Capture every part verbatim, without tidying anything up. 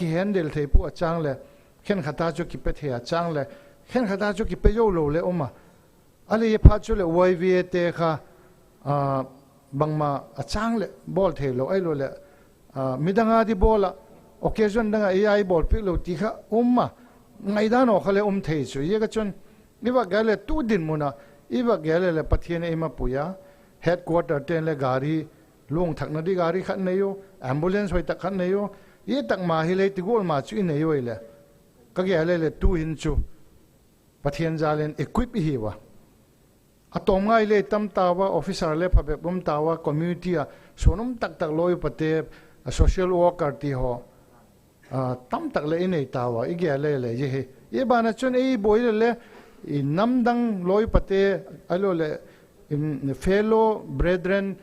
kihandle thei pua a châng leh, khenkhat a chu kipe thei a châng leh, khenkhat a chu kipe zo lo le um a. A le phat chu leh Y V Ate kha, bangma a châng leh bawl theilo ahiloleh, midang a di bawl ah, occasion dang ah ei a i bawlpiak lo ti kha um a, ngaidan aw kha le um thei chu. Ziak a chun, i vak gel leh tu dinmun ah, i vak gel leh Pathian ei mapui a, headquarter ten le gari, luangthakna di gari khat nei u, ambulance hoi tak khat nei u, i tak ma hi le ti gual ma chu i nei u ahileh, ka gel leh tu'hin chu Pathian jal in equip i hiu a. A tawm ngai le tam tau a, officer le phabep um tau a, community ah suan um tak tak lawi upate, social worker ti haw, tamtak leh i nei tau a, i gel leh le hi. Zia ban ah chun ei buai le le, i namdang lawi upate, ahiloleh, fellow brethren,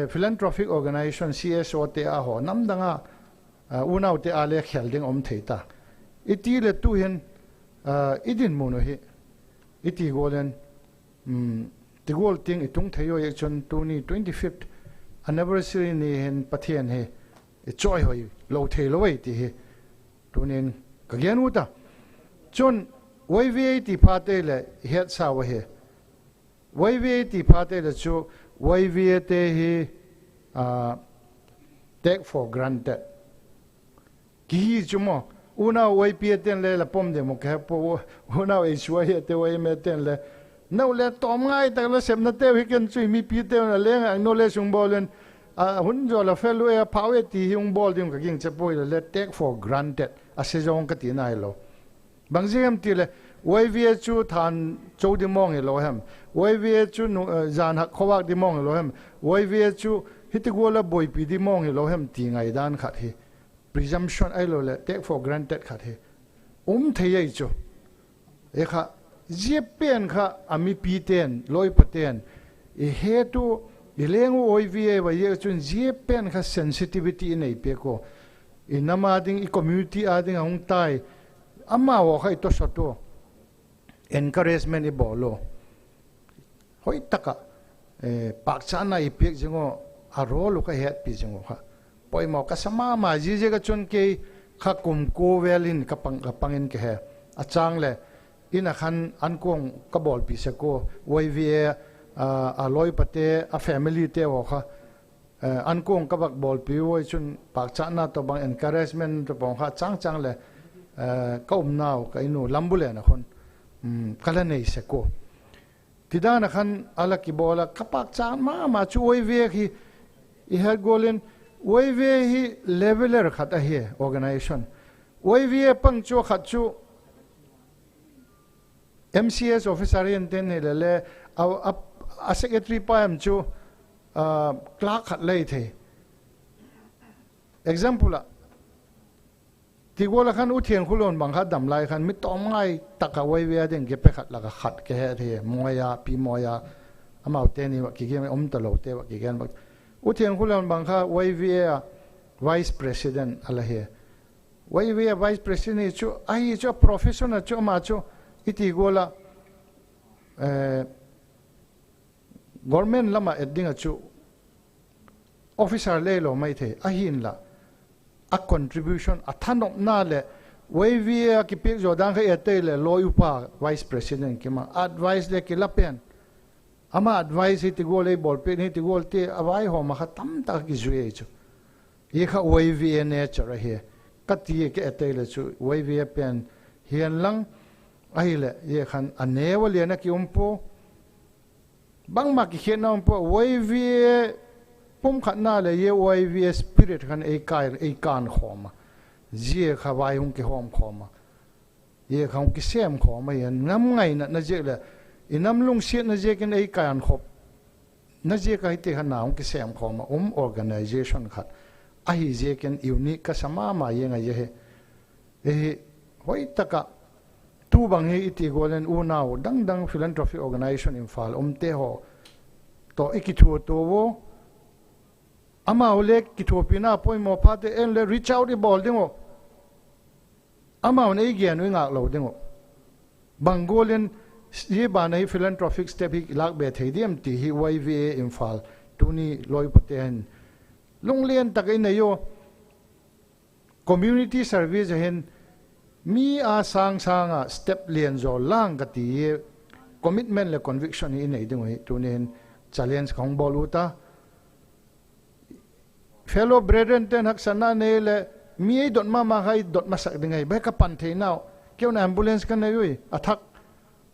philanthropic organisation, C S Ote a haw namdang a, unaute a le khel ding um thei ta. I ti leh tu'hin, i dinmun uh hi, i ti gual in, ti gual tiang i tung thei u a, chun tuni twenty-fifth anniversary ni hin Pathian hi i chawihoi lo theilo ai ti hi tunin ka gen u ta. Chun Y V A ti phate leh i hetsau ahi. Y V A ti phate leh chu Y V Ate hi take for granted kihi chu maw. Unau Y P Ate'n le la pom ding maw ka he pua, unau H Y Ate, Y M Ate'n le, nau le tawm ngai tak la sepnateu hi ken chu i mipite'n a leng acknowledge hung bawl in, a hun zaw la fel u e, a phau e ti hi hung bawl ding ka gingcha puai le le, take for granted a se zong ka tina hilo. Bang ziak em ti leh, Y V A chu than cho di mawng hilo hem, Y V A chu zan hak khawvâk di mawng hilo hem, Y V A chu hiti gual a buaipi di mawng hilo hem ti ngaidan khat hi, presumption ahiloleh take for granted khat hi um thei ai chu. I kha, zia pen kha a mipite'n, lawipate'n, i het u, i leng u Y V A va ziak chun zia pen kha sensitivity i nei piak ua, i nam a ding, i community a ding a hung tai, amau haw kha i tawsawt u, encouragement i bawl u, hoi tak ah pâkchatna i piak zing u, a role uh ka hetpi zing u kha poimaw ka sa ma ma. Ziaziak a chun kei kha kum kua vel in ka pang in ka he, a châng leh in a khan ankuang ka bawlpi sek ua, Y V A a lawipate, a familyte haw kha ankuang ka vak bawlpi ua chun pâkchatna tawhbang, encouragement tawhbang kha châng châng leh ka umnau ka In u Lambulen a khun ka la nei sek ua. Tidan a khan a la kibawl a, ka pâkchat ma ma chu Y V A hi, i het gual in, Y V A hi leveler khat ahi, organisation. Y V A pang chu a khat chu M C S officer in ten hi le le, a secretary pa em chu clerk khat lei thei. Example ah, ti gual a khan U Thiankhulian bang kha dam lai khan mi tawm ngai tak a Y V A ding kipe khat lak ah khat ka he thei, Mawi a, Pi Mawi a, amaute ni va kigen, um talote va kigen va. U Thiankhulian bang kha Y V A a vice president a la hi. Y V A vice president hi chu ahi chu a profession a chu ama chu i ti gual a government lam ah et ding ah chu officer le lo mai thei ahinla, a contribution, a thanopna leh Y V A a kipiak zaw dan kha et ei leh lawi upa vice president kim a advice le kila pen, ama advice hi ti gual ei bawlpiak hi ti gual ti a vaihawm a kha tamtak a kizui ei chu. Hi kha Y V A nature ahi, ka ti ka et ei leh chu Y V A pen hian lang, ahileh zia khan a neu a lian a ki um pua. Bangma kikhiatna um pua, Y V A pumkhatna leh Y V A spirit khan ei kânkhawm a, zia kha vai hung kihawmkhawm a, zia kha hung kisêmkhawm a, i nam ngainatna ziak leh i nam lungsiatna ziakin ei kânkhawmna ziak a hiti kha na hung kisêmkhawm a um organisation khat ahi ziakin unique ka sa ma ma ziang ahi. Hi hoi tak ah, tu bang hi i ti gual in unau dang dang philanthropic organisation Imphal umte haw tawh i kithuatua ua, amau le kithuapina poimaw phate en le reach out i bawl ding uh, amau'n ei gen uh i ngâk lo ding uh. Bang gual in zia ban a hi philanthropic step hi i lâk be thei diam ti hi Y V A Imphal tuni lawipate hin lunglian tak a i nei ua, Community service a hin mi â sâng sâng ah step lian zaw lang ka ti hi, commitment leh conviction hi i nei ding uh hi tuni hin challenge ka hung bawl ut a. Fellow brethren ten haksatna nei leh mi ei dot ma ma kha i dot masak ding ahi. Bang ka pan theinau, keu'n ambulance ka nei ui, a thak.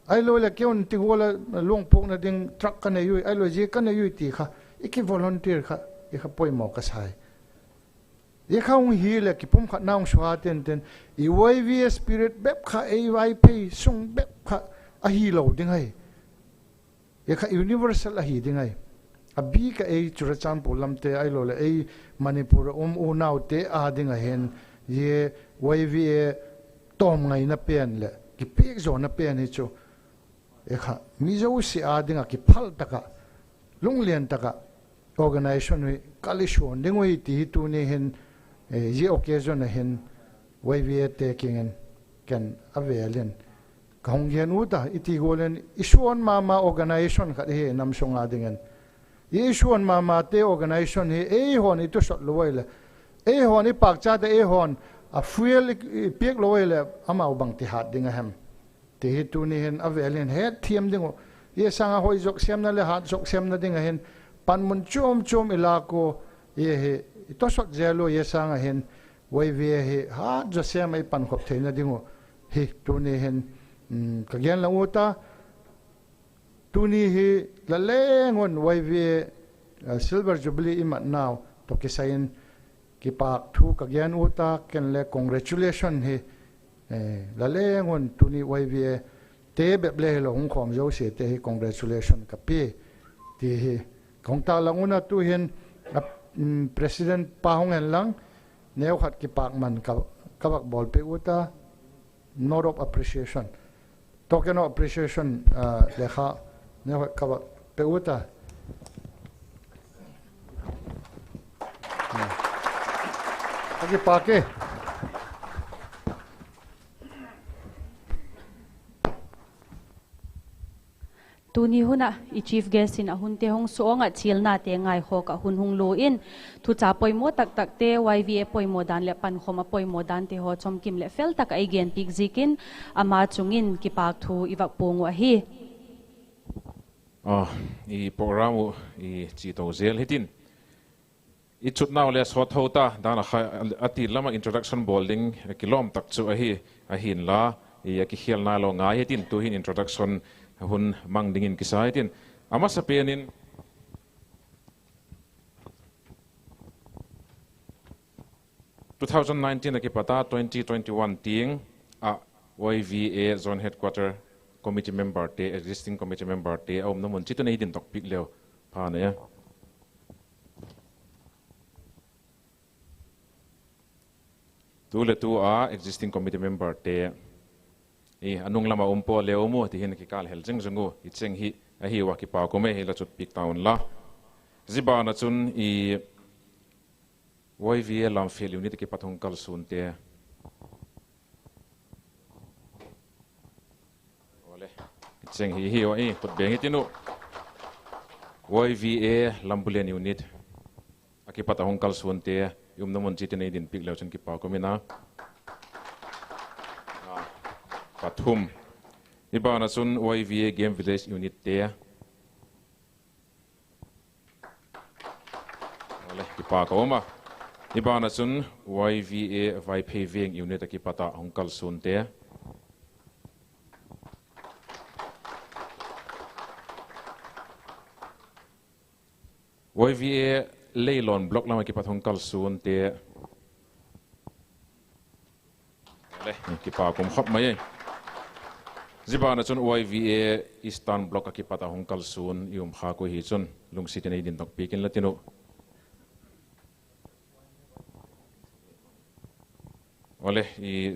Ahilo leh keu'n ti gual a luangpuakna ding truck ka nei ui, ahilo zia ka nei ui ti kha, i ki volunteer kha, i kha poimaw ka sai. Zia kha hung hileh kipumkhatna hung sua tenten, i Y V A spirit bep kha, ei Vaiphei sung bep kha ahilo ding ahi. Zia kha universal ahi ding ahi. A bîk ah ei Churachandpur lamte ahilo leh ei Manipur a um unaute â ding a hin, zia Y V A tawmngaina pen leh kipiak zawna pen hi chu, zia kha mi zosia â ding ah kiphal tak ah, lunglian tak ah organisation hi kal i suan ding ui ti hi tuni hin, zia occasion a hin Y V A te kiang in ken a vêl in ka hung gen ut a, i ti gual in i suan ma ma organisation khat hi nam sung â dingin. I suan ma mate organisation hi eihaw'n i tusot lo ai leh, eihaw'n i pâkchat ah eihaw'n a fuel i piak lo ai leh amau bangti hat ding a hem ti hi tuni hin a vêl in hetthiam ding uh. Zia sâng ah hoi zok sêmna leh hat zok sêmna ding a hin panmun chuam chuam i lâk ua, zia hi i tawsot zel ua, zia sâng ah hin Y V A hi hat zaw sêm ah i pankhop theina ding uh hi tuni hin ka gen lang ut a. Tuni hi la leng un Y V A Silver Jubilee i matnau tawh kisai in kipâk thu ka gen ut a, ken le congratulation hi la leng un tuni Y V A te bep le hilo hung khawm zosiate hi congratulation ka pia ti hi ka hung tâk lang un a. Tu'hin President pa hung en lang, neukhat kipâkman ka vak bawl pe ut a, note of appreciation, token of appreciation lekha neukhat ka vak pe ut a. Ka kipâk e. Tuni hun ah i chief guest in a hunte hung suang ah chialnate ngaikhawk ah hun hung lua in, thucha poimaw tak takte, Y V A poimaw dan leh pankhawm a poimaw dante haw chawmkim leh fel tak ah ei genpiak ziakin ama chung in kipâk thu i vak puang uh ahi. I program uh i chia to zel hitin, i chutnau le sawt tho ta dan a kha, a ti lam ah introduction bawl ding kilawm tak chu ahi, ahinla a kikhial nailo ngai hitin, tu'hin introduction hun mang dingin kisa hitin, a masapen in two thousand nineteen a kipat a twenty twenty-one tiang ah Y V A Zone Headquarter Committee memberte, existing committee memberte a umna mun chiat un ei dindok piak leu pha ne. Tu le tu a existing committee memberte, a nung lam ah um pawl le um u ti hin kikâl hel zing zing u, i cheng hi ahiu a, kipâk um e, hi la chut piak ta unla. Zia ban ah chun Y V A Lamphel unit a kipat hung kalsuante, cheng hi hiu a, khut beng hitin uh, Y V A Lambulen unit a kipat a hung kalsuante, i umna mun chiat in ei din piak leu chun kipâk um in a. Pathum, i ban ah chun Y V A Game Village unitte, kipâk a um a. I ban ah chun Y V A Vaiphei Veng unit a kipat a hung kalsuante, Y V A Leilon block lam a kipat hung kalsuante, kipâk um khop mai. Zia ban ah chun Y V A Eastern block a kipat a hung kalsuan i um khâk uh hi chun lungsiat in ei din dok piak inla tin uh.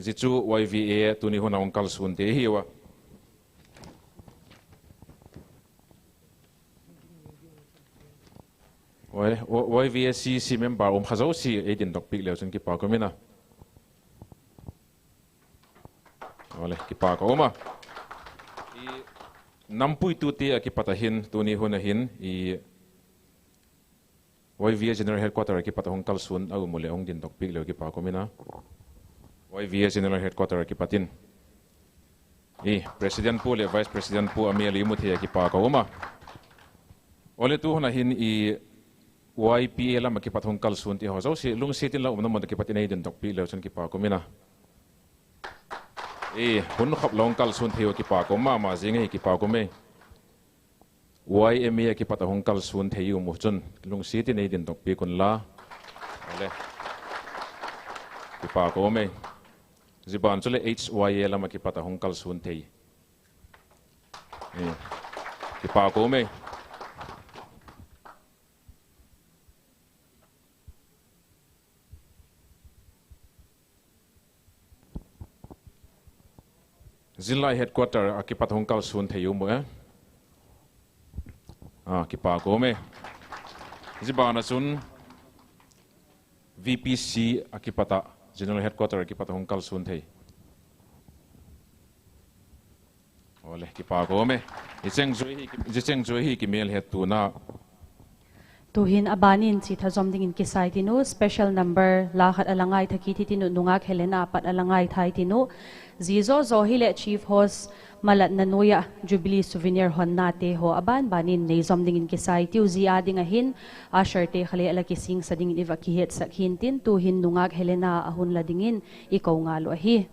Zia chu Y V A tuni hun a hung kalsuante hiu a. Y V A C C member um kha zosia ei din dok piak leu chun kipâk um in a. Kipâk a um a. Nampuitute a kipat a hin tuni hun a hin YVA General Headquarter ah kipat a hung kalsuan a um u leh hung dindok piak leu kipak um in a, YVA General Headquarter ah kipat in i President pu leh Vice President pu a mêl i mu thei ah kipak a um a. Awle, tu hun ah hin i YPA lam ah kipat hung kalsuante haw zosia lungsiat in la umna mun ah kipat in ei dindok piak leu chun kipak um in a, hun khop la hung kalsuan thei uh kipak um ma ma zing ahi, kipak um e. YMA ah kipat a hung kalsuan thei i um u chun lungsiat in ei dindok piak unla. Kipak um e. Zia ban chule HYA lam ah kipat a hung kalsuan thei, kipak um e. Zillai Headquarter ah kipat hung kalsuan thei i um u e. Kipak um e. Zia ban ah chun VPC ah kipat ah, General Headquarter ah kipat a hung kalsuan thei, kipak um e. Zia cheng zui hi kimêl het tuna. Tu'hin a ban in chi tha zom dingin kisai tin u, special number la khat a la ngaithak kit hi tin u, nungak Helena pat a la ngaithai tin u. Zia zaw zaw hileh chief host malatna nuai ah Jubilee souvenir honnate haw a ban ban in nei zom dingin kisai tiu. Zia â ding ah hin usherte kha le a la kisingsa dingin i va kihetsak hi'ntin, tu'hin nungak Helena a hun la dingin i ko ngal uh ahi.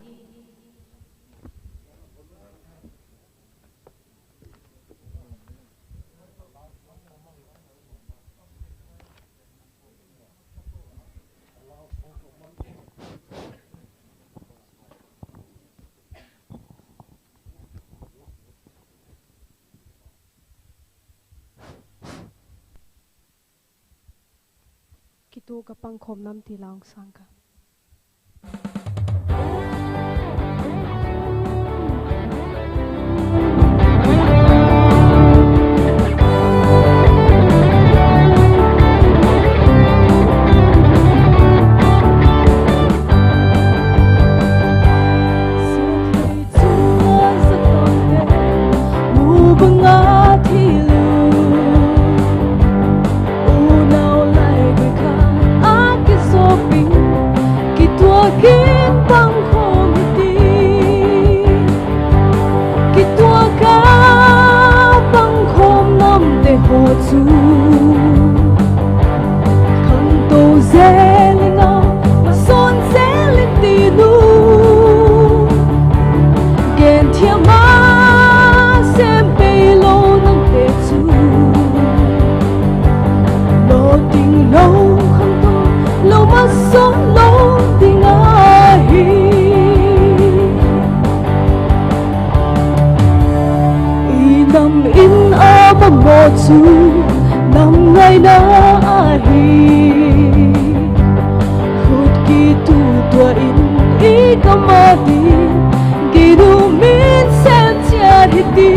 Kituak a pangkhawm nam ti la hung sâng ka. Mu bang a thil u, unau lai gui kha a kizawp in, kituak in pangkhawm hi ti. Kituak a pangkhawm namte haw chu khangto zel in a, masawn zel in tin u, genthiam a sem peilo namte chu lawting lo, khangto lo, masawn lo ding ahi. I nam in a mamaw chu nam ngaina ahi. Khut kitutua in i kam a ding ginum in sem chiat hi ti.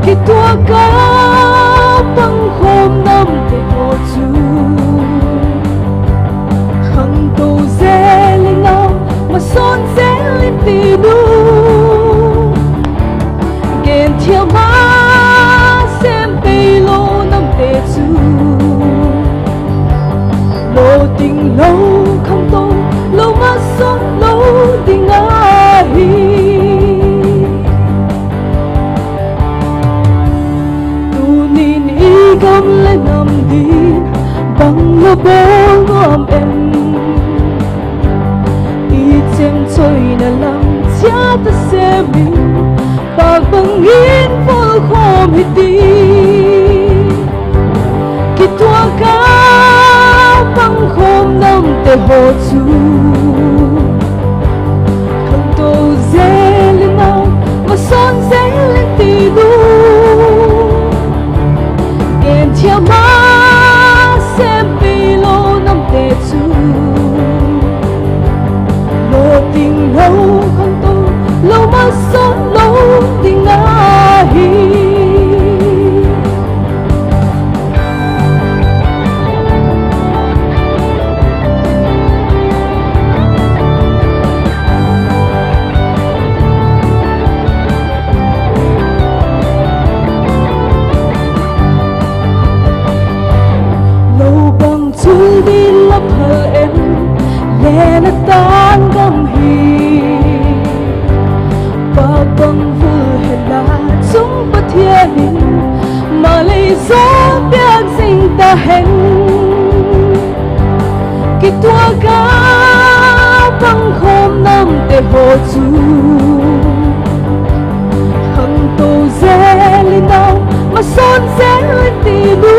Kituak a pangkhawm namte haw chu khangto zel in a, masawn zel in tin u, genthiam a sem peilo namte chu lawting lo, khangto lo, masawn lo ding ahi. Tunin i gam leh nam ding bang la bawl nuam em? I chemchoina lam chiat a sem in, pâk bang in pawlkhawm hi ti. Kituak a pangkhawm namte haw chu khangto zel in a, masawn zel in tin u, genthiam a sem peilo namte chu lawting lo, khangto lo, masawn lo ding ahi. Tan gam hi, pa bang vul hela chung Pathian in, malei zaw piak zing ta hen. Kituak a pangkhawm namte haw chu, khangto zel in a, masawn zel in ti nu.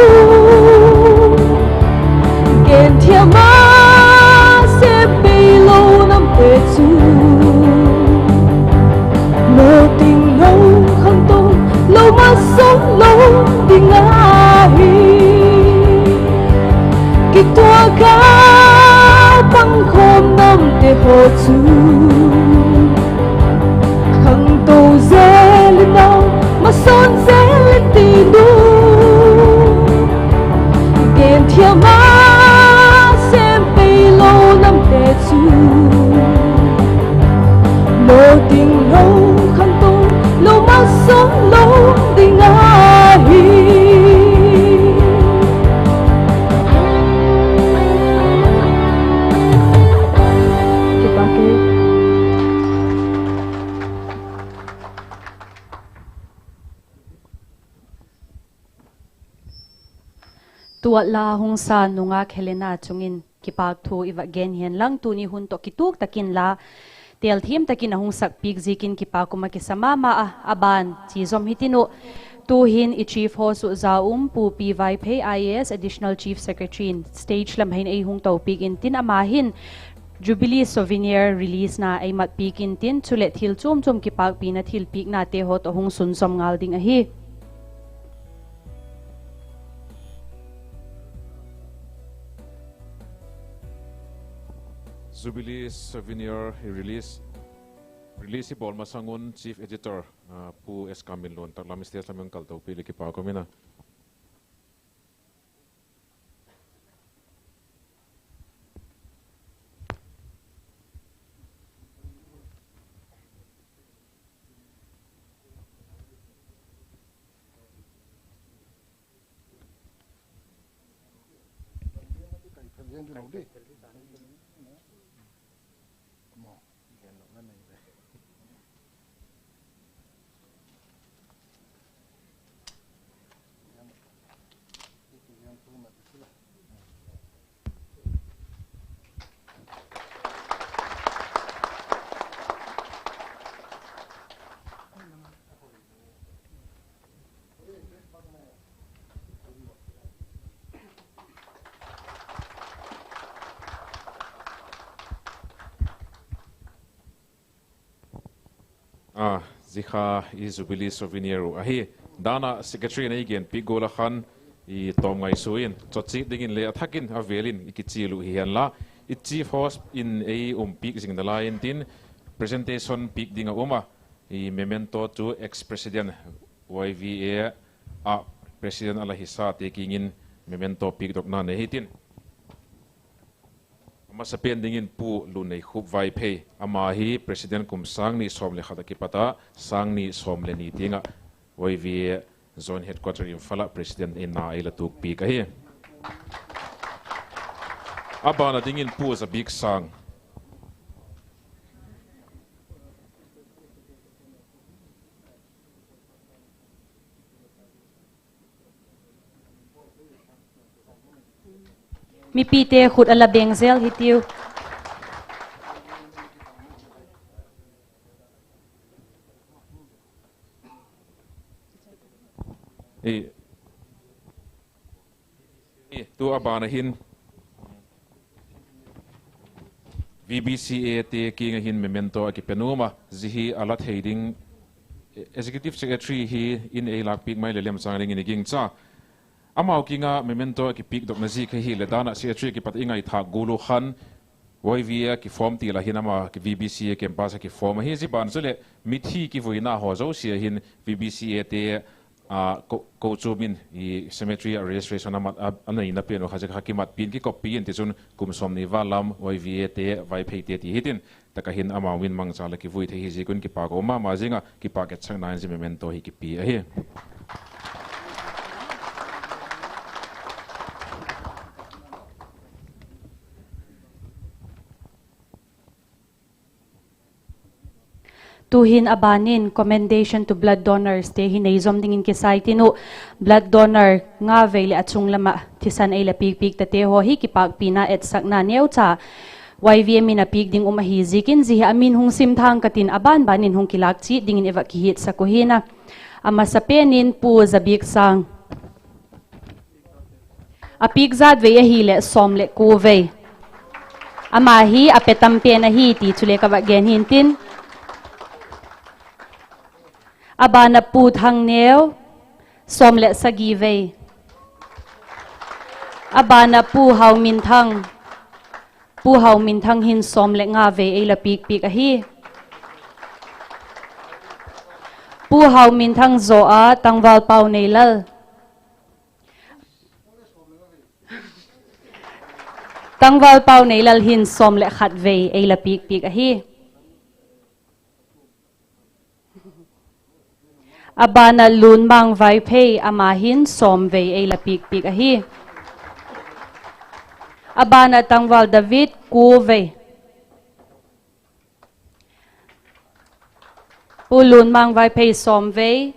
Gen thiam a sem pei lo namte chu, lo ting lo, khangto lo, masawn lo ding ahi. Kituak a pangkhawm namte haw chu, khangto zel in a, masawn zel in ti nu. Gen thiam a sem pei lo namte chu, lo ting lo, khangto lo, masawn lo ding ahi. Tuat la hung sa nungak Helena chung in kipâk thu i va gen hi'n lang, tuni hun tawh kituak tak in la telthiam tak in a hung sakpiak ziakin kipâk um ah kisa ma ma a, a ban chia zom hitin uh. Tu'hin i Chief Host uh za um Pu P. Vaiphei, I A S, Additional Chief Secretary in stage lam hin ei hung topiak intin, ama hin Jubilee Souvenir releasena ei matpiak intin, chuleh thil chuam chuam kipâkpina thilpiaknate haw tawh hung sunzom ngal ding ahi. Jubilee Souvenir release, release i bawl masang un Chief Editor, ah, Pu S. Kamminlun tak lam stage lam in kal topiak leh kipâk um in a. A, zia kha i Jubilee Souvenir uh ahi. Dan ah Secretary in ei genpiak gual ah khan, i tawm ngaisua in chawchik dingin le a thak in a vêl in i kichial uh hi hen la, i Chief Host in ei umpiak zing nalai intin, presentation piak ding a um a, i memento chu ex-president Y V A ah president a la hisate kiang in memento piakdokna nei hitin. A masapen dingin Pu Lunneikhup Vaiphei, ama hi president kum sâng ni sawm leh khat ah kipat a sâng ni sawm leh ni tiang ah Y V A Joint Headquarter Imphal ah president in a ei la tuakpiak ahi. A ban ah dingin Pu Zabiaksang. Mipite khut a la beng zel hitiu. Tu a ban ah hin V B C A te kiang ah hin memento a kipe nuam a, zia hi a la thei ding Executive Secretary hi in ei lâkpiak mai leh lemchâng dingin i gingcha. Amau kiang ah memento a kipiakdokna ziak kha hileh dan ah Secretary kipat i ngaithâk gual uh khan Y V A a kiform til ah hin ama V B C A campus ah kiform ahi. Zia ban chuleh mithi kivuina haw zosia hin V B C A te kochuam in cemetery ah registration a neina pen uh kha zia kha kimatpi in kikoppi in tichun kum sawmni val lam Y V A te, Vaipheite ti hitin, tak ah hin amau min mangcha la kivui thei hi ziak un kipâk um ma ma zing ah, kipâk etsakna in zia memento hi kipia ahi. Tu'hin a ban in commendation to blood donors te hi nei zom dingin kisai tin uh, blood donor nga vei leh a chung lam ah thisan ei la piak piak tate haw hi kipâkpina etsakna neucha Y V A min a piak ding um ahi ziakin, zia hi a min hung sim thang ka tin, a ban ban in hung kilâk chiat dingin i va kihiatsak uh hi'n a. A masapen in Pu Zabiaksang. A piak zat vei ahileh sawm leh kua vei. Ama hi a pe tam pen ahi ti chule ka va gen hi'ntin. A ban ah Pu Thangneu, sawm leh sagi vei. A ban ah Pu Hauminthang. Pu Hauminthang hin sawm leh nga vei ei la piak piak ahi. Pu Hauminthang zaw a Tangval Pauneilal. Tangval Pauneilal hin sawm leh khat vei ei la piak piak ahi. A ban ah Lunmang Vaiphei, ama hin sawm vei ei la piak piak ahi. A ban ah Tangval David, kua vei. Pu Lunmang Vaiphei sawm vei.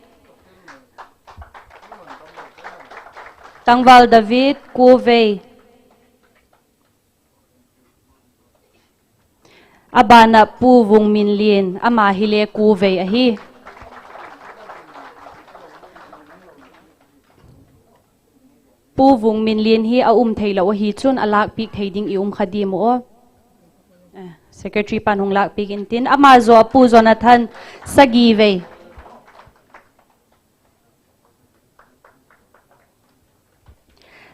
Tangval David kua vei. A ban ah Pu Vungminlian, ama hile kua vei ahi. Pu Vungminlian hi a um theilo ahi chun a lâkpiak thei ding i um kha diam uh aw. Secretary pa'n hung lâkpiak intin, ama zaw a Pu Jonathan, sagi vei.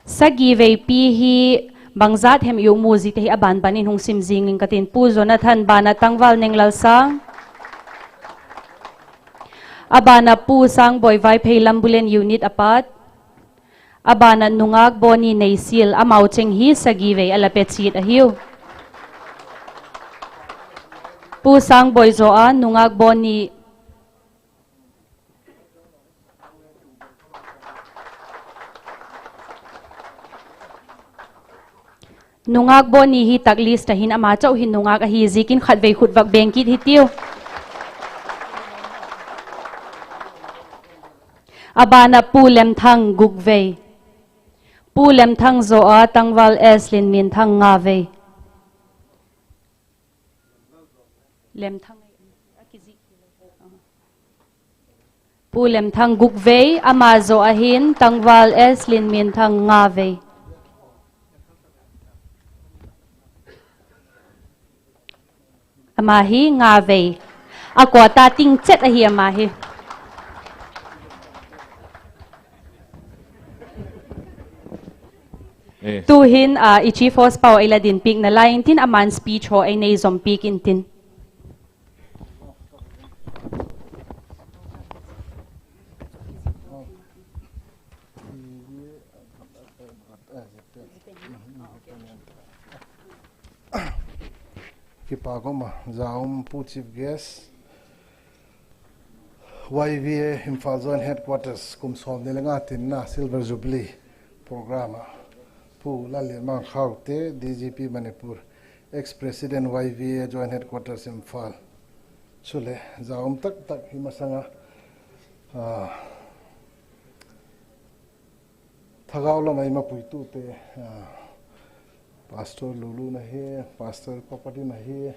Sagi veipi hi bangzat hem i um u, ziate hi a ban ban in hung sim zing ing ka tin. Pu Jonathan, ban ah Tangval Nenglalsang. A ban ah Pu Sangboi Vaiphei, Lambulen unit a pat. A ban ah Nungak Boni Neisial, amau cheng hi sagi vei a la pe chiat ahiu. Pu Sangboi zaw a Nungak Boni Nungak Boni hi tak list ah hin ama chau hin nungak ahi ziakin khatvei khut vak beng kit hitiu. A ban ah Pu Lemthang, guk vei. Pu Lemthang zaw a Tangval S Linminthang, nga vei. Pu Lemthang guk vei, ama zaw ah hin Tangval S Linminthang, nga vei. Ama hi nga vei. A quota ting chet ahi ama hi. Tu'hin i Chief Host pau ei la din piakna lai intin, aman speech haw ei nei zom piak intin. Kipâk um a, za um Pu Chief Guest, Y V A Imphal Joint Headquarters kum sawmni le nga tinna Silver Jubilee program ah Pu Lallianmang Khaute, D G P Manipur, ex-president Y V A Joint Headquarters Imphal, chule za um tak tak hi masang a, thagau lam ah i mapuitute, Pastor Lulu na hi, Pastor Papadin ahi,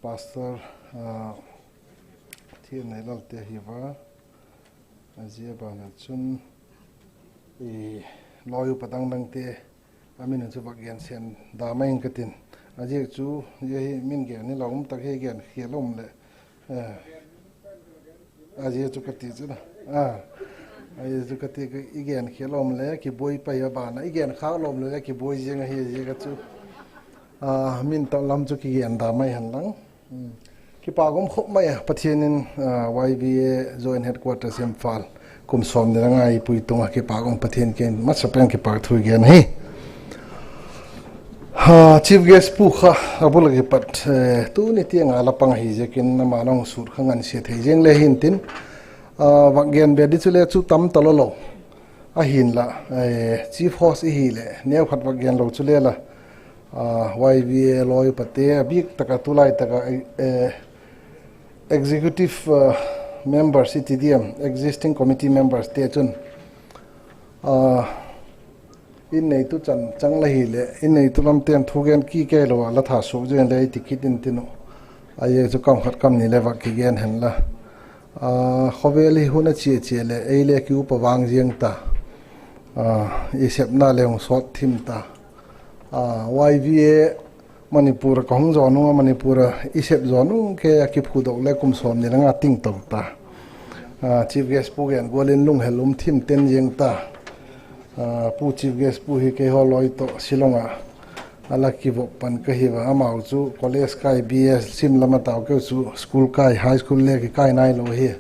Pastor Thianneilal te ahi va, a zia ban ah chun lawi upa dang dangte a min chu vak gen sen da mai ing ka tin. A ziak chu zia hi min gen hilo um tak hi gen khial um leh, a zia chu ka ti chu, a zia chu ka ti, i gen khial um le kibuai pai a ban ah i gen khâk lawm le le kibuai ziang ahi, a ziak a chu min tak lam chu kigen da mai hen lang. Kipâk um khop mai a, Pathian in Y V A Joint Headquarters Imphal kum sawmni le nga i pui tung ah kipâk um, Pathian kiang masapen kipâk thu i gen ahi. Chief guest pu kha a bul ah kipat tuni tiang a la pang ahi ziakin ama nung sut kha ngansia thei ziang le hintin, vak gen be di chule chu tam ta lo lo. Ahinla, chief host i hileh neukhat vak gen lo chule la, YVA lawi upate a bîk tak ah tulai tak ah executive members i ti diam, existing committee members te chun in neitu chan chang la hileh in neitu lamte'n thu gen ki kei lo ah la tha suak zing le i ti kit intin uh. A zia chu kam khat kam ni le vak kigen hen la, khawvel hi hun a chia chia leh ei le ki upa vang ziang ta, i sepna le hung sawt thim ta. YVA Manipur ah ka hung zaw nung a, Manipur ah i sep zaw nung kei a kiphudok le kum sawmni le nga ting to ta. Chief guest pu gen gual in lunghel um thim ten ziang ta. Pu chief guest pu hi keihaw lawi tawh Shillong ah a la kivop pan ka hi a, amau chu college kai, BA sim lam a tau, keu chu school kai, high school le kikai nailo hi.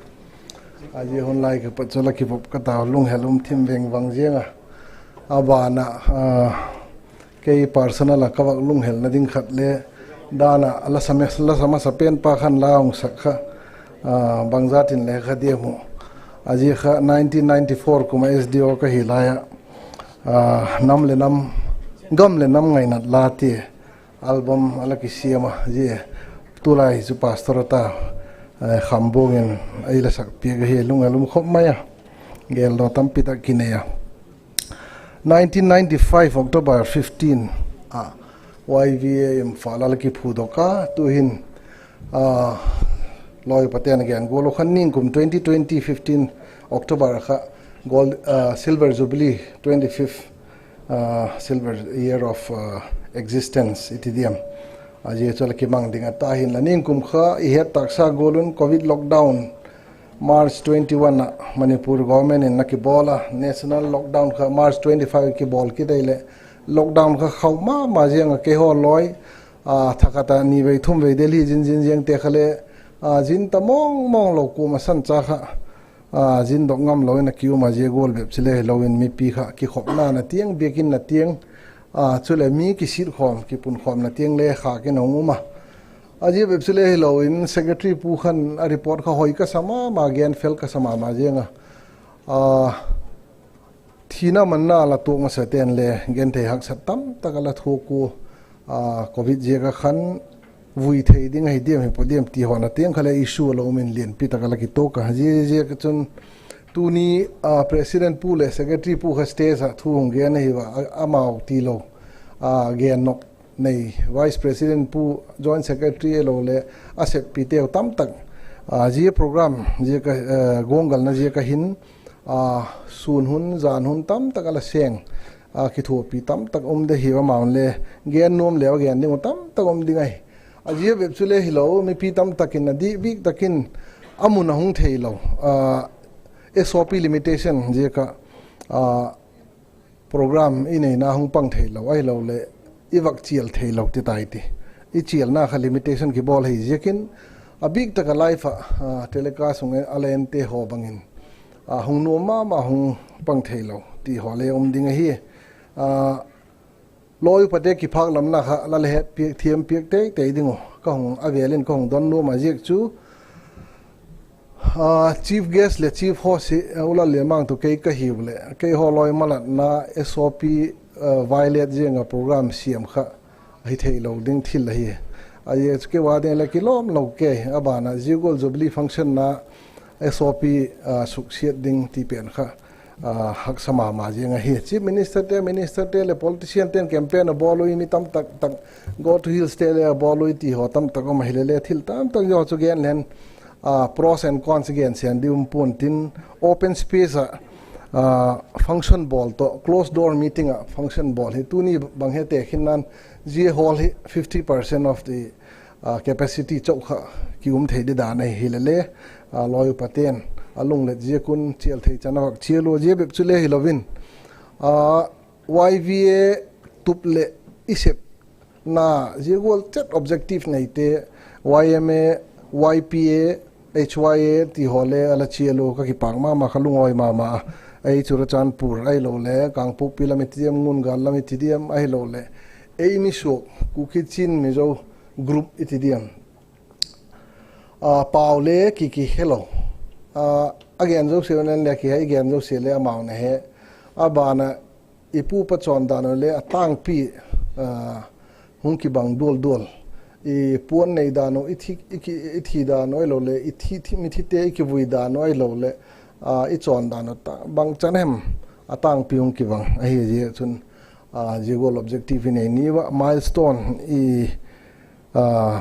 A zia hun lai ka pat chu la kivop ka tau, lunghel um thim veng vang ziang a. A ban ah kei personal ah ka vak lunghelna ding khat le dan ah la sa masa pen pa khan la hung sak kha, bangzat in le kha diam uh. A zia kha nineteen ninety-four kum ah SDO ka hi lai ah Nam le Nam, Gam le Nam Ngainat La ti album a la kisiam a, zia tulai chu pastor a ta Khambuang in ei la sak piak ahi, lunghel um khop mai a, geldaw tampi tak kinei a. Nineteen ninety-five October fifteen ah YVA Imphal a la kiphudok a, tu'hin lawi upate'n a gen gual uh khan ningkum twenty twenty fifteen October kha silver jubilee, twenty-fifth silver year of existence i ti diam, a zia chu la kimang ding a ta hinla, ningkum kha i het tâksa gual un Covid lockdown March twenty-one ah Manipur government in a kibawl a, national lockdown kha March twenty-five kibawl kit ahileh, lockdown kha khau ma ma ziang a, keihaw lawi thakhat ah ni vei thum vei Delhi zin zin ziangte kha le zin ta mawng mawng lo, kuama san cha kha zindok ngam lo in a ki um a, zia gual bep chu le hilo in mipi kha kikhopna na tiang, biakin na tiang, chuleh mi kisit khawm, kipunkhawmna tiang le khâk in a hung um a. A zia bep chu le hilo in secretary pu khan a report kha hoi ka sa ma ma, gen fel ka sa ma ma ziang a. Thina manna la tuak masate'n le genthei haksat tamtak a la thuak ua, Covid ziak a khan vui thei ding ahi diam hi pu diam ti hawna tiang kha le issue a la um in lianpi tak a la kituak a. Zia ziak a chun tuni president pu leh secretary pu kha stage ah thu hung gen ahi a, amau tilo gen nok nei, vice president pu, joint secretary ahiloleh a seppiteu tamtak zia program, zia guanggalna ziak a hin sûn hun jan hun tamtak a la seng, kithuapi tamtak um de hi, amau'n le gen nuam leu a gen ding uh tamtak um ding ahi. A zia bep chu le hilo, mipi tamtak in a dik bik tak in a mun a hung theilo, SOP limitation ziak ah program i neina hung pang theilo ahiloleh i vak chial theilo ti tai ti. I chialna kha limitation kibawl hi ziakin a bik tak a live ah telecast hung a la ente haw bangin hung nuam ma ma, hung pang theilo ti haw le um ding ahi. Lawi upate kiphâklamna kha la la het piak thiam piak tei tei ding uh ka hung, a vêl in ka hung don nuam a, ziak chu chief guest leh chief host hi U Lallianmang tu kei ka hiu leh, keihaw lawi malatna SOP violate ziang a program siam kha hi theilo ding thil ahi. A ziak chu kei ua ding le kilawm lo kei, a ban ah zia gual jubilee functionna SOP suksiat ding ti pen kha haksa ma ma ziang ahi. Chief ministerte, ministerte leh politiciante'n campaign a bawl ui, mi tamtak tak, go to hillste le a bawl ui ti haw tamtak um ahile le, thil tamtak zaw chu gen leng, pros and cons gen seng di um pua'n tin, open space ah function bawl tawh closed door meeting ah function bawl hi tuni bang he tekhinna'n, zia hall hi fifty percent of the capacity chauh kha ki um thei di dan ahi hile le, lawi upate'n a lunglet ziak un chial thei chan a vak chial ua, zia bep chu le hilo in, YVA tup leh i sepna zia gual chet objective neite, YMA, YPA, HYA ti haw le a la chial ua, ka kipâk ma ma, ka lungawi ma ma a. Ei Churachandpur ahiloleh Kangpokpi lam i ti diam, Ngungal lam i ti diam, ahiloleh ei mi suak Kuki Chin Mizo group i ti diam, pau le ki ki helo, a gen zosia nen le kihei, gen zosia le amau'n a he. A ban ah i pu pa chawndan u le a tângpi hung kibang dual dual. I puan nei dan uh, i thi dan uh ahiloleh i thi, mithite i kivui dan uh ahiloleh i chawn dan uh, bangchan hem a tângpi hung kibang ahi zia chun, zia gual objective i nei ni ua, milestone i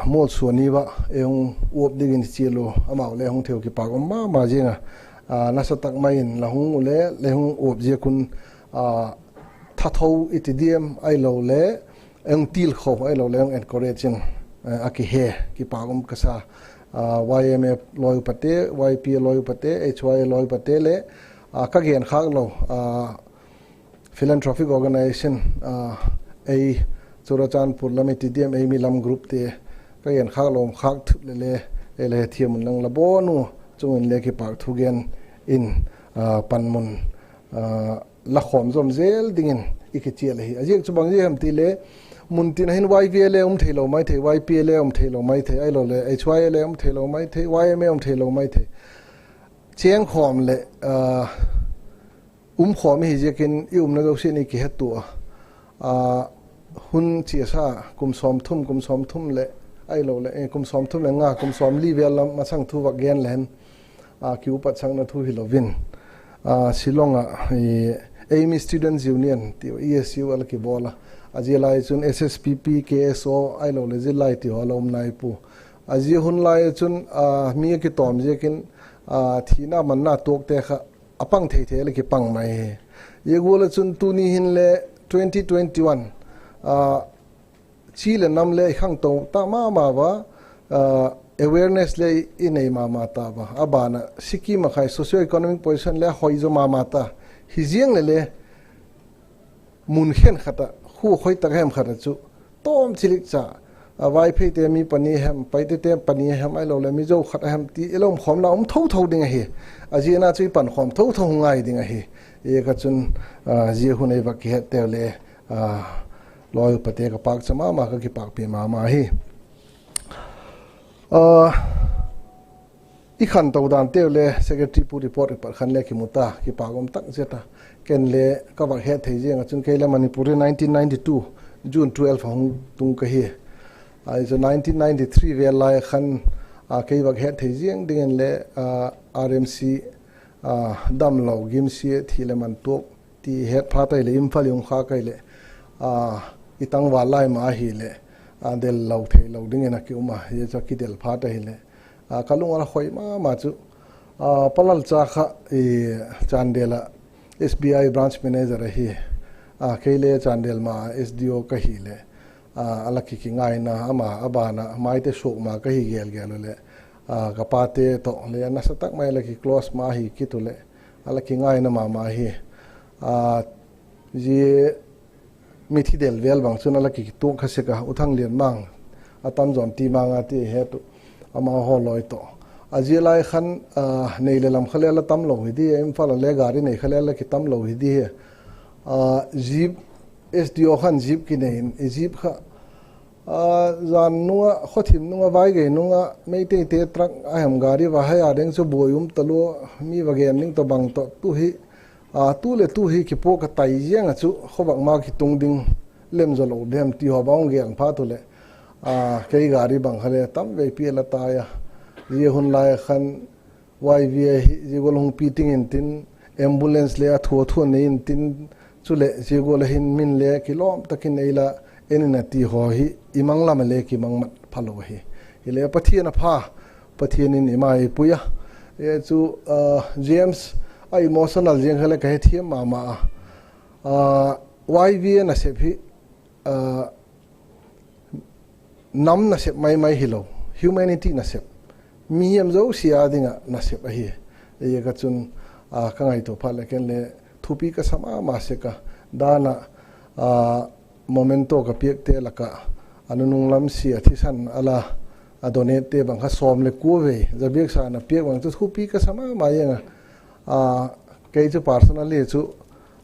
mualsua ni ua, ei hung uap dingin chial u, amau le hung thei u kipâk um ma ma ziang a. Nasa tak mai in la hung u le, le hung uap ziak un, thatho i ti diam ahiloleh ei hung tilkho ahiloleh ei hung encourage in a kihe, kipâk um ka sa. Y M A lawi upate, Y P A lawi upate, H Y A lawi upate leh ka genkhâk lo, philanthropic organisation, ei Churachandpur lam i ti diam, ei mi lam groupte, ka genkhâk lo um khâk thut leh le, ei le hethiam un lang la bawn u chung in le kipâk thu gen in, panmun la khawm zawm zel dingin i kichial ahi. A ziak chu bang ziak hem ti le, mun tin ah hin Y V A le um theilo mai thei, Y P A le um theilo mai thei, ahiloleh H Y A le um theilo mai thei, Y M A um theilo mai thei. Chêngkhawm leh umkhawm i hi ziakin i umna zosia'n i kihetua a, hun chiasa kum sawmthum, kum sawmthum leh, ahiloleh kum sawmthum leh nga, kum sawmli vel lam masang thu vak gen le hen, kiupatsakna thu hilo in, Shillong ah ei mi Students' Union ti E S U a la kibawl a, a zia lai chun S S P P, K S O ahiloleh zillai ti haw la um nai pua. A zia hun lai a chun mi a kitawm ziakin thina manna tuakte kha a pang thei thei a la kipang mai hi. Zia gual a chun tuni hin le twenty twenty-one chi leh nam le i khangto ta ma ma ua, awareness le i nei ma ma ta ua, a ban ah Sikkim a khai socio economic position le a hoi zaw ma ma ta. Hi ziang leh le mun khenkhat ah, khua khoi tak hem khat ah chu, tawm chilik cha, a Vaipheite mi pani hem, Paitete pani hem, ahiloleh Mizo khat a hem ti i la umkhawmna um tho tho ding ahi. A ziana chu i pankhawm tho tho ngai ding ahi. Zia ka chun, zia hun ei vak kihetteu le, lawi upate ka pâkcha ma ma, ka kipâkpi ma ma hi. I khanto danteu le Secretary pu report i pat khan le kimu ta, kipâk um tak zet a. Ken le ka vak het thei ziang ah chun kei le Manipur hi nineteen ninety-two June twelve a hung tung ka hi. Ahi chu nineteen ninety-three vel lai khan, kei vak het thei ziang dingin le, R M C, damlo gimsia, thi leh man tuak ti het phat ahileh Imphal i hung khâk ahileh, i tangval lai ma ahileh, del lo theilo dingin a ki um a, zia chu a kidel phat ahileh, ka lung a la khoi ma ma chu, pa Lalcha kha Chandel ah S B I branch manager ahi. Kei le Chandel ma S D O ka hileh, a la ki kingaina, ama a ban ah maite suak ma ka hi gel gel u leh, ka pate tawh le a nasa tak mai la ki close ma hi kit u leh, a la kingaina ma ma hi. Zia mithi del vel bang chun a la ki kituak kha sek a, U Thanglianmang, a tam zawn Timang a ti het uh, amahaw lawi tawh. A zia lai khan, nei leh lam kha le la tamlo hi di, Imphal a le gari nei kha le la kitamlo hi di hi. Jeep, S D O khan jeep kinei in, i jeep kha, zan nung ah, khawthim nung ah, vaigei nung ah Meiteite truck a hem gari va hire ding chu buai um talua, mi va gen ding tawh bang tawh tu hi, tu leh tu hi kipuak ka tai ziang ah chu khawvak ma kitung ding lem zaw lo dem ti haw bang hung gen phat u leh, kei gari bang kha le tam veipi a la tai a. Zia hun lai a khan Y V A hi zia gual hung pi ting intin, ambulance le a thu a thu a nei intin, chuleh zia gual a hin min le kilawm tak in ei la en in a ti haw hi i mang lam a le kimang mat phalo ahi. Hileh Pathian a pha, Pathian in i mai pui a. Chu, James, a emotional ziang kha le ka hethiam ma ma a. Y V A nasep hi nam nasep mai mai hilo, humanity nasep, mihiam zosia ding ah nasep ahi. Zia ka chun, ka ngaitua phat leh ken le thupi ka sa ma ma sek a, dan ah memento ka piakte lak ah, a nunung lam sia thisan a la, a donatete bang kha sawm leh kua vei za biaksa na piak bang chu thupi ka sa ma ma ziang a. Kei chu personally chu,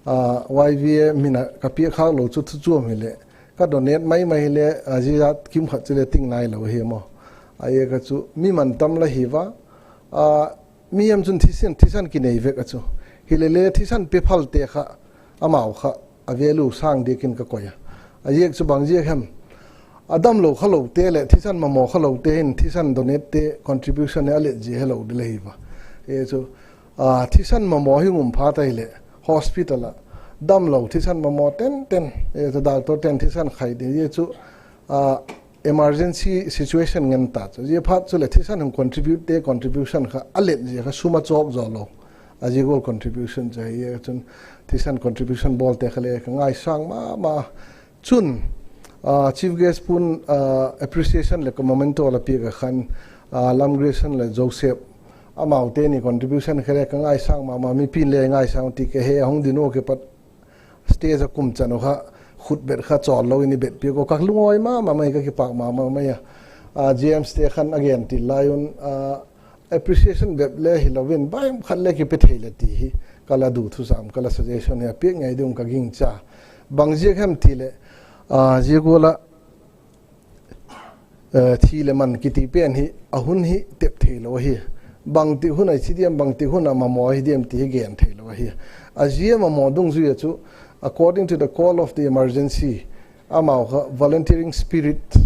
Y V A min a ka piak khâk lo chu thu chuam hileh, ka donate mai mai hileh, zia zat kim khat chu le ting nailo ahi maw. Ahi ka chu mi man tam la hi va, mihiam chun thisan, thisan kinei vek a chu. Hileh le thisan pe phalte kha, amau kha a value sâng diak in ka koi a. A ziak chu bang ziak hem, a damlo khalote leh thisan mamaw khalote hin thisan donate te contribution hi a let zia helo ding ahi va. E chu, thisan mamaw hi um phat ahileh hospital ah damlo thisan mamaw tenten, e chu doctor ten thisan khai ding, zia chu emergency situation ngen ta chu. Zia phat chuleh thisan hung contribute te contribution kha a let zia kha sum a chawk zaw lo. A zia gual contribution chu ahi a chun thisan contribution bawlte kha le ka ngaisâng ma ma. Chun, Chief Guest pu'n appreciation leh ka memento la piak ah khan, Lamgreson leh Joseph, amaute ni contribution kha le ka ngaisâng ma ma, mipi'n le ngaisâng ti ka he, a hung din ua kipat stage a kum chan uh kha khutbet kha chawl lo in i bet piak uh ka lungawi ma ma mai, ka kipâk ma ma mai a. James te khan a gen til lai un, appreciation bep le hilo in baim khat le kipe thei le ti hi ka la du thusam, ka la suggestion hi a piak ngei ding ka gingcha. Bang ziak hem tileh, zia gual ah thi leh man kiti pen hi a hun hi tep theilo ahi. Bangtik hun a chi diam, bangtik hun a mamaw hi diam ti hi gen theilo ahi. A zia mamaw dungzui ah chu, according to the call of the emergency, amau kha volunteering spirit,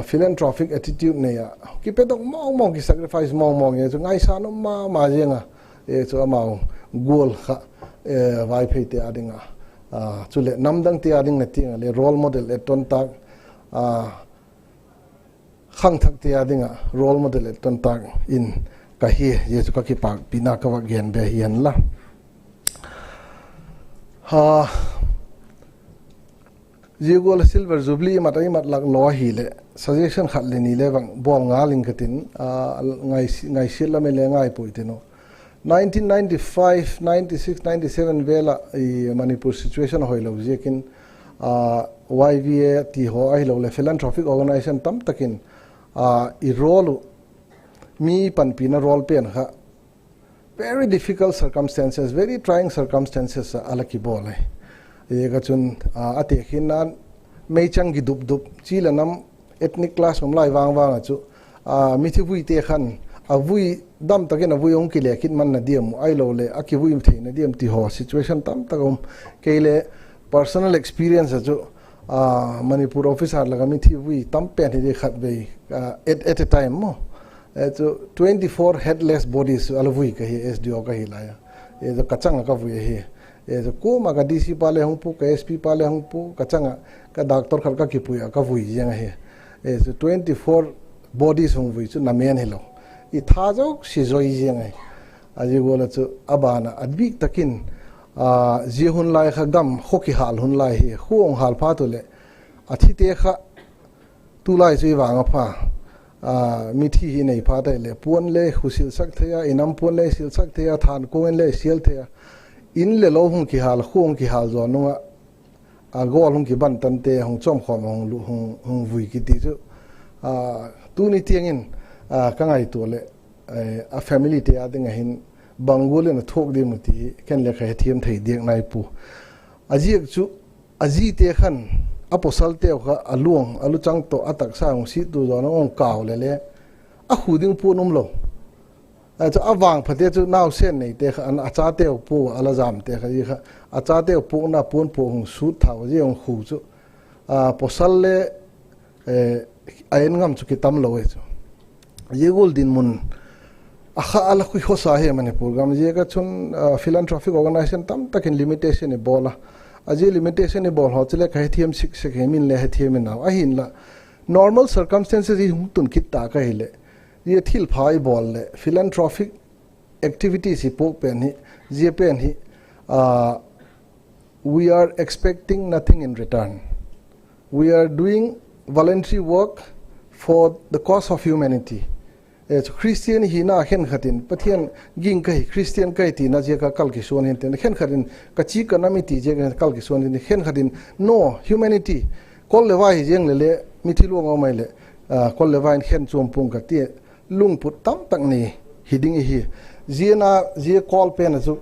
philanthropic attitude nei a, kipedok mawngmawng, kisacrifice mawngmawng e chu ngaisâng um ma ma ziang a. E chu amau gual kha Vaipheite â ding ah, chuleh namdangte â ding na tiang ah le role model et ton tâk, khangthakte â ding ah role model et ton tâk in ka hi, zia chu ka kipâkpina ka va gen be hi hen la. Zia gual a Silver Jubilee i mat a i mat lak law ahileh suggestion khat le ni le vang bawl ngal ing ka tin, ngaisiat lam i le ngai puai tin uh. Nineteen ninety-five, ninety-six, ninety-seven vel ah Manipur situation hoilo ziakin, YVA ti haw ahiloleh philanthropic organisation tamtak in i role uh, mi panpina role pen kha very difficult circumstances, very trying circumstances ah a la kibawl ahi. Ziak a chun, a tekhinna'n meichang kidupdup, chi leh nam ethnic clash um lai vang vang ah chu, mithi vuite khan a vui, dam tak in a vui hung kile kit man na diam uh, ahiloleh a kivui theina diam ti haw situation tamtak um. Kei le personal experience ah chu, Manipur officer lak ah mithi vui tam pen hi di khatvei, at a time maw, chu twenty four headless bodies chu a la vui ka hi, SDO ka hi lai a. Ka chang ah ka vui ahi. Kuama ka DC pa le hung puk, ka SP pa le hung puk, ka chang ah ka doctor khat ka kipui ah ka vui ziang ahi. Chu twenty four bodies hung vui chu na men hilo, i tha zosia zoi ziang ahi. A zia gual ah chu a ban ah a bîk tak in, zia hun lai kha gam khua kihâl hun lai hi, khua hung hâl phat u leh a thite kha tulai chu i vang a pha, mithi hi nei phat ahileh puan le khu silsak thei a, i nam puan le silsak thei a, thankuang in le sial thei a, in le lo hung kihâl, khua hung kihâl zaw nung ah a gawl hung kiban tante hung chawmkhawm a hung vui kiti chu, tuni tiang in ka ngaitua leh a familyte â ding ah hin bang gual in a thuak diam uh ti hi ken le ka hethiam thei diak nai pua. A ziak chu a zite khan a pawsalteu kha a luang a luchang tawh a taksa hung siattu zaw nung hung kau leh le a khu ding puan umlo. Chu a vangphate chu nausen neite kha a chateu pua a la jamte kha, zia kha a chateu puakna puan puak hung sut thau, zia hung khu chu pawsal le a en ngam chu kitam lo e chu. Zia gual dinmun a kha a la khui khosa hi Manipur gam. Ziak a chun philanthropic organisation tamtak in limitation i bawl a, a zia limitation i bawl haw chu le ka hethiam sik sek hi, min le hethiam in au. Ahinla normal circumstances i hung tun kit ta ka hileh, zia thilpha i bawl leh philanthropic activities i puak pen hi, zia pen hi, we are expecting nothing in return, we are doing voluntary work for the cause of humanity. Chu Christian hina khenkhat in Pathian ging ka hi, Christian ka hi tina ziak a kal kisuan hin tin, khenkhat in ka chi ka nam i ti ziak a kal kisuan hin tin, khenkhat in no, humanity, kol le vai hi ziang le le mithi luang a um ahileh kol le vai in khen chuam pua'ng ka ti, lungput tamtak nei hi ding ihi. Zia na, zia kawl pen a chu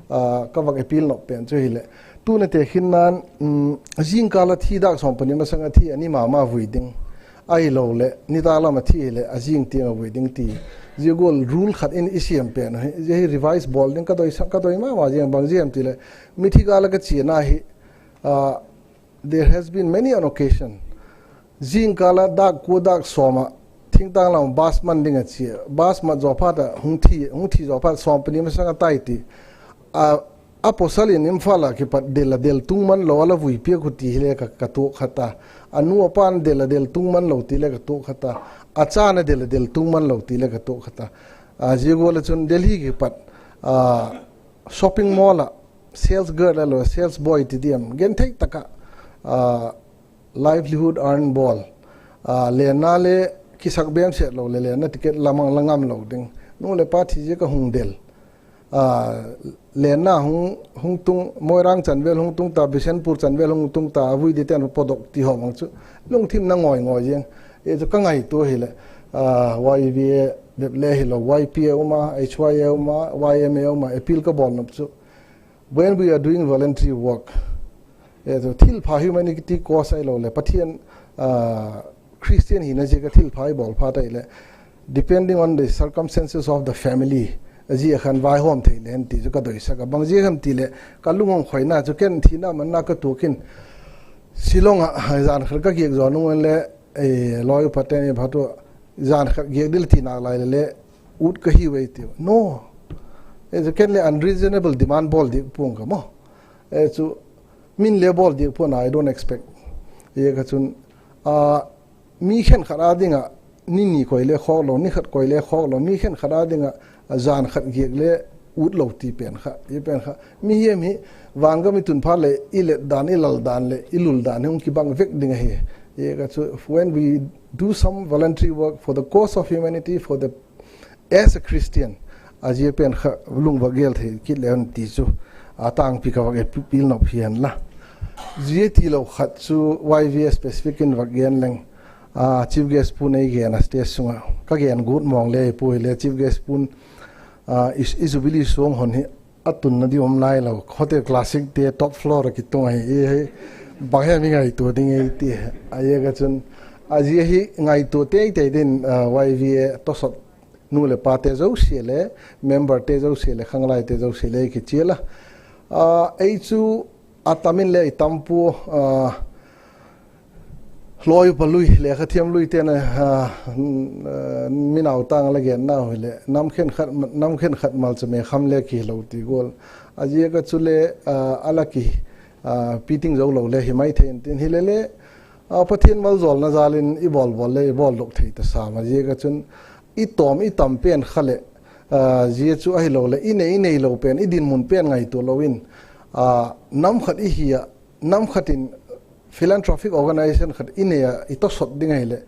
ka vak appeal nop pen chu hileh, tuna tekhinna'n, zingkâl a thi, dâk sawm pani masang a thi a ni ma ma vui ding, ahiloleh nitâk lam a thi hileh a zing tiang a vui ding ti, zia gual rule khat in i siam pen hi, zia hi revise bawl ding ka doi ma ma ziang. Bang ziam tileh, mithi gâl a ka chiana hi, there has been many an occasion Zingkâl ah dâk kua dâk sawm ah thingtâng lam bus man ding a chia, bus mat zaw phat ah hung thi, hung thi zaw phat sawm pani masang a tai ti. A, a pawsal in Imphal ah kipat del a del tung man lo a la vui piak uh ti hile ka, ka tuak kha ta. A nu a pa'n del a del tung man lo ti le ka tuak kha ta. A cha'n a del a del tung man lo ti le ka tuak kha ta. A, zia gual ah chun Delhi kipat, a, shopping mall ah sales girl a lo, sales boy ti diam, genthei tak ah, a, livelihood earn bawl, a, lenna le kisak bem set lo leh lenna ticket la mang la ngam lo ding. Nu leh pa thi ziak a hung del, a, lenna hung, hung tung, Moirang chan vel hung tung ta, Bishnupur chan vel hung tung ta, a vui dingte'n padok ti haw bang chu lungthim na ngawi ngawi ziang. E chu ka ngaitua hileh, a, Y V A bep le hilo, Y P A um a, H Y A um a, Y M A um a, appeal ka bawl nop chu, when we are doing voluntary work, e chu thilpha humanity cause ahilo leh Pathian, a, Christian hina ziak a thilpha i bawl phat ahileh, depending on the circumstances of the family, a zia khan vaihawm thei le hen ti chu ka doisak a. Bang ziak hem ti leh ka lung hung khoina chu ken thina manna ka tuak in Shillong ah jan khat ka giak zaw nung le, e, lawi upate'n i phat u, jan khat giak ding ti nalai le le ut ka hiu ei tiu. No. E chu ken le unreasonable demand bawl diak pua'ng ka maw. E chu min le bawl diak pua'n, I don't expect. E ka chun, a, mi khenkhat â ding ah ni ni koi le khawk lo, ni khat koi le khawk lo, mi khenkhat â ding ah, a, jan khat giak le ut lo ti pen kha, i pen kha. Mihiam hi vangam i tun phat leh i let dan, i lal dan leh i lul dan hi hung kibang vek ding ahi. E ka chu, when we do some voluntary work for the cause of humanity, for the, as a Christian, a zia pen kha lung va gel thei kit le hen ti chu, a, tangpi ka vak appeal nop hi hen la. Zia tilo khat chu Y V A specific in vak gen leng, a, chief guest pu'n ei gen a stage sung ah, ka gen gut mawng le pua hile chief guest pu'n, a, i, i jubilee suang hon hi a tunna di um nailo, Hotel Classic te top floor ah kitung ahi, i hi bang hem i ngaitua ding ei ti. A ziak a chun, a zia hi ngaitua teitei din, a, Y V A tawsawt nu leh pate zosia le, memberte zosia le, khanglaite zosia le kichial a. A, ei chu a tam in le i tam pua, a, lawi upa lui, lekha thiam luite'n, a, mi nau tâng la gennau hileh nam khenkhat, nam khenkhat malchame kham le kihilo ti gual. A ziak a chule, a, a la ki, a, piting zo lo le hi mai thei intin, hilele, a, Pathian maljawlna jal in i bawl bawl le i bawldok thei ta sam a ziak a chun, i tawm i tam pen kha leh, a, zia chu ahilo leh i nei i neilo pen, i dinmun pen ngaitua lo in, a, nam khat i hi ah, nam khat in philanthropic organisation khat i nei ah i tawsawt ding ahileh,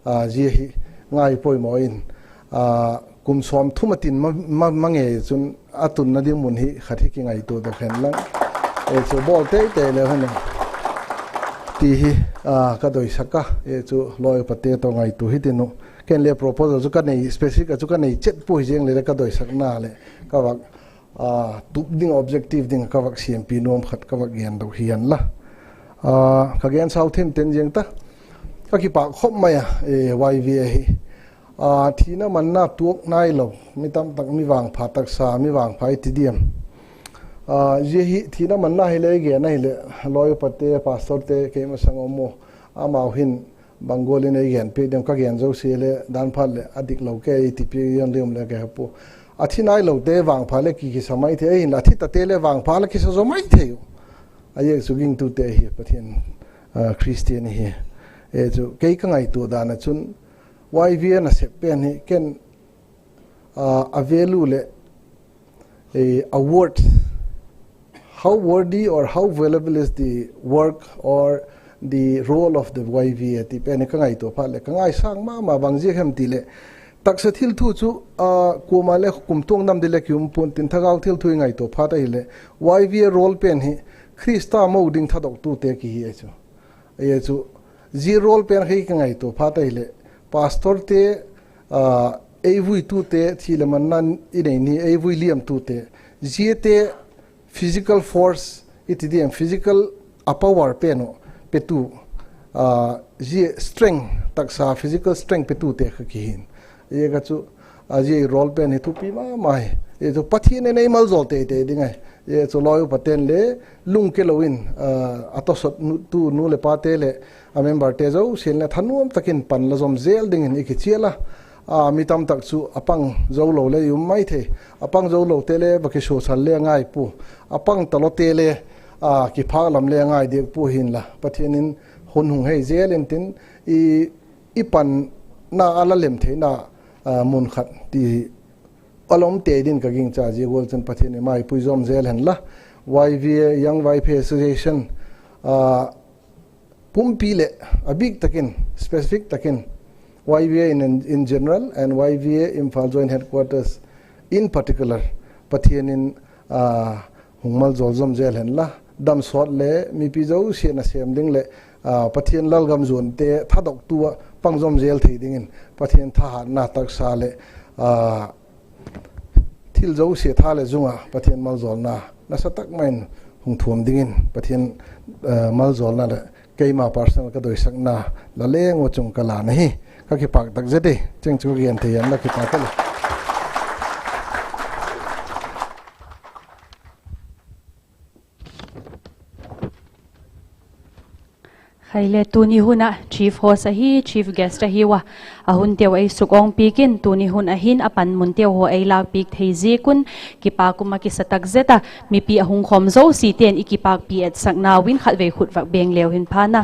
a, zia hi ngai poimaw in, a, kum sawmthum a tin ma, ma, ma ngei chun a tunna ding mun hi khat hi kingaitua dok hen lang, e chu bawl teitei le hen ti hi, a, ka doisak a, e chu lawi upate tawh ngaitua hitin u. Ken le proposal chu ka nei, specific a chu ka nei chet pua hi ziang le le ka doisakna leh ka vak, a, tup ding objective ding ka vak siampi nuam khat ka vak gen dok hi hen la. A, ka gen sau thim ten ziang ta. Ka kipâk khop mai a, e, Y V A hi, a, thina manna tuak nailo, mi tamtak mi vangpha, taksa mi vangpha i ti diam. A, zia hi thina manna hileh i gen ahileh, lawi upate, pastorte, kei masang um u, amau hin bang gual in ei gen piak diam, ka gen zosia le dan phat leh a dik lo ke i ti piak diam le ka he pua. A thi nailote vangpha le ki, kisa mai thei, ahinla a thi tate le vangpha le kisa zaw mai thei u. A ziak chu gingtute hi Pathian, a, Christian hi. E chu kei ka ngaitua dan a chun Y V A nasep pen hi ken, a, a value leh, e, a worth, how worthy or how valuable is the work or the role of the Y V A ti pen hi ka ngaitua phat leh ka ngaisâng ma ma, bang ziak hem ti leh, taksa thil thu chu, a, kuama le kum tuang nam di le ki um pua'n tin, thagau thil thu i ngaitua phat ahileh Y V A role pen hi Khrista mo ding thadoktute ki hi a chu. Ahi chu, zia role pen hi ka ngaitua phat ahileh, pastorte, a, ei vuitute, thi leh manna i nei ni ei vui liamtute, ziate physical force i ti diam, physical a power pen uh petu, a, zia strength, taksa physical strength petute kha ki hin. Ahi ka chu, A zia i role pen hi thupi ma ma hi. Zia chu Pathian in ei maljawl tei tei ding ahi. Zia chu lawi upate'n le lungke lo in, a tawsawt tu nu leh pate leh a memberte zosia'n le thanuam tak in pan la zom zel dingin i kichial a. Mi tamtak chu a pang zo lo le i um mai thei. A pang zo lote le va kisuasal le a ngai pua. A pang talote le kiphâk lam le a ngai diak pua hinla, Pathian in hun hung hei zel intin, i panna a la lem theina mun khat ti a la um tei din ka gingcha. Zia gual chun Pathian in ei maipui zom zel hen la. Y V A, Young Vaiphei Association pumpi leh a bîk tak in, specific tak in, Y V A in, in general and Y V A Imphal Joint Headquarters in particular, Pathian in hung maljawl zom zel hen la. Damsawt le mipi zosia nasêm ding leh Pathian lalgam zuante thadoktu ah pang zom zel thei dingin Pathian thahatna taksa leh thil zosia tha leh zung ah Pathian maljawlna nasa tak mai in hung thuam dingin Pathian maljawlna leh keima personal ka doisakna la leng ua chung ka lan ahi. Ka kipâk tak zet e. Cheng chu ka gen thei hen la, kipâk ka le. Khai le tuni hun ah chief host ahi, chief guest ahiu a, a hunteu ei suk awng piak in, tuni hun ah hin a panmunteu haw ei lâk piak thei ziak un kipâk um ah kisa tak zet a, mipi a hung khawm zosiate'n i kipâkpi etsaknau in khatvei khut vak beng leu hin pha na.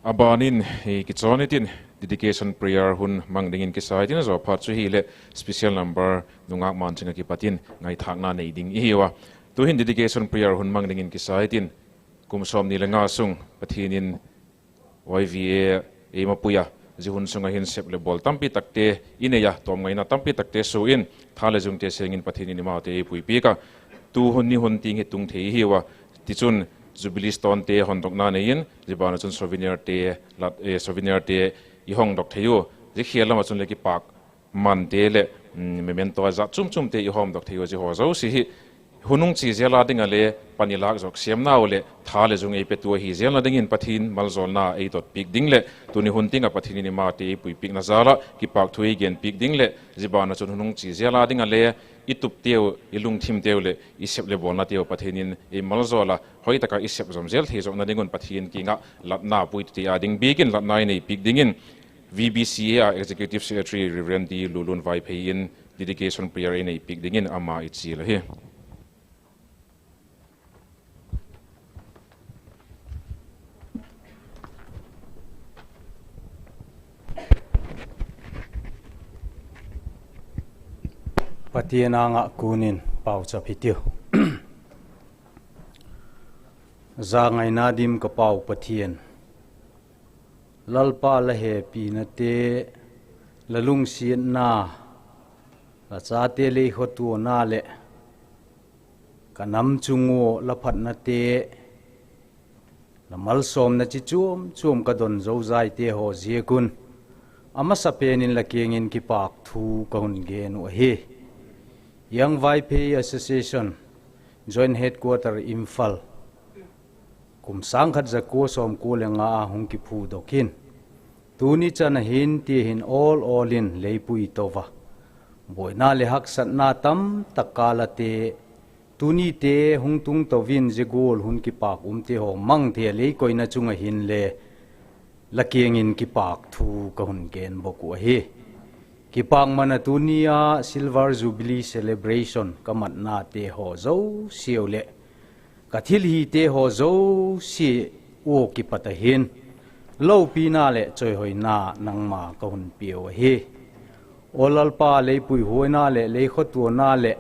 A ban in, kichawn intin, dedication prayer hun mang dingin kisa intin, a zaw phat chu hileh special number nungâk Manching ah kipat in ngaithâkna nei ding i hiu a. Tu'hin dedication prayer hun mang dingin kisa intin, kum sawmni le nga sung Pathian in Y V A ei mapui a, zia hun sung ah hin sep leh bawl tampi takte i nei a, tawmngaina tampi takte sua in, tha leh zungte seng in Pathian in eimate ei puipiak a. Tu hun ni hun tiang hi tung thei i hiu a, tichun Jubilee Stonete hondokna nei in, zia ban ah chun souvenirt, souvenirt i hongdok thei u. Zia khêl lam ah chun le kipâk mante leh memento a zat chuam chuamte i hawmdok thei u. Zia haw zosia hi hun hung chia zel a ding ah le pan i lâk zawk siamnau leh tha leh zung ei petu ahi zelna dingin Pathian maljawlna ei dot piak ding leh tuni hun tiang ah Pathian in eimate ei puipiakna jal ah kipâk thu ei gen piak ding leh zia ban ah chun hun hung chia zel a ding ah le i tupteu, i lungthimteu leh i sep leh bawlnateu Pathian in ei maljawl a, hoi tak ah i sep zom zel thei zawkna ding un Pathian kiang ah latna puitute â ding bik in latna ei nei piak dingin, V B C A ah Executive Secretary Reverend D. Lulun Vaiphei in dedication prayer ei nei piak dingin ama i chial ahi. Pathian âng ah kun in pauchap hitiu. Zangaina dim ka Pau Pathian, Lalpa la hepinate, la lungsiatna, la chate lei khawtuana leh ka nam chung ua la phatnate, la malsawmna chi chuam chuam ka don zozaite haw ziak un, a masapen in la kiang in kipâk thu ka hun gen uh ahi. Young Vaiphei Association, Joint Headquarter Imphal, kum sâng khat za kua sawmkua le nga a hung kiphudok in, tuni chan a hin ti hin awl awl in lei pui to a, buaina leh haksatna tamtak kâl ate, tunite hung tung to in zia gual hun kipâk umte haw mang thei a lei koina chung ah hin le la kiang in kipâk thu ka hun gen bawk uh ahi. Kipâkman a tuni a Silver Jubilee Celebration ka matnate haw zosiau leh ka thil hite haw zosia ua kipat a hin lopina leh chawihoina nangma ka hun piau ahi. Aw Lalpa, lei puihuaina leh lei khawtuana leh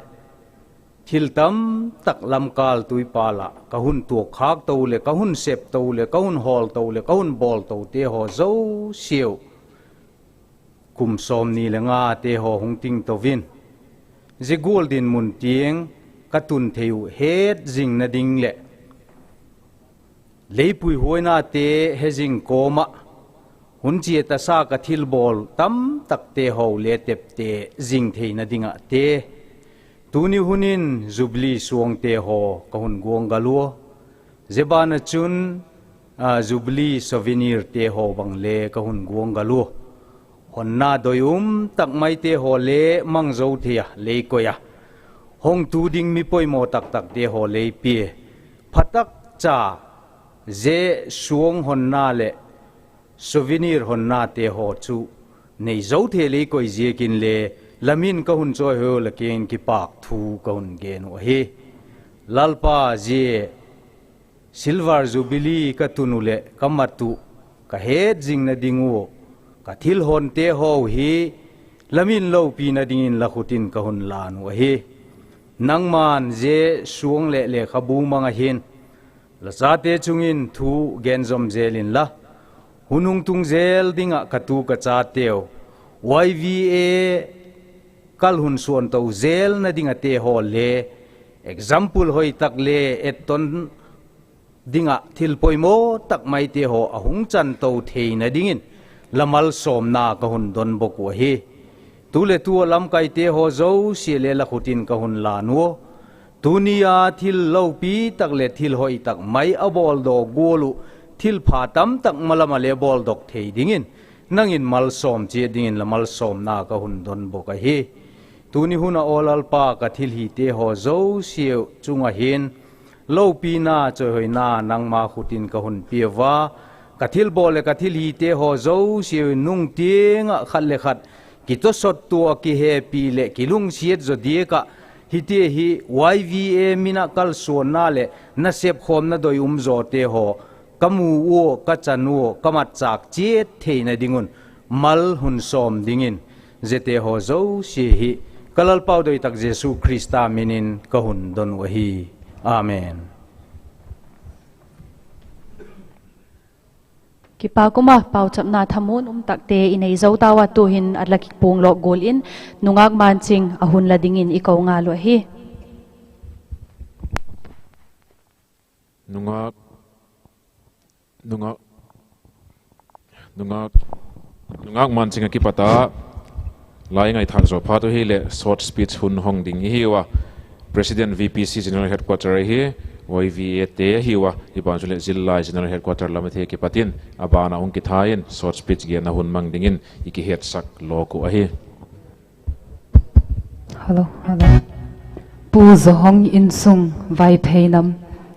thil tamtak lamkâl tuipâl ah ka hun tuakkhâk to leh ka hun sep to leh ka hun hawl to leh ka hun bawl tote haw zosiau kum sawmni le ngate haw hung ting to in, zia gual dinmun tiang ka tun thei uh hetzingna ding leh lei puihuainate hezing kawm ah hun chia tasa ka thilbawl tamtakte haw le tepte zing theina ding ah te, tuni hun in Jubilee suangte haw ka hun guanggal ua, zia ban ah chun Jubilee souvenirte haw bang le ka hun guanggal ua, honna doi um tak maite haw le mang zo thei a lei koi a, hongtu ding mi poimaw tak takte haw lei pia, pha tak cha, zia suang honna leh souvenir honnate haw chu nei zo thei lei koi ziakin le, la min ka hun chawihoi ua la kiang in kipâk thu ka hun gen uh ahi. Lalpa, zia Silver Jubilee ka tun uh leh ka mat uh, ka het zingna ding ua, ka thil hawnte haw hi la min lopina dingin la khut in ka hun lân uh ahi. Nangma'n zia suang leh lekhabu mang ah hin la chate chung in thu gen zom zel inla, hun hung tung zel ding ah ka tu ka chateu, Y V A kal hun suan to zelna ding ate haw le, example hoi tak le etton ding ah thil poimaw tak maite haw a hung chan to theina dingin la malsawmna ka hun don bawk uh ahi. Tu leh tu ah lamkaite haw zosia le la khut in ka hun lân ua, tuni a thil lopi tak leh thil hoi tak mai a bawldaw gual uh, thilpha tam tak malam ah le bawldok thei dingin, nang in malsawm chiat dingin la malsawmna ka hun don bawk ahi. Tuni hun ah aw Lalpa, ka thilhite haw zosiau chung ah hin lopina chawihoina nangma khut in ka hun pia ua, ka thilbawl leh ka thilhite haw zosiau in nung tiang ah khat le khat kitawsot tua, kihepi leh kilungsiat zaw diak ah, hitia hi Y V A min ah kalsuanna leh nasep khawmna doi um zawte haw ka mu ua, ka chan ua, ka matchâk chiat theina ding un mal hun sawm dingin, ziate haw zosia hi ka Lalpau doi tak Jesu Khrista min in ka hun don uh ahi. Amen. Kipâk um a, pauchapna thamuan um takte i nei zo tau a, tu'hin a la kipuang lawk gual in Nungâk Manching a hun la dingin i ko ngal uh ahi. Nungâk, Nungâk, Nungâk Manching a kipat a la i ngaithâk zaw phat uh hileh short speech hun hong ding i hiu a, President V P C General Headquarter ahi, Y V A te ahiu a, i ban chuleh zillai General Headquarter Lamathei kipat in a ban ah hung kitha in short speech genna hun mang dingin i kihetsak lawk uh ahi. Pu Zohong Insung, Vaiphei Nam,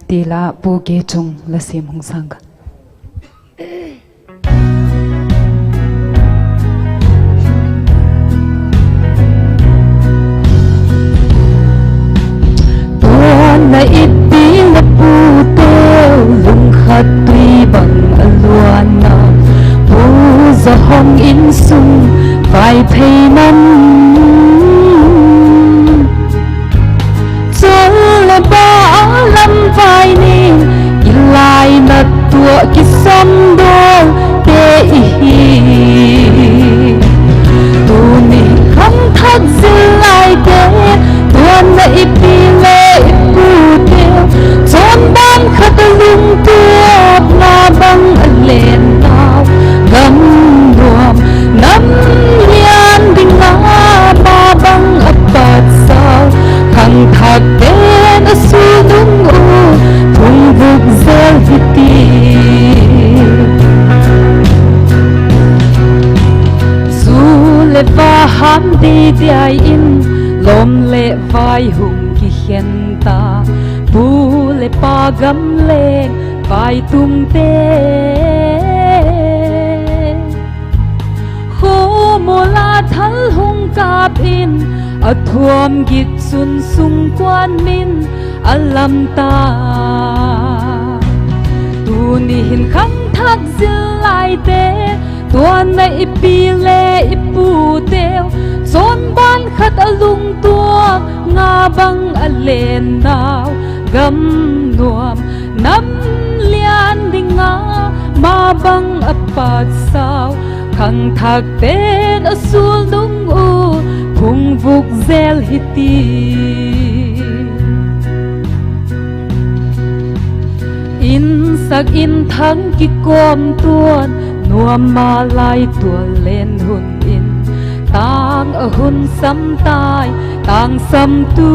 ti la Pu Kechung la siam hung sâng ka. Tua na i pi la puteu lungkhat tui bang a luan a, Pu Zohong Insung, Vaiphei Nam. Chul leh ba a lam vai nin, i lainat tuah kisam dawlte i hi. Tuni khangthak zil laite, tua na i pi le i pute, chawnban khat a lungtuak, ma bang a lennau, gam nuam nam lian ding a, ma bang a patsau, khangthakte'n a sulnung u, phungvuk zel hi ti. Zu leh va ham di diai in, lawm leh vai hung kikhen ta, pu leh pa gam leng vaitumte. Khawmual a thal hung kâp in, a thuam git chun sungkuan min a lam ta. Tuni hin khangthak zil laite, tua na i pi le i puteu, chawnban khat a lungtuak, ma bang a lennau, gam nuam nam lian ding a, ma bang a patsau, khangthakte'n a sulnung u, phungvuk zel hi ti. Insak inthang kikawmtua'n, nuam ma lai tual len hun in, tâng a hun sam tai tângsamtu.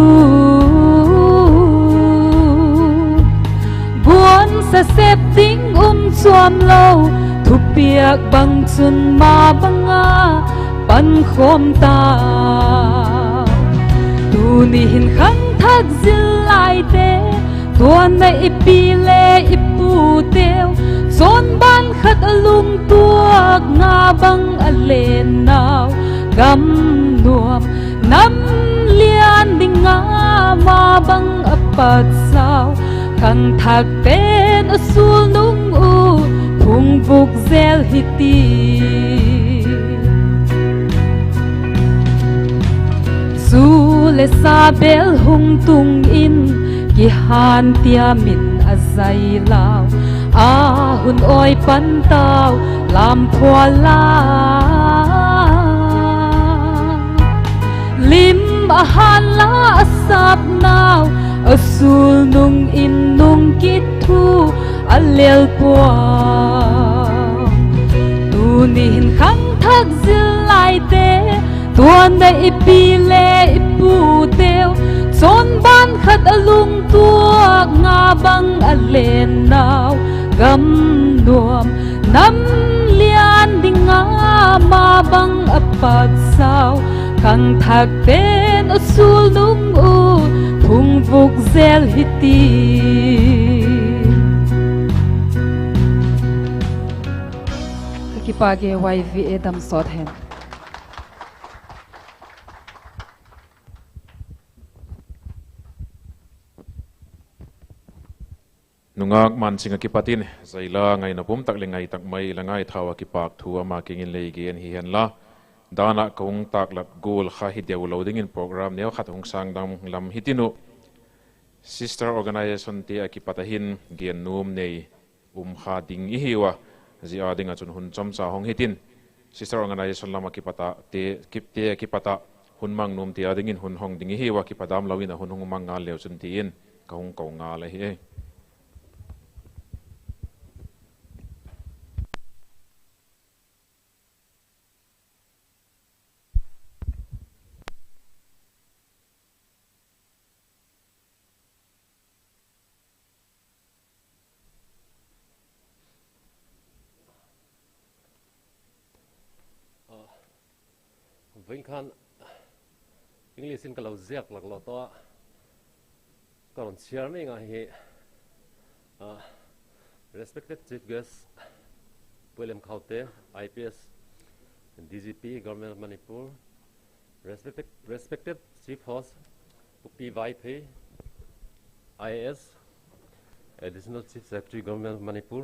Guan Sa sep ding um chuam lo, thupiak bang chun ma bang a pankhawm ta. Tuni hin khangthak zil laite, tuanna i pi le i puteu, chawnban khat a lungtuak nga bang a lennau, gam nuam nam lian ding a ma bang a patsau, khangthakte'n a sul nung u phungvuk zel hi ti. Zu le sa bel hung tung in, kihântiam in a zai lau, a hun awi pan tau, lam phual la. Lim a hân la a sap nau, a sul nung in nung kit thu a lel pua. Tuni hin khangthak zil laite, tuanna i pi le i puteu, chawnban khat a lungtuak nga bang a lennau, gam nuam nam lian ding a ma bang a patsau, khangthakte'n a sul nung u phungvuk zel hi ti. Ka kipâk e, Y V A dam sawt hen. Nungak Manching ah kipat in zai la ngaina pum tak leh ngai tak mai la ngaithau ah kipâk thu ama kiang in lei gen hi hen la, dan ah ka hung tâklat gual kha hi deu lo dingin program neu khat hung sângdam lam hitin uh. Sister organizationte ah kipat a hin gen nuam nei um kha ding i hiu a, zia â ding ah chun hun chomcha hong hitin, sister organization lam ah kipat ah te, kipte ah kipat ah hun mang nuamte â dingin hun hong ding i hiu a, kipadam lo in a hun hung mang ngal leu chun ti in ka hung ko ngal ahi. Vawiin khan English in ka lo ziak lak lo tawh a, ka rawn share mai ngai hi. Respected Chief Guest, Pu L M Khaute, I P S, D G P, Government of Manipur, respected, respected Chief Host, Pu P Vaiphei, I A S, Additional Chief Secretary, Government of Manipur,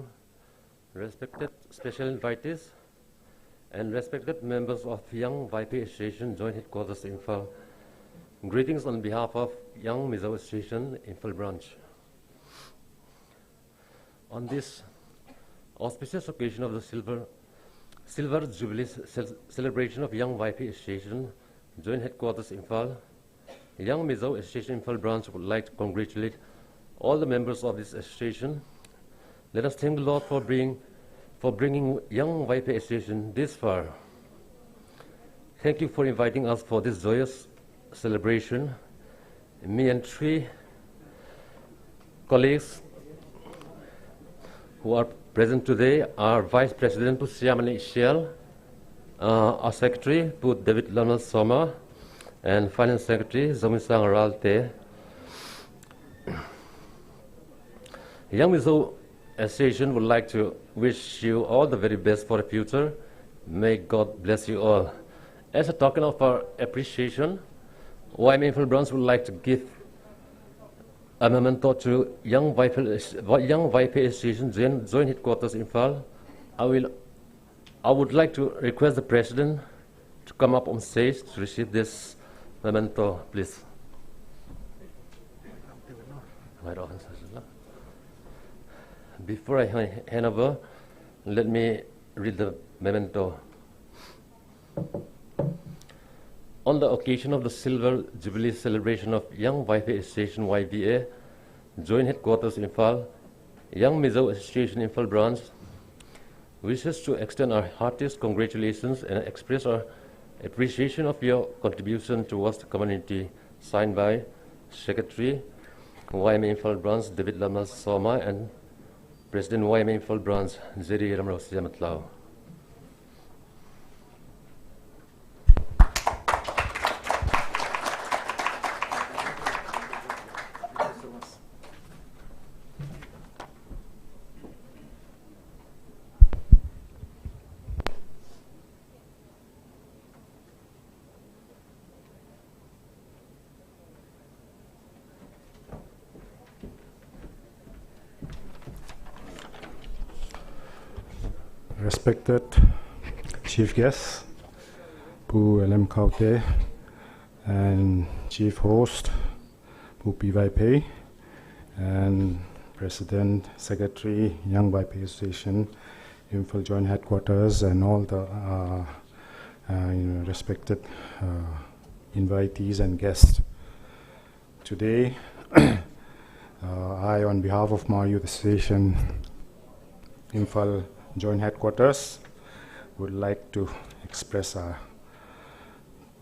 respected special invitees, and respected members of Young Vaiphei Association Joint Headquarters, Imphal. Greetings on behalf of Young Mizo Association, Imphal Branch. On this auspicious occasion of the Silver, Silver Jubilee ce-, celebration of Young Vaiphei Association, Joint Headquarters, Imphal, Young Mizo Association Imphal Branch would like to congratulate all the members of this association. Let us thank the Lord for bring, for bringing Young Vaiphei Association this far. Thank you for inviting us for this joyous celebration. Me and three colleagues who are present today are Vice President Pu Siamani Sial, uh, our Secretary Pu David Lalmalsawma, and Finance Secretary Zomisang Ralte. Young Mizo Association would like to wish you all the very best for the future. May God bless you all. As a token of our appreciation, Y M A Imphal Branch would like to give a memento to Young Vaiphei, Young Vaiphei Association Joint, Joint Headquarters, Imphal. I will, I would like to request the President to come up on stage to receive this memento, please. Before I ha-, hand over, let me read the memento. On the occasion of the Silver Jubilee celebration of Young Vaiphei Association, Y V A, Joint Headquarters, Imphal, Young Mizo Association, Imphal Branch, wishes to extend our heartiest congratulations and express our appreciation of your contribution towards the community. Signed by Secretary, Y M A Imphal Branch, David Lalmalsawma, and President Y M A Imphal Branch, Zeri Lamrosiam Matlau. Respected Chief Guest, Pu L M Khaute, and Chief Host, Pu P. Vaiphei, and President, Secretary, Young Vaiphei Association, Imphal Joint Headquarters, and all the, uh, uh, respected, uh, invitees and guests. Today, uh, I, on behalf of Hmar Youth Association, Imphal Joint Headquarters, would like to express our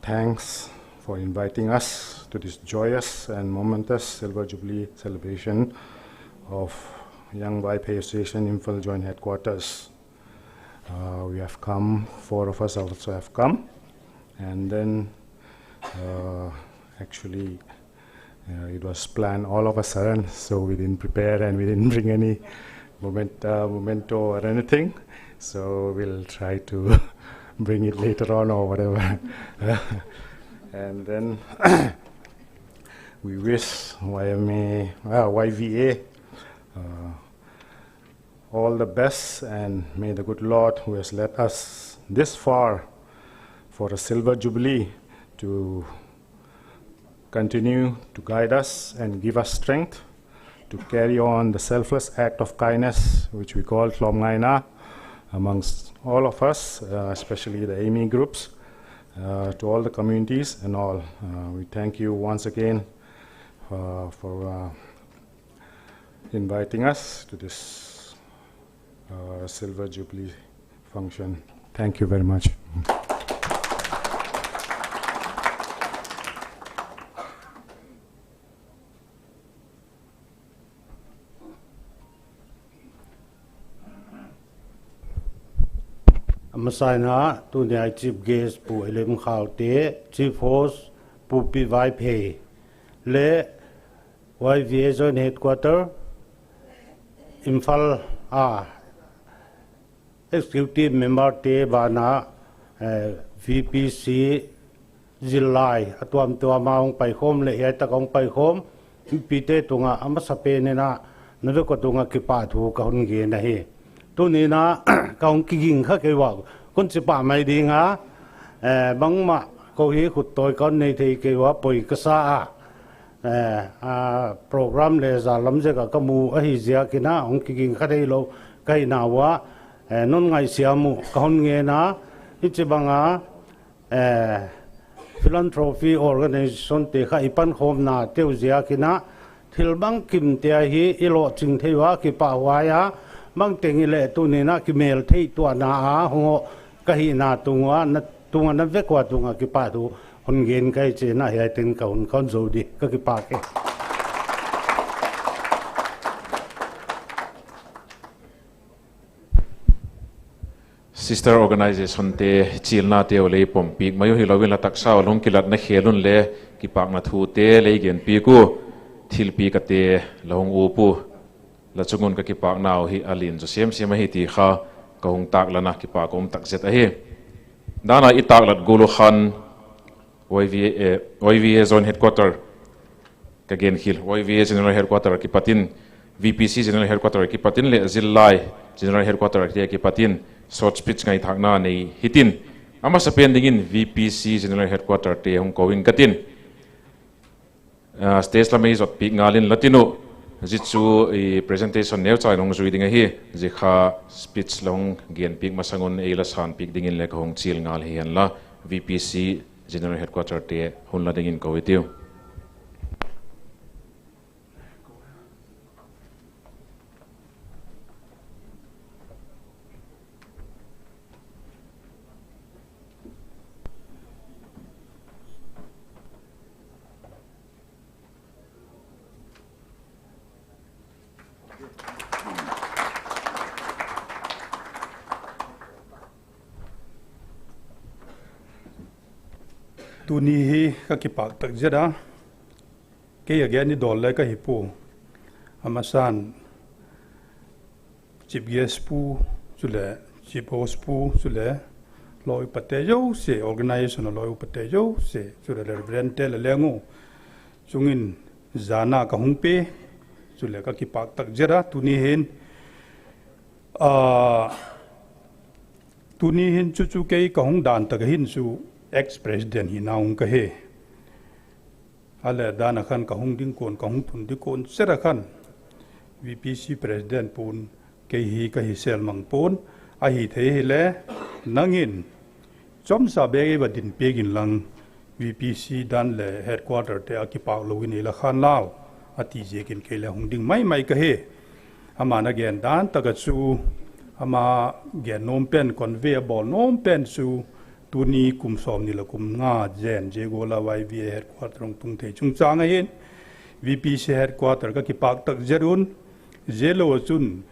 thanks for inviting us to this joyous and momentous Silver Jubilee celebration of Young Vaiphei Association Imphal Joint Headquarters. Uh, we have come, four of us also have come, and then, uh, actually, uh, it was planned all of a sudden, so we didn't prepare and we didn't bring any moment-, uh, memento or anything. So we'll try to bring it later on or whatever. And then we wish Y M A, uh, Y V A, uh, all the best, and may the good Lord, who has led us this far for a silver jubilee, to continue to guide us and give us strength to carry on the selfless act of kindness, which we call Tlawmngaina, amongst all of us, uh, especially the A M E groups, uh, to all the communities and all. Uh, we thank you once again, uh, for, uh, inviting us to this, uh, Silver Jubilee function. Thank you very much. A masa in a, tuni a Chief Guest Pu L M Khaute, Chief Host Pu P. Vaiphei, le Y V A Joint Headquarter Imphal a Executive Memberte bana, eh, V P C zillai a tuamtuam a hung paikhawm leh hiai tak a hung paikhawm mipite tung ah a masapen in a, na vek ua tung ah kipathu ka hun gen ahi. Tuni in a, ka hung kiging kha kei ua, ka hun chi pah mai ding a, eh, bangmah ko hi khut tawi ka hun nei thei kei ua, poi ka sa a, eh, a, program le zan lam zek ah ka mu ahi ziak in a, hung kiging kha theilo ka hina ua, eh, non ngaisiam uh ka hun ngen a, hichibang a, eh, philanthropy organizationte kha i pankhawmnateu ziak in a, thil bangkimte ahi i lawhching thei ua, kipahhuai a, bangteng hileh tuni in a kimêl theituana a hung uh ka hina tung ua, na tung ah na vek ua tung ah kipathu hun gen ka hi chi'n a, hiai teng ka hun ka hun zo di, ka kipak e. Sister organizationte chilnateu lei pompiak mai u hilo in, la taksa u la hung kilatna khêl un le kipakna thute lei genpiak u, thilpiak ate la hung uap u, la chung un ka kipaknau hi a lian zaw semsem ahi ti kha ka hung tâklan a, kipak um tak zet ahi. Dan a i tâklat gual uh khan Y V A, eh, Y V A Joint Headquarter ka gen khial, Y V A General Headquarter kipat in, V P C General Headquarter kipat in leh zillai General Headquarterte kipat in short speech ngaithâkna nei hitin, a masapen dingin V P C General Headquarterte hung ko ing ka tin, ah, stage lam ei zotpiak ngal in la tin uh, zia chu presentation neucha in hung zui ding ahi. Zia kha speech la hung genpiak masang un ei la sânpiak dingin le ka hung chial ngal hi hen la, V P C General Headquarterte hun la dingin ko i tiu. Tuni hi ka kipâk tak zet a, kei a gen i dawl le ka hi pua. A masa'n chief guest pu, chuleh chief host pu, chuleh lawi upate zosia, organization a lawi upate zosia, chuleh reverendte le leng u chung in zana ka hung pe, chuleh ka kipâk tak zet a tuni hin, tuni hin chu chu kei ka hung dan tak a hin chu ex president hina hung ka hi. A leh dan a khan ka hung ding kuan, ka hung tun ding kuan zet a khan VPC president pua'n kei hi ka hi sel mang pua'n, ahi thei hile nang in chawmsa bek ei va din piak inlang, VPC dan leh headquarterte a kipâk lo in ei la khan lau, a ti ziakin kei le hung ding mai mai ka hi. Ama'n a gen dan tak a chu, ama gen nuam pen, convey a bawl nuam pen chu, tuni kum sawmni leh kum nga zen zia gual a YVA headquarter hung tung thei chungchâng a hin VPC headquarter ka kipâk tak zet un, zia lo a chun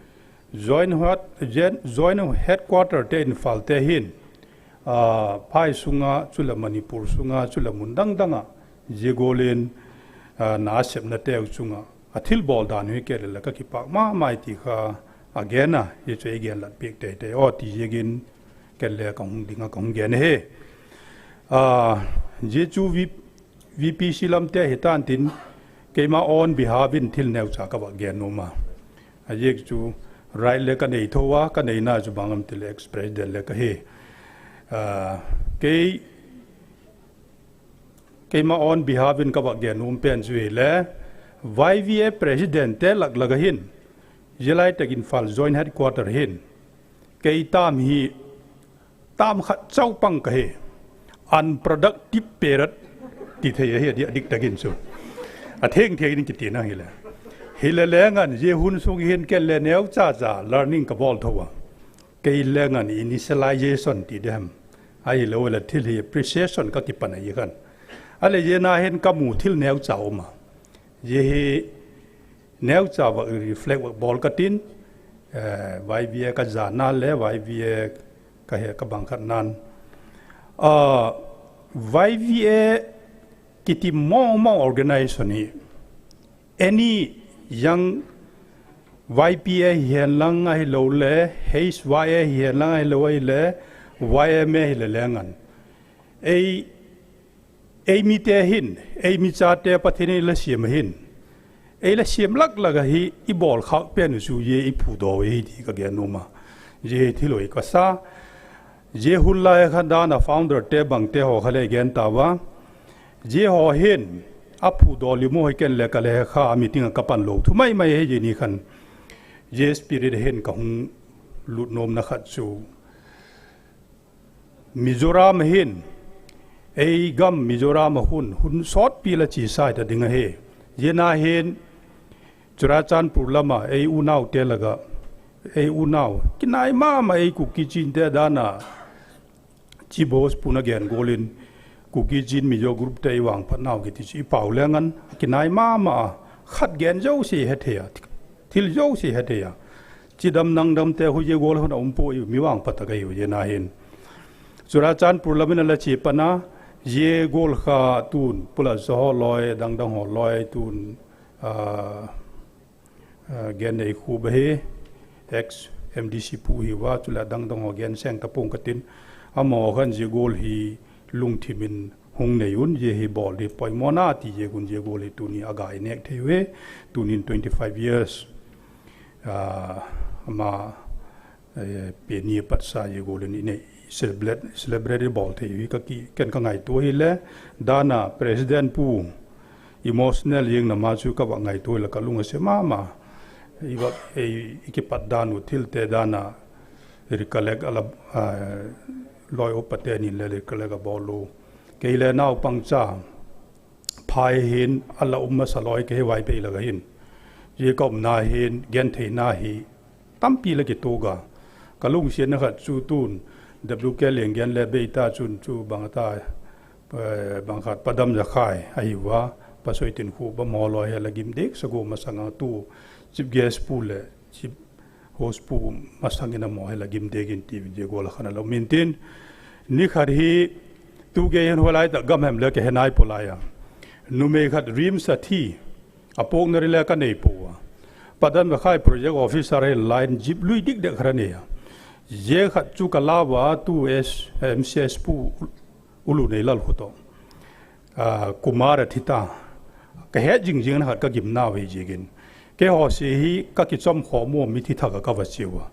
joint head, joint, joint headquarterte Imphalte hin, phai sung a chuleh Manipur sung a chuleh mun dang dang ah zia gual in na sepnateu chung ah a thilbawl dan hi kei le le ka kipâk ma mai ti kha a gen a, zia chu ei gen lat piak tei tei aw ti ziakin kei le ka hung ding a ka hung gen ahi. Zia chu VPC lamte hi ta'n tin, keima own behalf in thil neucha ka va gen nuam a. A ziak chu right le ka nei tho a, ka neina chu bang am ti leh ex president le ka hi. Kei, keima own behalf in ka va gen nuam pen chu hile, YVA presidentte lak lak a hin, zia lai tak Imphal joint headquarter hin kei tam hi, tam khat chau pang ka hi, unproductive period ti thei ahi a dik tak in chu, a theng thei in kitina hile. Hile leng an zia hun sung hin kei le neucha cha learning ka bawl tho a. Kei leng an initialization ti di hem, ahilo leh thil hi appreciation ka kipan ahi khan. A leh zia na hin ka mu thil neucha um a, zia hi neucha va reflect va bawl ka tin, YVA ka zana le YVA ka he ka bang khat nan, YVA kiti mawng mawng organization hi, any young YPA hi hen lang ahilo le, HYA hi hen lang ahilo ahile, YMA hile leng an, ei, ei mite hin, ei michate Pathian in ei la siam ahin, ei la siam lak lak ahi, i bawl khâk pen uh chu zia i phudaw hi ti ka gen nuam a. Zia hi thil ui ka sa. Zia hun lai kha dan a founderte bangte haw kha le gen ta ua, zia haw hin a phudaw lim u hi ken le ka le kha a meeting ah ka pan lo thu mai mai hi zia ni khan. Zia spirit hin ka hung lut nuamna khat chu Mizoram a hin, ei gam Mizoram a hun, hun sawtpi la chia sai ta ding ahi. Zia na hin Churachandpur lam ah ei unaute lak ah, ei unau kinai ma ma ei Kuki Chinte dan a Chief Host pu'n a gen gual in, Kuki Chin Mizo groupte i vangphatnau kiti chu i pau leng an kinai ma ma a, khat gen zosia he thei a, thil zosia he thei a, chidam nangdamte khu zia gual hun a um pua, mi vangphat tak ahiu zia na hin. Churachandpur lam in a la chia pan a, zia gual kha tun Pu Lalzahaw lawi, dang dang haw lawi tun gen nei khu ba hi, ex MDC pu hiu a, chuleh a dang dang haw gen seng ta pua'ng ka tin, amahaw khan zia gual hi lungthim in hung nei un, zia hi bawl di poimawna ti ziak un zia gual hi tuni a gai nêk thei u hi. Tuni'n twenty five years ama peni a patsa zia gual in i nei, celebrate, celebrate i bawl thei u hi ka ki, ken ka ngaitua hile, dan a president pu, emotional ziang na ma chu ka va ngaitua hile ka lung a sia ma ma. I va, i kipat dan uh thilte dan a recollect a la, lawi upate nin le recollect a bawl u. Kei le naupangcha phai hin a la um masa lawi ka hi, Vaiphei lak a hin. Zia ka umna hin gentheina hi tampi la kituak a, ka lungsiatna khat chu tun WK Lianggen le bei ta chun chu bang a ta, bang khat Pa Damzakhai ahiu a, Pa Soitinkhûp a maw lawi he la gim dik sa gua masang a, tu chief guest pu leh chief host pu masang in a maw he la gim dik in ti zia gual a khan a la um intin, ni khat hi Tu gei hin hua lai tak gam hem le ka he nai pua lai a. Numei khat RIMS a thi, a puakna ri le ka nei pua a. Padan Vakhai project officer hin line jeep lui dik dek khat a nei a. Zia khat chu ka lau a, tu S, M C S pu Ulu Neilal khu tawh. Kumar a thi ta. Ka het zing zing a khat ka gimna vei ziakin. Keihaw sia hi ka kichawm khawm ua, mithi thak ah ka va chiau a.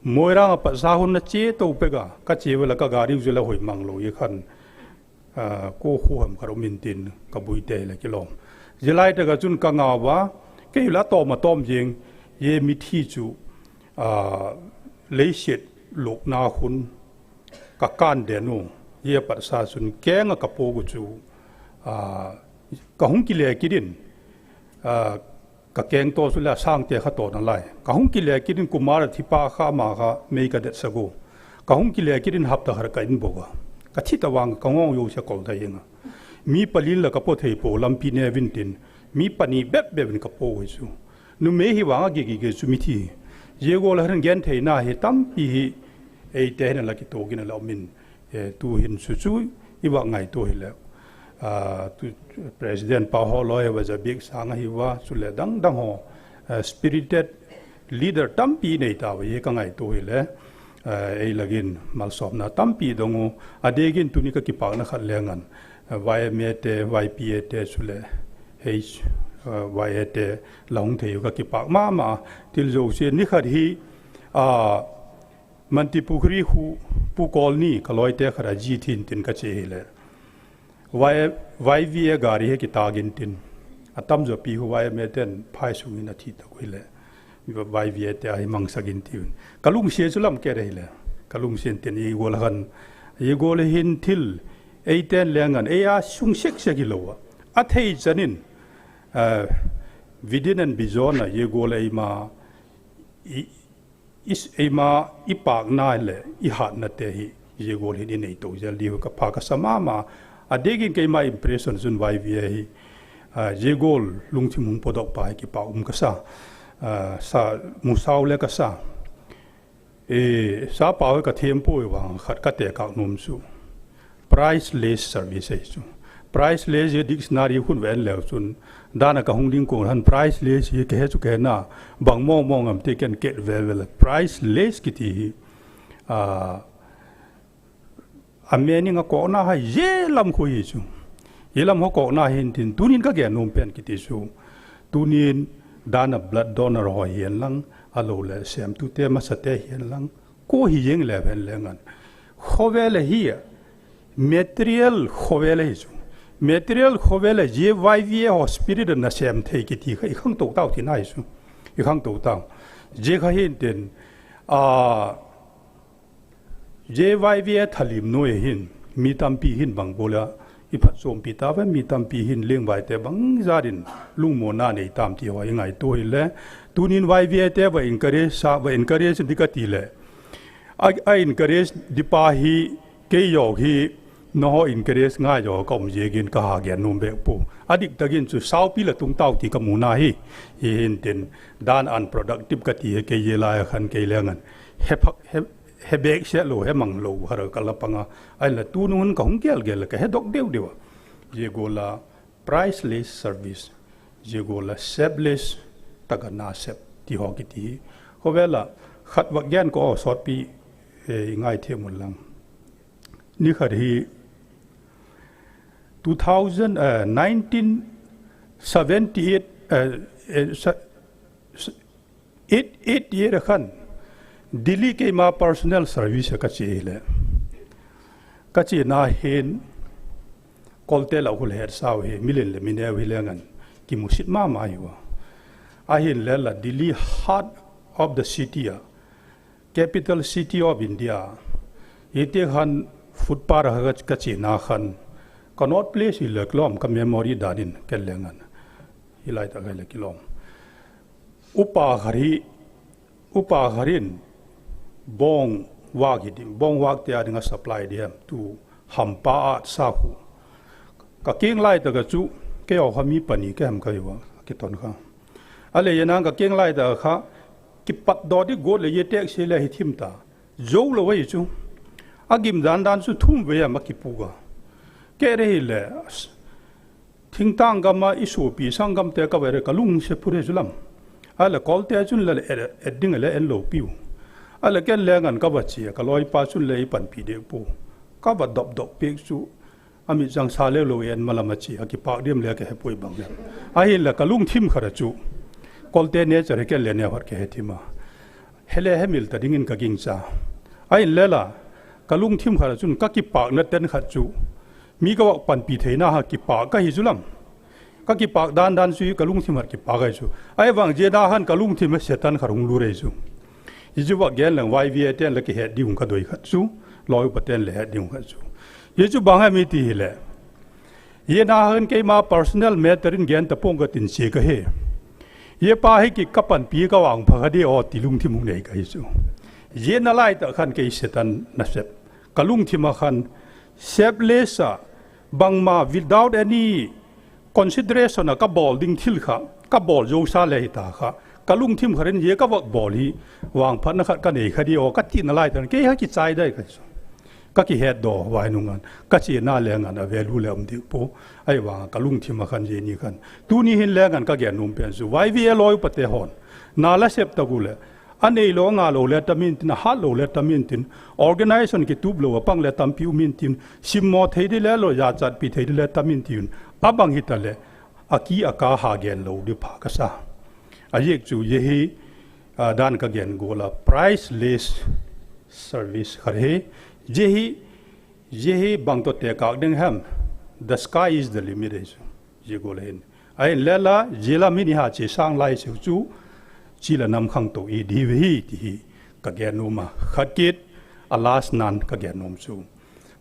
Moirang ah patsa hun a chia to pek a, ka chia ua leh ka gari u zia le hoi mang lo i khan, kua khu ham khat um intin ka buite hileh kilawm. Zia lai tak ah chun ka ngau a, kei la tawm a tawm zing, zia mithi chu, leisiat lukna hun ka kan den u, zia patsa chun keng ah ka puak u chu, ka hung kile kit in, ka keng taw chu le a sângte kha tawna lai. Ka hung kile kit in Kumar a thipa kha ama kha mei ka detsak u. Ka hung kile kit in hapta khat ka in bok a. Ka thi ta vang ka ngawng zosia kol thei ing a. Mi pali'n la ka paw thei pua, lampi neu intin, mi pani bep bep in ka paw hi chu. Numei hi vang a gige chu mithi. Zia gual a hin gentheina hi tampi hi eite hin a la kituak in a la um in, tu'hin chu chu i va ngaitua hileh, tu President pa haw lawi va za biak sâng ahi ua, chuleh dang dang haw, spirited leader tampi nei tau hi ka ngaitua hileh, ei lak in malsawmna tampi dong u. A diak in tuni ka kipâkna khat leng an, Y M A te, Y P A te chuleh H Y A te la hung thei u ka kipâk ma ma. Thil zosia ni khat hi, Mantripukhri khu Pu Kawlni ka lawite khat a zi thi intin ka chia hileh, Y V A gari hi kitâk intin, a tamzaw pi khu Y M A te'n phai sung in a thi tak u hileh, Y V A te a hi mangsak intin, ka lungsiat chu lam ket ahileh, ka lungsiat intin i gual a khan, i gual a hin thil eite'n leng an ei a sung sek sek hilo a, a thei chan in, Vidin and Bijon a zia gual a eima, eima i pâkna leh i hatnate hi zia gual hin i nei to zel diu ka pha ka sa ma ma. A diak in keima impression chun Y V A hi zia gual lungthim hung pawtdok pa hi kipâk um ka sa, musau le ka sa. Sapau hi ka thiam puai vang khat ka tekâk nuam chu priceless service ahi chu. Priceless hi dictionary khun va en leu chun, dan a ka hung ding kuan han priceless hi ka he chu ka he na, bang mawng mawng am ti ken ket vel vel a priceless kiti hi, a meaning a kawkna hai zia lam khu hi chu. Zia lam khu kawkna hintin tunin ka gen nuam pen kiti chu, tunin dan a blood donor haw hian lang, a lo leh sêmtute masate hian lang, kua hi ziang le hen leng an, khawvel a hi a material khawvel ahi chu. Material khawvel a zia Y V A haw spirit a nasêm thei kiti kha i khangto tau tina hi chu. I khangto tau. Zia kha hintin, zia Y V A thalim nuai hin mi tampi hin bang gual a i phatchuampi ta ve, mi tampi hin lengvaite bangzat in lungmuanna nei tam ti haw i ngaitua hile, tunin Y V A te va encourage sa, va encourage di ka ti leh, a encourage di pa hi kei zaw hi, nanghaw encourage ngai zaw ka um ziakin ka ha gen nuam bek pua. A dik tak in chu saupi la tung tau ti ka muna hi. Hi hintin, dan unproductive ka ti hi kei zia lai a khan kei leng an he bêk set lo, he mang lo har ka la pang a. Ahinla tunung hun ka hung gel gel leh ka hedok deu deu a, zia gual a priceless service, zia gual a selfless, tak a na sep ti haw kiti hi. Khawvel a khat vak gen ka aw sawtpi, i ngaithiam un lang. Ni khat hi two thousand, nineteen seventy eight, eight eight a khan Delhi keima personal service a ka chia hileh, ka chiana hin kolte lau khu le hetsau hi, milen leh mineu hi leng an kimusit ma ma hi ua. Ahinle la Delhi, heart of the city a, capital city of India, hiti khan footpath a kha ka chiana khan Connaught Place hile kilawm, ka memory dan in ken leng an, hilai tak hile kilawm. Upa khat hi, upa khat in bawng vâk hi di, bawng vâkte a ding a supply di hem tu hampa a sa khu, ka kiang lai tak a chu kei haw kha mi pani ka hem ka hi ua, a kiton kha. A leh zia nang ka kiang lai tak a kha kipatdawk di guat leh zia tekse le hi thim ta, zo lo ahi chu. A gim dan dan chu thum vei hem a kipuk a. Kei re hileh, thingtâng gam ah i suapi sanggamte ka va re ka lungsiat phu re chu lam. Ahileh kolte chun la et ding a le en lo piu. Ahileh ken le ngan ka va chia, ka lawipa chun le ei panpi diak pua. Ka va dop dop piak chu, a mit chang sa leu lo en ma lam a chia, a kipâk diam le ka he puai bang le. Ahinla ka lungthim khat ah chu, kolte nature hi ken le neu khat ka he thim a, he le hemil ta dingin ka gingcha. Ahinle la, ka lungthim khat ah chun ka kipâkna ten khat chu, mi ka vak panpi theina kha kipâk ka hi chu lam. Ka kipâk dan dan chu ka lungthim khat kipâk ahi chu. Ahivang zia na khan ka lungthim ah Setan khat hung lut ahi chu. Zia chu vak gen leng Y V A ten le kihet ding uh ka doi khat chu, lawi upa ten le het ding uh khat chu. Zia chu bang hem i ti hileh, zia na khan keima personal matter in gen ta pua'ng ka tin chia ka hi. Zia pa hi ki ka panpi ka vangpha kha di aw ti lungthim hung nei ka hi chu. Zia na lai tak khan kei Setan nasep, ka lungthim ah khan, selfless ah, bangma without any consideration ah ka bawl ding thil kha, ka bawl zosa le hita kha, ka lungthim khat in zia ka vak bawl hi vangphatna khat ka nei kha di aw ka tina lai tak khan kei kha kichai dai ka hi chu. Ka kihetdaw vai nung an ka chiana le ngan a value le um diak pua. Ahivang ah ka lungthim ah khan zia ni khan, tuni hin le ngan ka gen nuam pen chu Y V A lawi upate haw'n, na la sep tak u leh, a neilo a ngalo le tam intin, a hatlo le tam intin, organisation kitup lo a pang le tampi um intin, simmaw thei di le lo, jachatpi thei di le tam intin, a bang hitaleh, a ki a ka ha gen lo di pha ka sa. A ziak chu zia hi, dan ka gen gual a priceless service khat hi. Zia hi, zia hi bang tawh tekâk ding hem, the sky is the limit ahi chu. Zia gual hin, ahinle la zia lam hin i ha chia sâng lai siau chu, chi la nam khangto i di hi ti hi ka gen nuam a, khat kit, a last na'n ka gen nuam chu,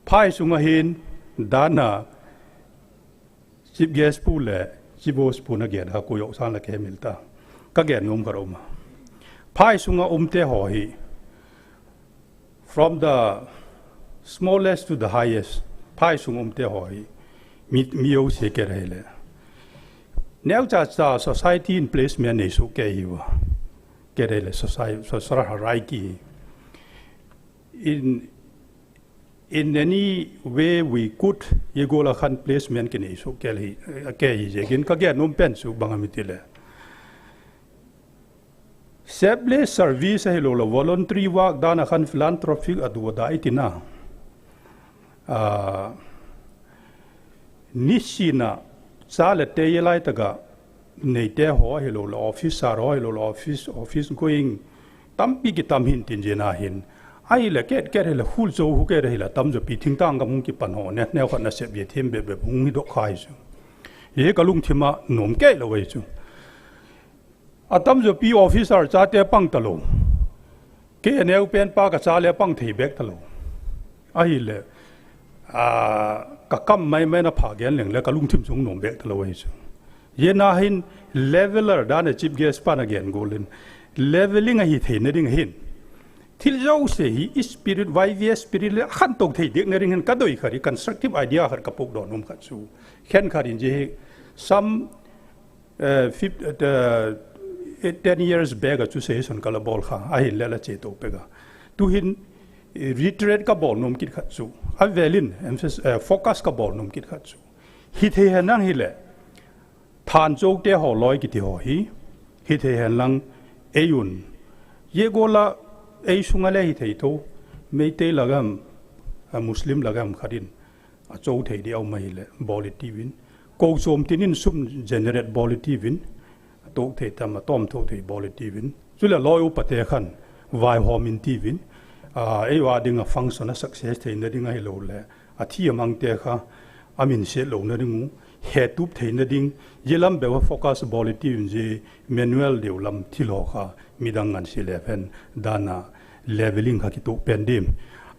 phai sung ah hin, dan a Chief Guest pu leh Chief Host pu'n a gen kha kua zawk sâng la ka hemil ta, ka gen nuam khat um a, phai sung ah umte haw hi, from the smallest to the highest, phai sung umte haw hi, mi, mi zosia ket ahileh, neucha cha society in placement nei suk kei hi ua, ket ahileh society, social hierarchy hi, in, in any way we could, zia gual a khan placement kinei suk kei hi, kei hi ziakin ka gen nuam pen chu bang a mi ti leh, selfless service ahilo leh voluntary work dan a khan philanthropic a du a da i tina, nisin a cha le te i lai tak ah neite haw ahilo leh officer haw ahilo leh office, office going tampi kitam hin tin zia na hin, ahileh ket ket hileh khul cho hu ket ahileh tam zaw pi thingtâng gam hung kipan haw ne neu khat nasep zia thiam bep bep hung hi dok kha hi chu. Hi ka lungthim ah nuam kei lo ahi chu. A tam zaw pi officer chate pang talo, kei a neu pen pa ka cha le pang thei bek talo. Ahileh, ka kam mai mai na pha gen leng le ka lungthim chu nuam bek talo ahi chu. Zia na hin leveler dan a Chief Guest pa'n a gen gual in, levelling ahi theina ding hin, thil zosia hi spirit, Y V A spirit leh a khanto thei diakna ding hin ka doi khat hi, constructive idea khat ka puakdaw nuam khat chu, khenkhat in zia hi some, ten years back a chu session ka la bawl kha ahinle la chia to pek a, tuhin reiterate ka bawl nuam kit khat chu, a vêl in emphasis, focus ka bawl nuam kit khat chu, hi thei hen lang hileh, thanchote haw lawi kiti haw hi, hi thei hen lang, ei un, zia gual a, ei sung a le hi thei to, Meitei lak em, Muslim lak em khat in a cho thei di a um ahileh bawl i tiu in, kochuam tin in sum generate bawl i tiu in, a tuak thei tam a tawmtho thei bawl i tiu in, chuleh lawi upate khan vaihawm in tiu in, ei ua ding a function a success theina ding ahilo leh a thi a mangte kha a minsiat lona ding uh, hetup theina ding, zia lam bep a focus bawl i tiu in, zia manual deu lam thil haw kha midang ngansia le pen dan a levelling kha kituak pen diam,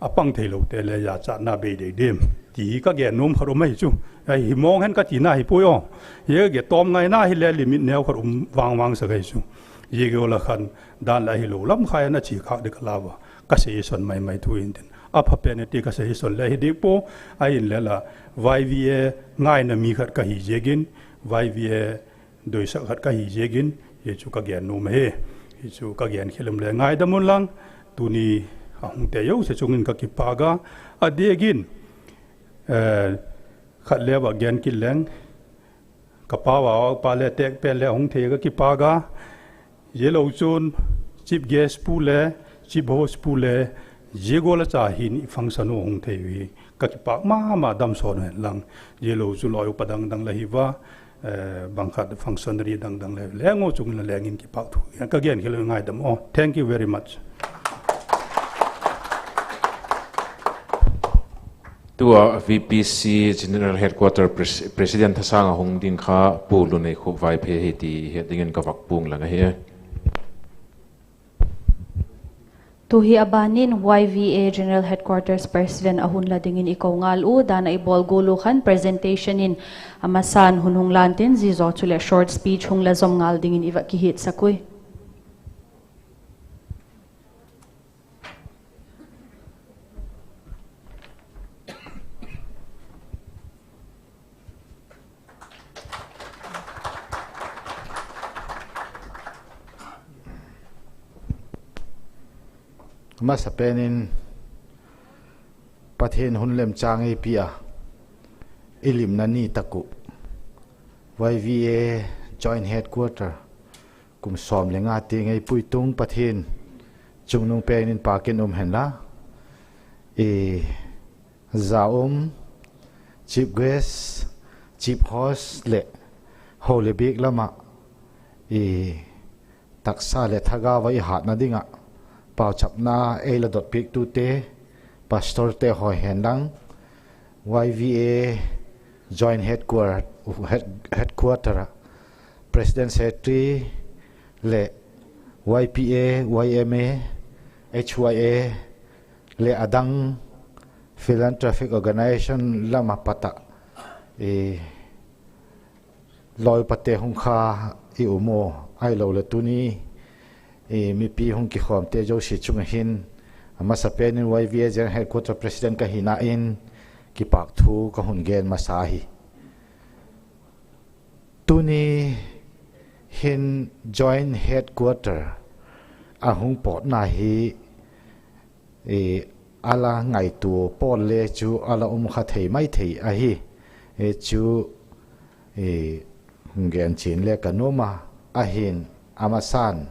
a pang theilote le jachatna bei dei diam, ti hi ka gen nuam khat um ahi chu. Hi mawng hen ka tina hi puai aw. Zia ka gen tawm ngaina hile limit neu khat um vang vang sak ahi chu. Zia gual a khan dan la hilo lam kha in a chi khâk ding ka lau a, ka suggestion mai mai thu intin, a pha pen a ti ka suggestion le hi dik pua. Ahinle la, Y V A ngaina mi khat ka hi ziakin, Y V A doisak khat ka hi ziakin hi chu ka gen nuam ahi. Hi chu ka gen khel um le ngaidam un lang, tuni a hungte zosia chung in ka kipâk a, a diak in, khat le va gen kit leng, ka pau a pa le têk pen le hung thei ka kipâk a, zia lo chun chief guest pu le chief host pu le zia gual a cha hin i function u hung thei hi ka kipâk ma ma, damsawn hen lang. Zia lo chu lawi upa dang dang la hi va, bang khat functionary dang dang le leng u chung in la leng in kipâk thu ka gen khel ngaidam aw. Thank you very much. Tu a VPC General Headquarter Pres-, President thasâng a hung ding kha Pu Luneikhup Vaiphei hi ti het dingin ka vak puang lang ahi. Tu hi a ban in Y V A General Headquarters President a hun la dingin i ko ngal u. Dan a i bawl gual u khan presentation in a masan hun hung la ntin, zia zaw chuleh short speech hung la zom ngal dingin i va kihiatsak ui. Masa pen in Pathian hun lemchâng ei pia, i limna ni tak uh Y V A Joint Headquarter kum sawm le nga tiang ei puitung Pathian chungnung pen in pâk in um hen la, i za um, chief guest, chief host leh ho le biak lam ah i taksa leh thagau a i hâtna ding ah pauchapna ei la dot piaktute, pastorte haw hen lang, Y V A Joint Headquarter, Headquarter ah President, Secretary leh Y P A, Y M A, H Y A leh a dang philanthropic organisation lam a pat ah lawi upate hung kha i um u, ahiloleh tuni mipi hung kikhawmte zosia chung ah hin a masa pen in Y V A General Headquarter President ka hina in kipâk thu ka hun gen masa hi. Tuni hin Joint Headquarter a hung pawtna hi a la ngaitua pawl le chu a la um kha thei mai thei ahi. Chu hung gen chian le ka nuam a, ahin a masan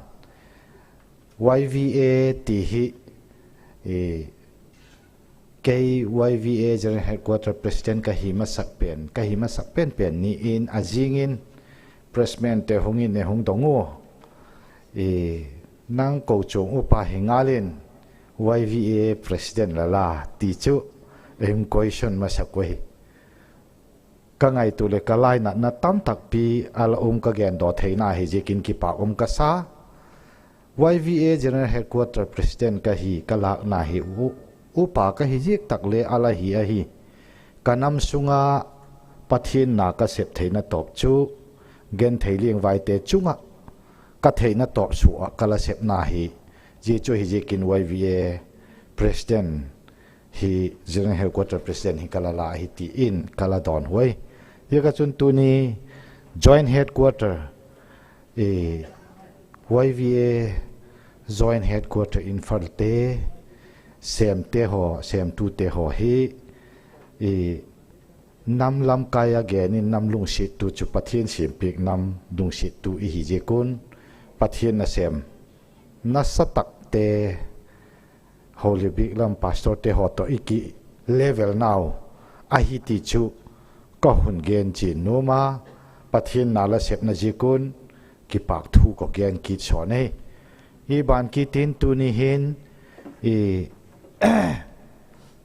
Y V A ti hi kei Y V A General Headquarter President ka hi masak pen, ka hi masak pen pen ni in a zing in pressmante hung in e hung dong ua, nang kochuam upa hi ngal in Y V A President la la ti chu ei hung question masak uhi. Ka ngaitua leh ka lainatna tamtakpi a la um ka gendaw theina hi ziakin kipâk um ka sa. Y V A General Headquarter President ka hi ka lâkna hi upa ka hi ziak tak le a la hi ahi. Ka nam sung ah Pathian na ka sep theina tawp chu genthei liangvaite chung ah ka theina tawp sua ah ka la sepna hi. Zia chu hi ziakin Y V A President hi, General Headquarter President hi ka la la hi ti in ka la dawn huai. Ziak a chun tuni Joint Headquarter, Y V A Joint Headquarter Imphalte sêmte haw, sêmtute haw hi nam lamkai a gen in nam lungsiattu chu Pathian siampiak nam lungsiattu i hi ziak un Pathian nasêm nasa takte, holy bik lam pastorte haw tawh i ki level nau ahi ti chu ka hun gen chian nuam a, Pathian na la sepna ziak un kipâk thu ka gen kit sawn ei. I ban kit in tuni hin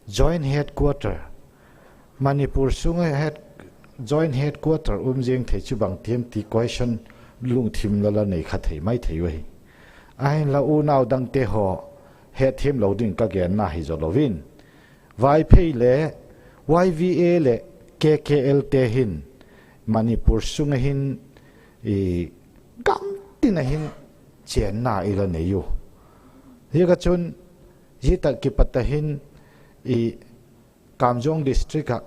Joint Headquarter, Manipur sung ah Joint Headquarter um ziang thei chu bang tiam ti question lungthim la la nei kha thei mai thei uhi. Ahinla unau dangte haw hetthiam lo ding ka genna hi zaw lo in, Vaiphei le Y V A leh K K L te hin Manipur sung ah hin gam tin ah hin chênna i la nei u. Ziak a chun zia tak kipat a hin Kamjong District ah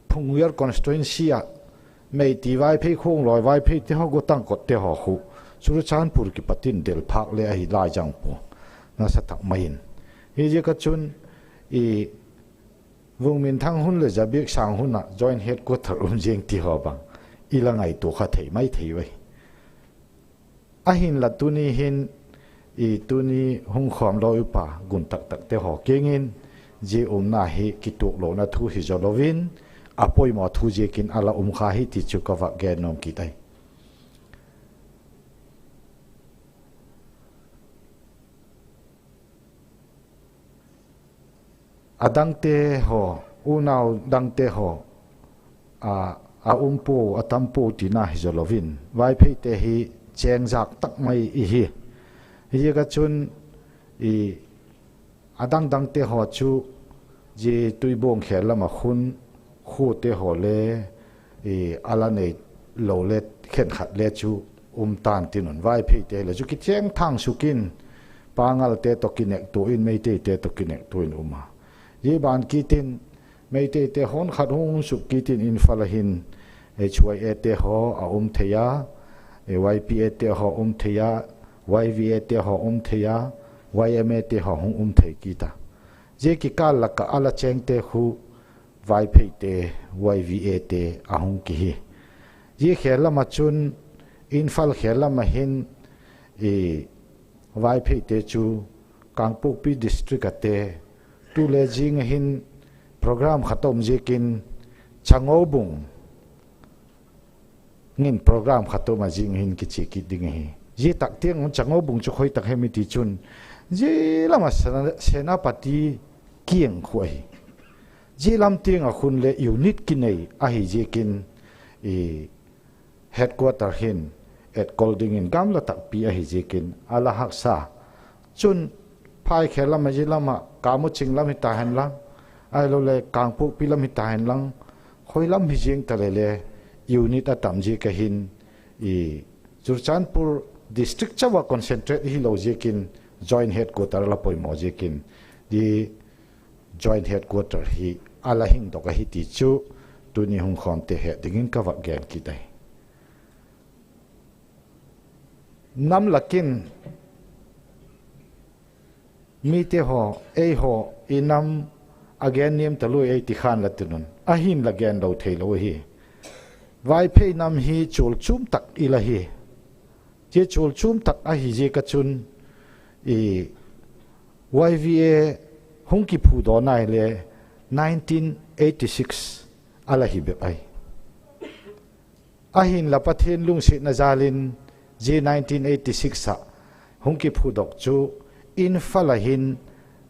Phungvial Constituency ah Meiti Vaiphei, Khuanglawi Vaiphei te haw, Gotang Kot te haw khu Churachandpur kipat in del phâk le ahi lai zang pua, nasa tak mai in. Hi ziak a chun Vungminthang hun leh Zabiaksang hun ah joint headquarter um ziang ti haw bang i la ngaitua kha thei mai thei ui. Ahinla tuni hin, i tuni hung khawm lawi upa gun tak takte haw kiang in, zia umna hi kituaklona thu hi zaw lo in, a poimaw thu ziakin a la um kha hi ti chu ka vak gen nuam kit ai. A dangte haw, unau dangte haw, a, a um pua, a tam pua tina hi zaw lo in, Vaipheite hi chêng zâk tak mai i hi. Ziak ah chun, i, a dang dangte haw chu, zia Tuibuang khel lam ah khun, khuate haw le, i, a la nei lo le khenkhat le chu um ta'n tin un, Vaipheite le chu kichêng thâng suk in, Pangalte tawh kinektua in, Meiteite tawh kinektua in um a. Zia ban kit in, Meiteite hawn khat hung um suk kit in Imphal ah hin, H Y Ate haw a um thei a, Y P Ate haw um thei a, Y V Ate haw um thei a, Y M Ate haw hung um thei kit a. Zia kikâl lak ah a la chêngte khu Vaipheite, Y V Ate a hung kihi. Zia khel lam ah chun, Imphal khel lam ah hin, i, Vaipheite chu Kangpokpi district ate, tu le zing ah hin program khat um ziakin Changoubung in program khat um a, zing hin kichia kit ding ahi. Zia tak tiang un Changoubung chu khoi tak hem i ti chun, zia lam ah Sena-, Senapati kiang khu ahi. Zia lam tiang ah khun le unit kinei ahi ziakin, i, headquarter hin etkol dingin gamla takpi ahi ziakin a la haksa. Chun, Phai khel lam ah, zia lam ah Kamuching lam hi ta hen lang, ahilo le Kangpokpi lam hi ta hen lang, khoi lam hi ziang ta le le, unit a tam ziak ah hin, i, Churachandpur district chau ah concentrate hilo ziakin, joint headquarter a la poimaw ziakin, zia joint headquarter hi a la hingdok ahi ti chu tuni hung khawmte het dingin ka vak gen kit ahi. Nam lak in mite haw, ei haw, i nam a gen niam ta lui ei ti khan la tin un, ahinla gen lo theilo ahi. Vaiphei nam hi chualchum tak i la hi. Zia chualchum tak ahi ziak ah chun, i, Y V A hung kiphudaw nai le nineteen eighty six a la hi bep ahi. Ahinla Pathian lungsiatna jal in zia nineteen eighty six ah hung kiphudok chu Imphal ah hin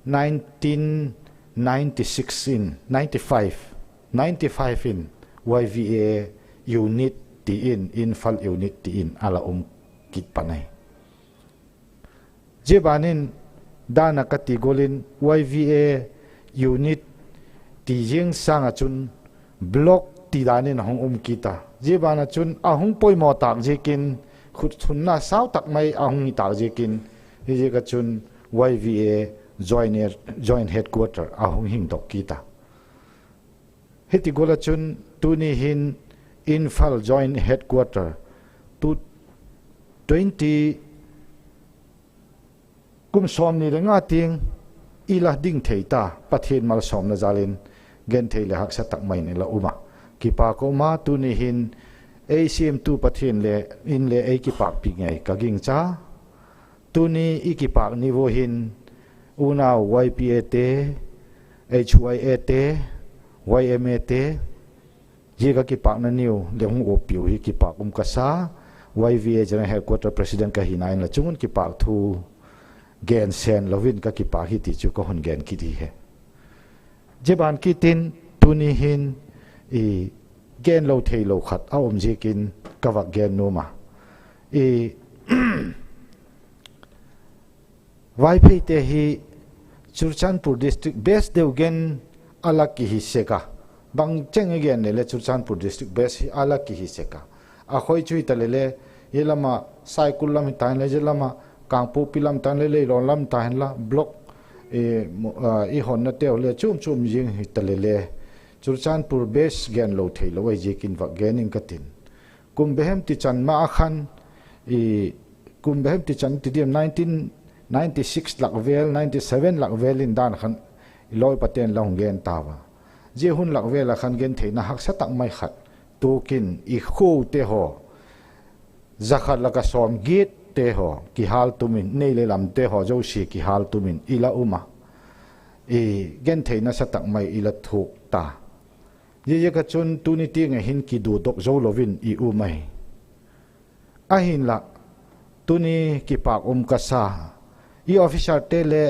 nineteen ninety six in, ninety five, ninety five in Y V A unit ti in, Imphal unit ti in a la um kit pan ahi. Zia ban in dan ah ka ti gual in Y V A unit ti ziang sâng ah chun block ti dan in a hung um kit a. Zia ban ah chun a hung poimaw tâk ziakin, khutthunna sau tak mai a hung hi tâk ziakin, hiziak ah chun Y V A joint, joint headquarter a hung hingdok kit a. Hiti gual ah chun tuni hin Imphal joint headquarter tu twenty kum sawmni le nga tiang i la ding thei ta, Pathian malsawmna jal in genthei leh haksa tak mai in i la um a. Kipâk um a, tuni hin ei siamtu Pathian le in le ei kipâkpi ngei ka gingcha. Tuni i kipâk ni ua hin unau Y P A te, H Y A te, Y M A te, zia ka kipâkna niu le hung uappiu hi kipâk um ka sa, Y V A General Headquarter President ka hina inla chung un kipâk thu gen sen lo in ka kipâk hi ti chu ka hun gen kit hi he. Zia ban kit in tuni hin i gen lo theilo khat a um ziakin ka vak gen nuam a. I Vaipheite hi Churachandpur District base deu gen a la kihi sek a. Bang cheng i gen le le Churachandpur District base hi a la kihi sek a. A khoi chu hi ta le le, hi lam ah Saikul lam hi ta hen la, zia lam ah Kangpokpi lam ta hen la, Leilon lam ta hen la, block i honnateu le chuam chuam ziang hi ta le le, Churachandpur base gen lo theilo ahi ziakin vak gen ing ka tin. Kum behem ti chan ma a khan, kum behem ti chan ti diam, nineteen ninety six lak vel, ninety seven lak vel in dan khan i lawi pate'n la hung gen tau a. Zia hun lak vel ah khan gentheina haksa tak mai khat tuak in i khuate haw, za khat lak ah sawmgiatte haw kihâl tum in, nei le lamte haw zosia kihâl tum in i la um a, genthei nasa tak mai i la thuak ta. Ziaziak ah chun tuni tiang ah hin kiduadok zo lo in i um ahi. Ahinla, tuni kipâk um ka sa, i officerte le,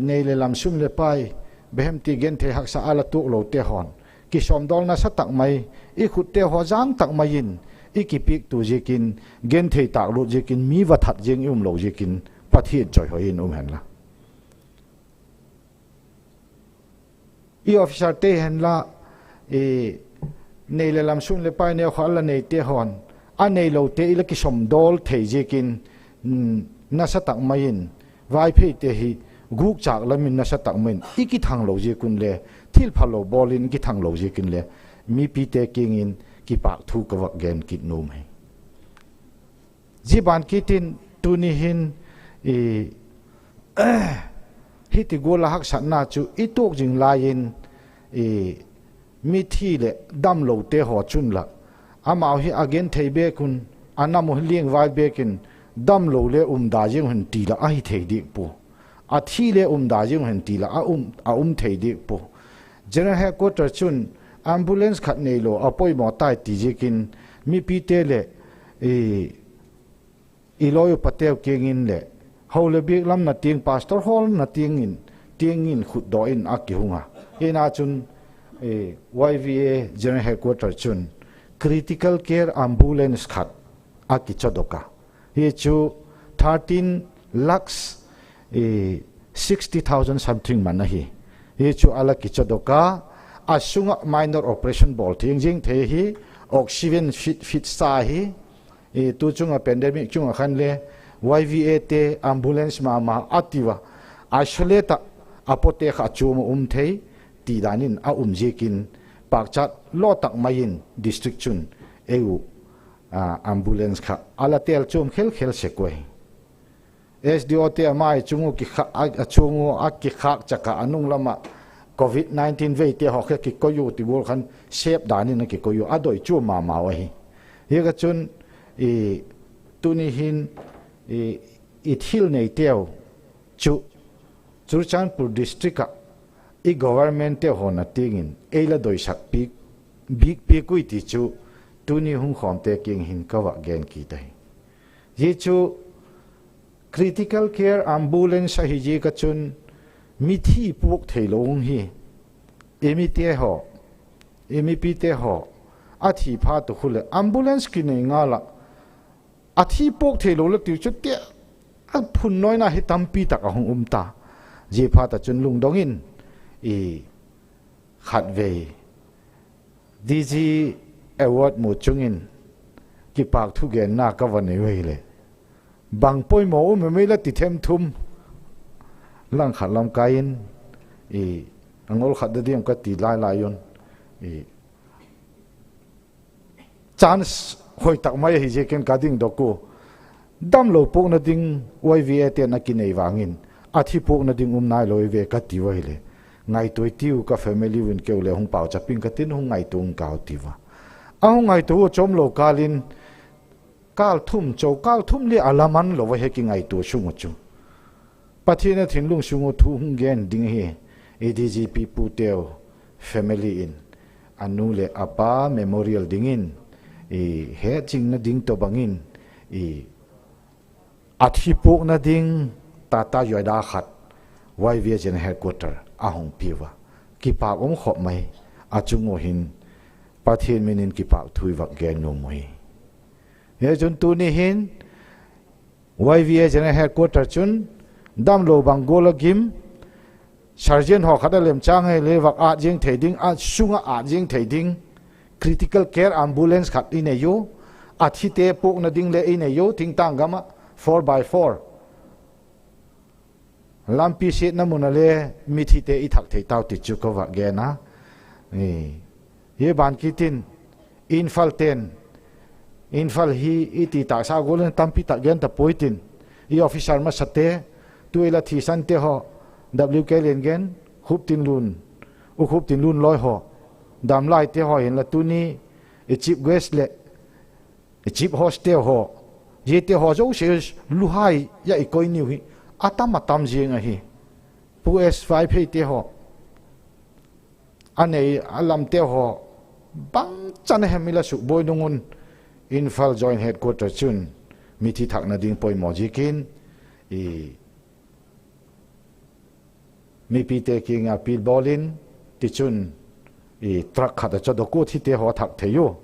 nei leh lam, sum leh pai, behem ti genthei haksa a la tuak lote haw'n kisawmdawl nasa tak mai, i khutte haw jâng tak mai in i kipiaktu ziakin, genthei tâklut ziakin, mi va that ziang i um lo ziakin Pathian chawihoi in um hen la. I officerte hen la, nei leh lam, sum leh pai neu kha a la neite haw'n, a neilote i la kisawmdawl thei ziakin, nasa tak mai in, Vaipheite hi gûkchâk lam in nasa tak mai in i kithang lo ziak un le, thilphalo bawl in kithang lo ziak in le, mipite kiang in kipâk thu ka vak gen kit nuam hi. Zia ban kit in tuni hin, hiti gual ah haksatna chu i tuak zing lai in, mithi leh damlote haw chun lah, amau hi a genthei bêk un, a nam uh hi liangvai bêk in, damlo le umda ziang uh hen ti lah ahi thei diak pua, a thi le umda ziang uh hen ti lah a um thei diak pua. General Headquarter chun ambulance khat neilo a poimaw tai ti ziakin, mipite leh i lawi upateu kiang in leh, hou leh biak lamna tiang, pastor hawlna tiang in, tiang in khutdawk in a kihung a. Hina chun, YVA General Headquarter chun critical care ambulance khat a kichadok a. Hi chu thirteen lakhs sixty thousand something man ahi. Hi chu a la kichadok a, a sung ah minor operation bawl thiang zing thei hi, oxygen fit, fit sa hi. Tu chung ah pandemic chung ah khan le YVAte ambulance ma ma a tiu a, isolate ah a pawte kha a chuam a um thei ti dan in a um ziakin, pâkchat law tak mai in district chun ei u ambulance kha a la têl chuam khel khel sek ui. SDOte a mai chung u, a chuang u a kikhâk chak ah a nung lam ah covid nineteen veite haw kha kikoi u ti gual khan, sep dan in a kikoi u, a doi chuam ma mau ahi. Hi kha chun, tuni hin i thil neiteu chu Churachandpur district ah i governmentte haw'n a tiang in ei la doisak bikpiak ui ti chu tuni hung khawmte kiang hin ka vak gen kit ahi. Zia chu critical care ambulance ahi ziak ah chun mithi puak theilo hung hi, i mite haw, i mipite haw a thi phat uh khu leh ambulance kinei ngal ah, a thi puak theilo la tiu chu tia, a phun nawina hi tampi tak a hung um ta. Zia phat ah chun lungdong in, khatvei DG award mu chung in kipâk thugenna ka va nei u hileh, bang poimaw um em ei la ti themthum, langkhat lam kai in, a ngol khat da diam ka ti lai lai un, chance hoi tak mai ahi ziakin ka dingdok u. Damlo puakna ding YVAte'n a kinei vang in, a thi puakna ding um nailo i ve ka tiu ahileh, ngaitua i tiu, ka family un keu le hung pauchap ing ka tin, hung ngaitua ung kau tiu a. A hung ngaitua u chawmlo kâl in, kâl thum, chau kâl thum le a la man lo a, he kingaitua sung uh chu Pathian a thinlung sung uh thu hung gen ding ahi. I DGP puteu family in, a nu leh a pa memorial dingin, hetchingna ding tawhbang in, a thi puakna ding Tata Yoda khat YVA General Headquarter a hung piu a. Kipâk um khop mai, a chung uh hin Pathian min in kipâk thu i vak gen nuam uhi. Hichun tuni hin YVA General Headquarter chun damlo bang gual a gim, surgeon haw khat a lemchâng hile vak ât ziang thei ding, a sung ah ât ziang thei ding critical care ambulance khat i nei u, a thite puakna ding le i nei u, thingtâng gam ah four by four lampi siatna mun a le mithite i thak thei tau ti chu ka vak gen a. Hi ban kit in, Imphal ten, Imphal hi i ti tâksa gual in tampi tak gen ta puai tin, i officer masate, tu i la thisante haw, W K Liangen, Khuptinlun, U Khuptinlun lawi haw, damlaite haw hinla tuni, i chief guest leh, i chief host te haw, ziate haw zosia, luhai a i koi niu hi, a tam a tam ziang ahi. Pu S Vaipheite haw, a nei a lamte haw, bangchan a hem i la sukbuai nung un, Imphal Joint Headquarter chun mithi thakna ding poimaw ziakin, i mipite kiang ah appeal bawl in, tichun, i truck khat a chu a dawk ua, thite haw thak thei u.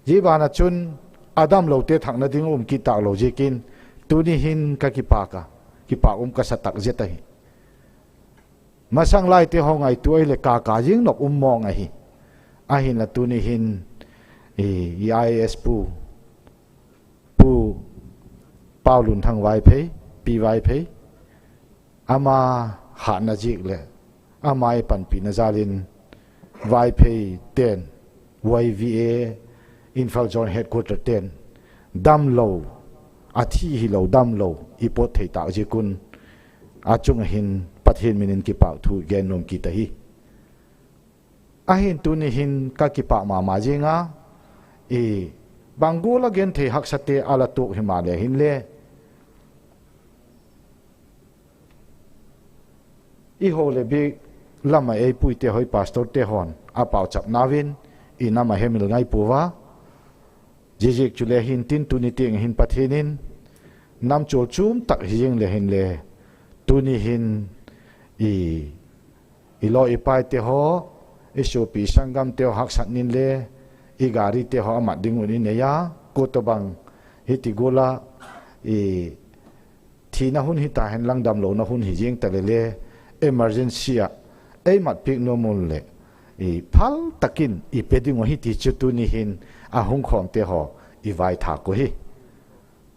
Zia ban ah chun, a damlote thakna ding um kit tâk lo ziakin, tuni hin ka kipâk a, kipâk um ka sa tak zet ahi. Masang laite haw ngaitua ahileh ka ka zing nop um mawng ahi. Ahinla tuni hin, i, i I A S pu, Pu Paulunthang Vaiphei, Pi Vaiphei, ama hatna ziak leh, ama ei panpina jal in, Vaipheite'n, Y V A, Imphal Joint Headquarter te'n, damlo, a thi hilo damlo i pawt thei tâk ziak un, a chung ah hin Pathian min in kipâk thu gen nuam kit ahi. Ahin tuni hin ka kipâk ma ma zing a, i, bang gual a genthei haksate a la tuak himaleh hinle, i haw leh biak lam ah ei puite haw, i pastorte haw'n a pauchapnau in, i nam a hemil ngai puau a. Ziaziakchule hintin tuni tiang hin Pathian in, nam chual chuam tak hi zing leh hinle, tuni hin, i, i lawi i paite haw, i suapi sanggamte haw haksat in le, i garite haw a mat ding un i nei a, kua tawhbang, hiti gual a, i, thina hun hita henlang damlona hun hi ziang ta leh le, emergency ah, ei mat piak nuam un leh, i phal tak in i pe ding uh hi ti chu tuni hin a hung khawmte haw i vaithâk uh hi.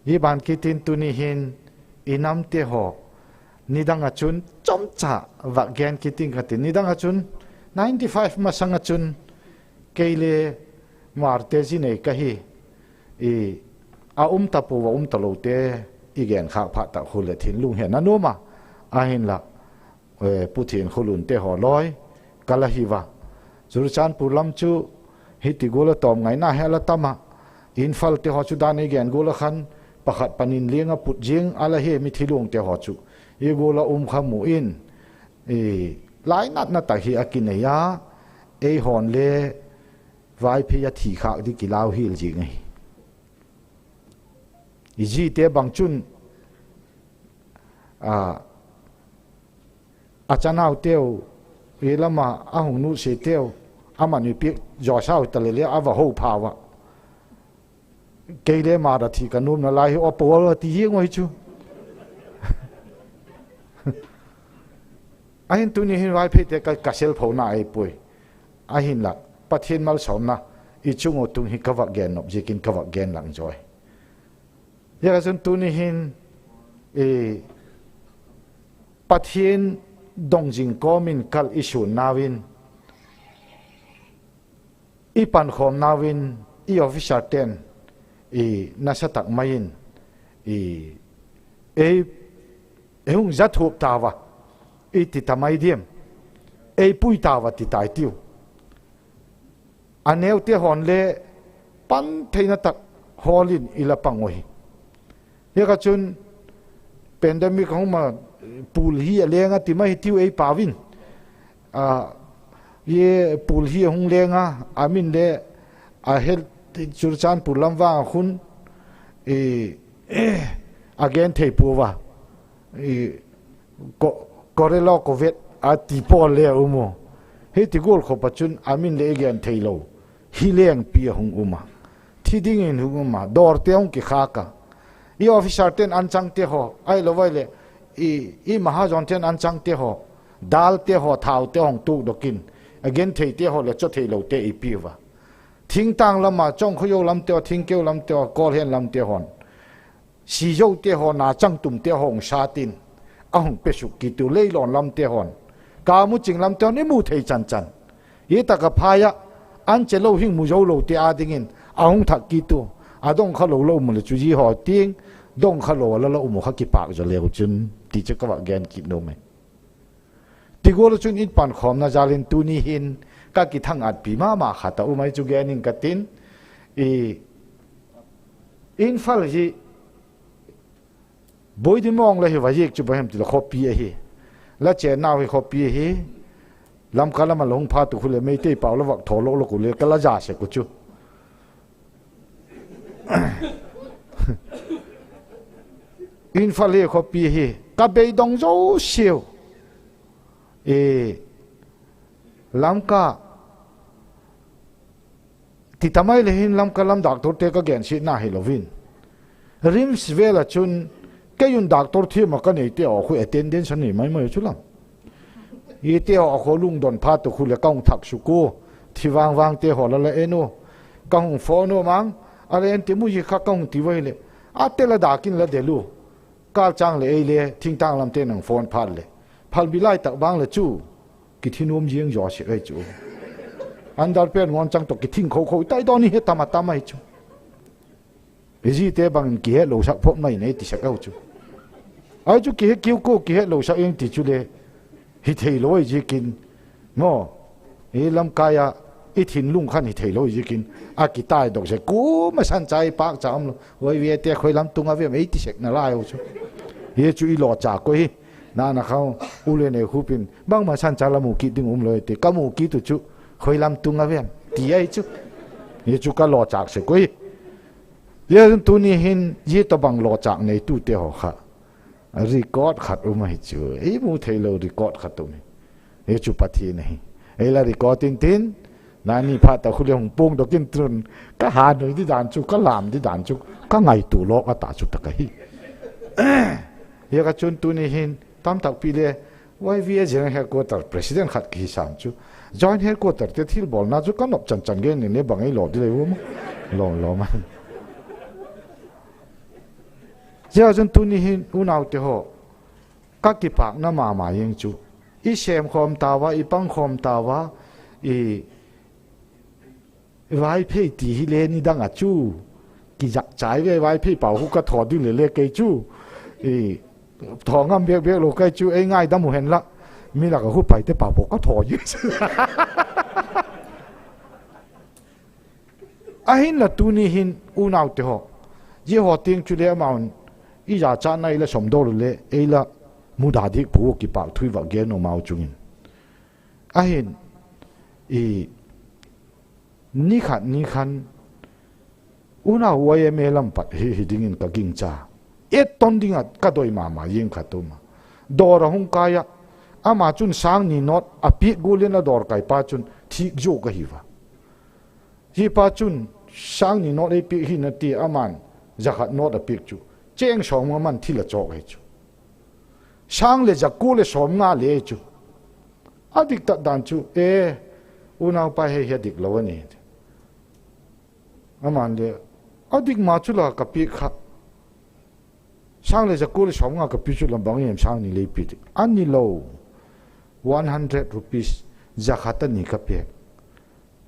Hi ban kit in tuni hin i namte haw, nidang ah chun chomcha vak gen kit ing ka ti, nidang ah chun ninety five masang ah chun kei le Marte zi nei ka hi, i, a um ta pua, a um talote i genkhâk phat tak khu leh thinlung hi a na nuam a, ahinla, Pu Thiankholunte haw lawi ka la hi ua. Churachandpur lam chu hiti gual a tawm ngaina hi a la tam ah, Imphalte haw chu dan ei gen gual ah khan pakhat panin liang a put ziang a la hi, mithi luangte haw chu i gual a um kha mu in, lainatna tak hi a kinei a, eihaw'n le Vaiphei a thi khâk ding kilau hial zing ahi. I zite bang chun, a, a chanauteu, i lam ah a hung nutsiateu, a man i piak zaw sau ta leh le a va ho phau ah, kei le Mara thi ka nuamna lai hi aw Paul a ti ziang uh hi chu. Ahin tuni hin Vaipheite ka, ka selphona ahi puai. Ahinla, Pathian malsawmna i chung uh tung hi ka vak gen nop ziakin ka vak gen lang zaw hi. Ziaka chun tuni hin, Pathian dong zing kawm in kal i suannau in, i pankhawmnau in, i officerte'n, nasa tak mai in, ei, ei hung za thuap tau a, i ti ta mai diam, ei pui tau a ti tai tiu. A neute haw'n le pan theina tak hawl in i la pang uh hi. Ziaka chun pandemic a hung ma, pul hi a leng a ti mai hi tiu ei pau in. Pul hi a hung leng a, a min le a hel, Churachandpur lam vang ah khun a gen thei pua a. Corela, covid a ti pawl le a um u. Hiti gual khop ah chun a min le i gen theilo, hi lengpi a hung um a, thi dingin hung um a, dawrte hung kikhâk a, i officerte'n anchangte haw ahilo vai leh, i mahazonte'n anchangte haw, dalte haw, thaute hung tuakdok in, a gentheite haw leh chaw theilote i piu a. Thingtâng lam ah, Chawngkhoyo lamte haw, Thingkeu lamte haw, Kawlhen lamte haw'n, sizote haw, nachangtumte haw hung sat in, a hung pe suk kit u. Leilawn lamte haw'n, Kamuching lamte haw'n i mu thei chan chan, hi tak ah phai ah, an che lo hing mu zo lote â dingin a hung thak kit u. A dongkhalo la um u leh chu zia haw tiang, dongkhalo a la la um u kha kipâk zaw leu chun, ti chu ka vak gen kit nuam e. Hi gual ah chun in pankhawmna jal in tuni hin ka kithang-atpi ma ma khat a um ahi chu gen ing ka tin. Imphal hi Boidimawng la hi va ziak chu bang hem ti leh khawpi ahi. La chênnau hi khawpi ahi. Lamka lam ah la hung phat uh khu leh Meitei pau la vak thaw lok lok uh le ka la za sek uh chu. Imphal hi khawpi ahi. Ka beidong zosiau Lamka ti ta mai le hin Lamka lam doctorte ka gensiatna hilo in, RIMS vêl ah chun kei un doctor thiam ah ka neite haw khu attendance a nei mai mai chu lam. Ite haw khu lungdon phat uh khu leh ka hung thak suk ua, thi vang vangte haw la la en u, ka hung phone u mang, a la en ti mu hi kha ka hung ti ua hileh, a tel a dak in la del u. Kâlchâng leh ei le thingtâng lamte nang phone phat leh, phalbi lai tak vang leh chu kithi nuam ziang zaw sek ahi chu. Underpant ngawn chang tawh kithing kho kho tai dawn hi he tam a tam ahi chu. I zite bang in kihetlosak phot mai nei ti sek au chu. Ahi chu kihe kiu kua kihetlosak ing ti chu le hi theilo ahi ziakin, maw, i lamkai ah i thinlung khan hi theilo ziakin a kitaidok sek, kuama sancha i pâkcha umlo, YVAte khoi lam tung a vem ei ti sek nalai u chu. Hi chu i lawchâk kua hi. Nana kha u le nei khup in bangma sancha la mu kit ding umlo ti, ka mu kit uh chu, khoi lam tung a vem ti ahi chu. Hi chu ka lawchâk sek kua hi. Zia chun tuni hin zia tawhbang lawchâk neitute haw kha record khat um ahi chu, ei mu theilo record khat um hi. Hi chu Pathian ahi. Ei la record intin, nani phat ta khu le hung puangdok intin, ka hanui di dan chu, ka lâm di dan chu ka ngaitua lawk a ta chu tak ahi. Hi kha chun tuni hin tamtakpi le YVA General Headquarter President khat kihi sam chu, Joint Headquarterte thilbawlna chu ka nop chan chan gen in le bang ei law di lei u maw. Lawm lawm a. Zia chun tuni hin unaute haw, ka kipâkna ma ma ing chu, i sêmkhawm tau a, i pangkhawm tau a, i Vaiphei ti hile nidang ah chu kizakchai ve, Vaiphei pau khu ka thaw ding le le kei chu, thaw ngam bêk bêk lo kei chu, ei ngaidam u hen la, mi lak ah khu Paite pau pau ka thaw i Ahinla tuni hin unaute haw, zia haw tiang chule amau'n i zachatna ei la sawmdawl u le ei la muda dik pua, kipâk thu i vak gen u amau chung in. Ahin, ni khat ni khan unau YMA lam pat hi hi dingin ka gingcha. Etton ding ah ka doi ma ma zing khat um a. Dawr ah hung kai ah, ama chun sâng ni note a piak gual in a dawr kaipa chun thîk zuak ahi a. Hi pa chun sâng ni note ei piak hi na ti, ama'n za khat note a piak chu chêng sawmnga man thil a chawk ahi chu. Sâng leh za kua leh sawmnga le chu. A dik tak dan chu, e, unaupa, hei hi a dik lo a ni. Ama'n le, a dik ma chu la ka piak kha. Sâng leh za kua leh sawmnga ka piak chu la bang em sâng ni lei piak dik. A ni lo, one hundred rupees, za khat a ni ka piak.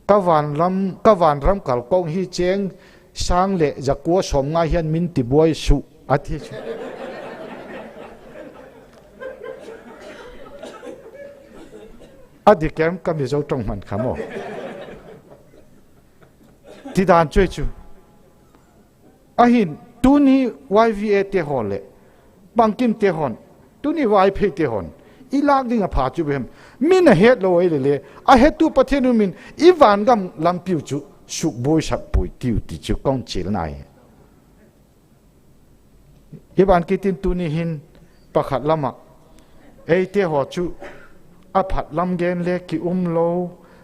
Ka van ram, ka van ram kalkawng hi chêng sâng leh za kua sawmnga hian min tibuai suh a ti chu. A dik em ka Mizo ṭawng hman kha maw? Ti dan chu ahi chu. Ahin, tuni YVAte haw leh bangkimte haw'n, tuni Vaipheite haw'n i lâk ding a pha chu bang hem? Min a het lo ahi le le, a hetu Pathian um in i vangam lampiu chu sukbuaisak puai tiu ti chu ka hun chialna hi. Hi ban kit in tuni hin pakhat lam ah eite haw chu a phat lam gen le ki um lo,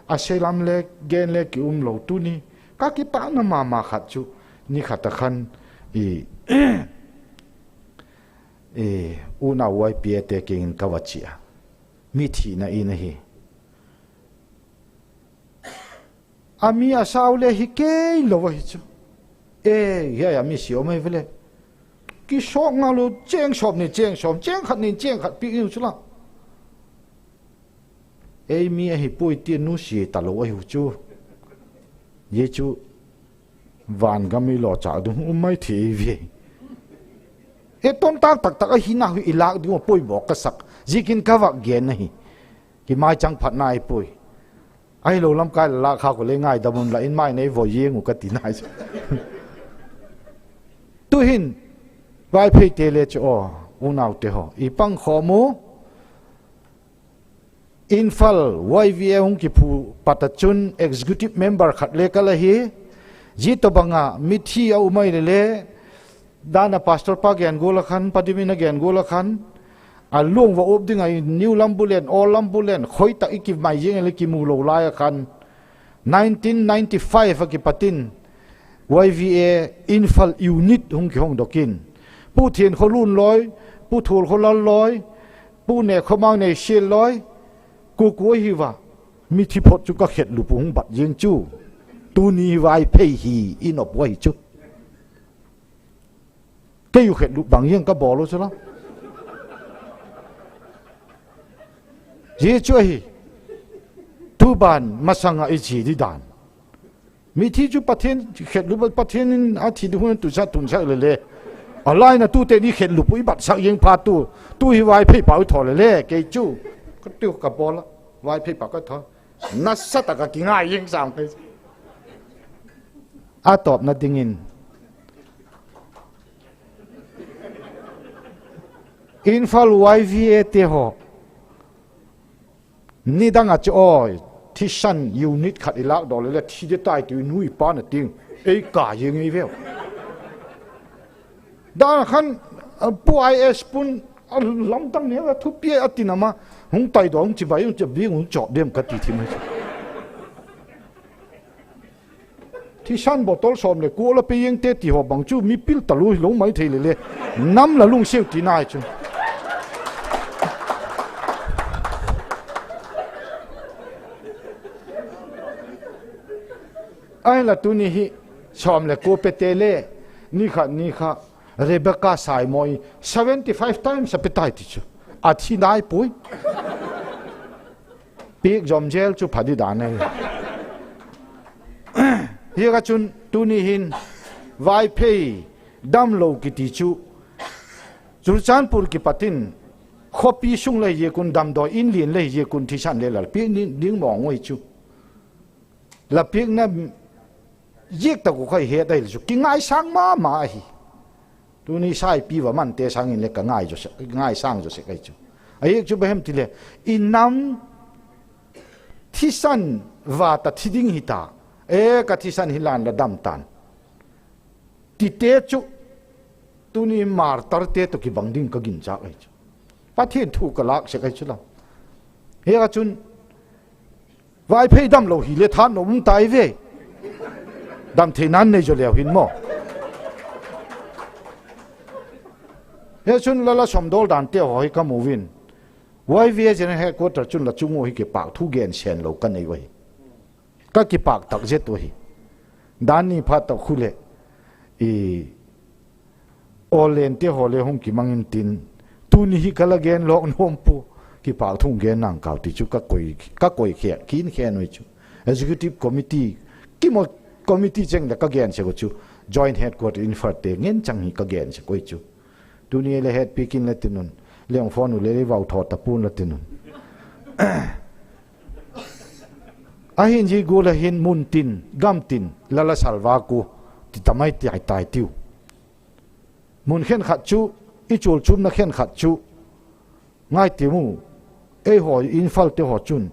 a se lam le gen le ki um lo, tuni ka kipâkna ma ma khat chu, ni khat a khan i, unau YPAte kiang in ka va chia, mi thina in ahi. A mi a sau le hi kei lo ahi chu. E, hiai a mi si um ahi ve le, kisawk ngal u, chêng sawm ni chêng sawm, chêng khat ni chêng khat piak u chu la. Ei mi ahi puai ti nusia talo ahiu chu. Zia chu vangam i lawchâk ding um mai thei ve. E, tontak tak tak ahina hi i lâk ding uh poimaw ka sak ziakin ka vak gen ahi. Kimaichang phatna i pui. Ahilo lamkai la lâk kha khu le ngaidam unla, in mai nei voi ziang uh ka ti nai chu. Tu'hin, Vaipheite le chu aw, unaute haw, i pangkhawm u. Imphal Y V A hung kiphu pat ah chun executive member khat le ka la hi. Zia tawhbang ah mithi a um ai le le, dan a pastor pa gen gual ah khan, Pa Dim in a gen gual ah khan, a luang va up ding ah New Lambulen, Old Lambulen, khoi tak i kimai ziang le kimu lo lai ah khan, nineteen ninety-five ah kipat in Y V A Imphal unit hung kihongdok in, Pu Thiankhawlun lawi, Pu Thualkhawlal lawi, Pu Nekhawmang Neisial lawi, kua kua hi va, mithi phot chu ka khetlup uh hung bat ziang chu. Tuni hi Vaiphei hi i nop uh ahi chu. Kei u khetlup bang ziang ka bawl u chu la. Zia chu ahi. Tu ban masang ah i chia di dan. Mithi chu Pathian khetlup, Pathian in a thi ding hun tusa tunsak le le, a laina tute ni khetlup uh i batsak ziang phat tu, tu hi Vaiphei pau i thaw le le kei chu, ka tiu ka bawl a, Vaiphei pau ka thaw. Nasa tak ah kingai ziang sam kei. A tawpna dingin, Imphal Y V Ate haw, nidang ah chu aw, thisan unit khat i lâkdaw le le thi di tai ti, nuai pa na ting, ei ka ziang ei veu. Dan khan, Pu I S Pun, a lamdang ne a thupi a tin ama, hung taidaw hung chibai hung chibai hung chawp diam ka ti thim ai chu. Thisan bottle sawm leh kua la pe ziangte ti haw bang chu mi pil talu hilo mai thei le le, nam la lungsiau ti nai chu. Ahinla tuni hi sawm leh kua pete le, ni khat ni kha Rebecca Saimoi seventy five times a pe tai ti chu, a thi nai puai. Piak zom zel chu pha di dan ahi. Ziak a chun tuni hin Vaiphei damlo kiti chu Churachandpur kipat in khawpi sung la hi ziak un, damdawi in lian la hi ziak un thisan le la piak ding mawng ahi chu. La piakna ziak tak uh kha i het ahile chu kingaisâng ma ma ahi. Tuni saipi va mante sâng in le ka ngaisâng zaw sek ahi chu. A ziak chu bang hem ti le, i nam thisan va ta thi ding hi ta, e ka thisan hi lan la dam ta'n, tite chu tuni martyrte tawh kibang ding ka ginchâk ahi chu. Pathian thu ka lâk sek ahi chu la. Hia chun Vaiphei damlo hile thanop um tai ve. Dam theina'n nei zaw leu hin maw. Hia chun la la sawmdawl dante haw hi ka mu in, Y V A General Headquarter chun la chung ua hi kipâk thu gen sen lo ka nei u ahi. Ka kipâk tak zet u ahi. Dan ni phat tak khu leh, i, Awlente haw le hung kimang intin, tuni hi ka la gen lawk nuam pua, kipâk thu gen nang kau ti chu ka koi, ka koi khe, kin khen ui chu. Executive Committee, kimaw committee cheng leh ka gen sek u chu, Joint Headquarter Imphal te ngen chang hi ka gen sek ui chu. Tuni le hetpiak in la tin un, leng phone u le vau thaw ta pua'n la tin un. Ahin zia gual a hin mun tin, gam tin, la la salvâk u, ti ta mai ti ai tai tiu. Mun khenkhat chu, i chualchumna khenkhat chu, ngai ti mu, eihaw Imphalte haw chun,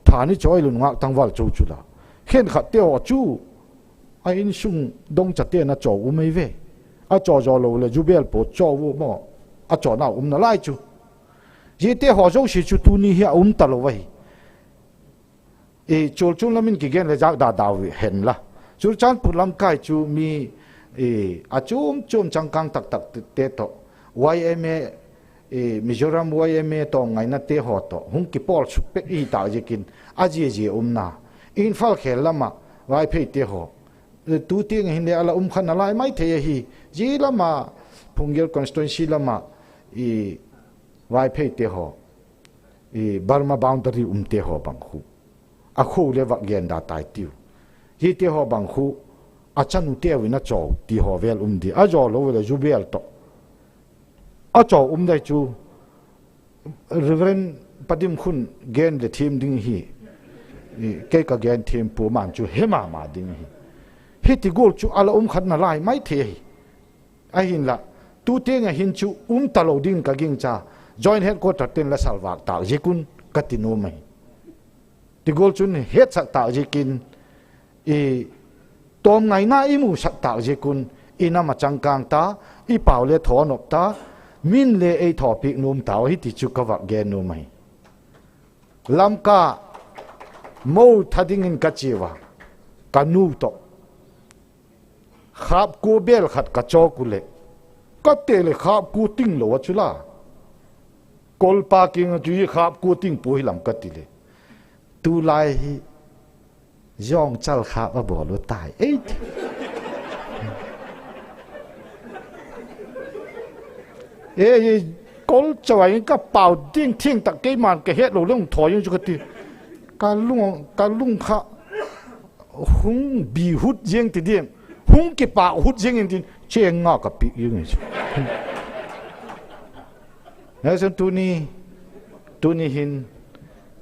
tha ni chawi lun ngâk tangval cho chu la. Khenkhatte haw chu, a insung dongchate'n a chaw um ei ve. A chaw zaw lo leh jubel pua chaw u maw, a chawnau um nalai chu. Ziate haw zosia chu tuni hi a um talo ahi. Chualchum lam in kigen leh zâk da dau hen la. Churachandpur lamkai chu mi a chuam chuam changkâng tak takte tawh, Y M A, Mizoram Y M A tawh ngainate haw tawh hung kipawl suk pek i hi tâk ziakin, a zia zia umna, Imphal khêl lam ah Vaipheite haw, tu tiang a hinle a la um kha nalai mai thei ahi. Zia lam a Phunggel constituency lam ah Vaipheite haw, Burma boundary umte haw bang khu, a khua le vak gen da tai tiu. Ziate haw bang khu, a chanuteu in a chaw ti haw vel um di, a zaw lo leh jubel tawh a chaw um dai chu. Reverend Pa Dim khun gen le thiam ding hi, kei ka gen thiam pua, aman chu he ma ma ding hi. Hiti gual chu a la um khat nalai mai thei ahi. Ahinla, tu tiang ah hin chu um talo dingin ka gingcha, Joint Headquarter ten la salvâk tâk ziak un ka ti nuam ahi. Ti gual chun hetsak tâk ziakin, tawmngaina i musak tâk ziak un, i nam a changkâng ta, i pau le thaw nop ta, min le ei thawpiak nuam tau ahi ti chu ka vak gen nuam ahi. Lamka mo tha dingin ka chiau a, ka nu tawh khâpkua bêl khat ka chawk u leh, ka te leh khâpkua ting lo a chu la, kolpa kiang a chu hi khâpkua ting pua hi lam ka ti leh, tulai hi zawngchal khâp a bawl u tai ei ti. E, kol chau a in ka pau ding thiang tak, keima'n ka hetlo le hung thaw ing chu ka ti. Ka lung, ka lung kha hung bi hut ziang ti diam, hung kipâk hut ziang in tin, chêng nga ka piak ing chu. Hia chun tuni, tuni hin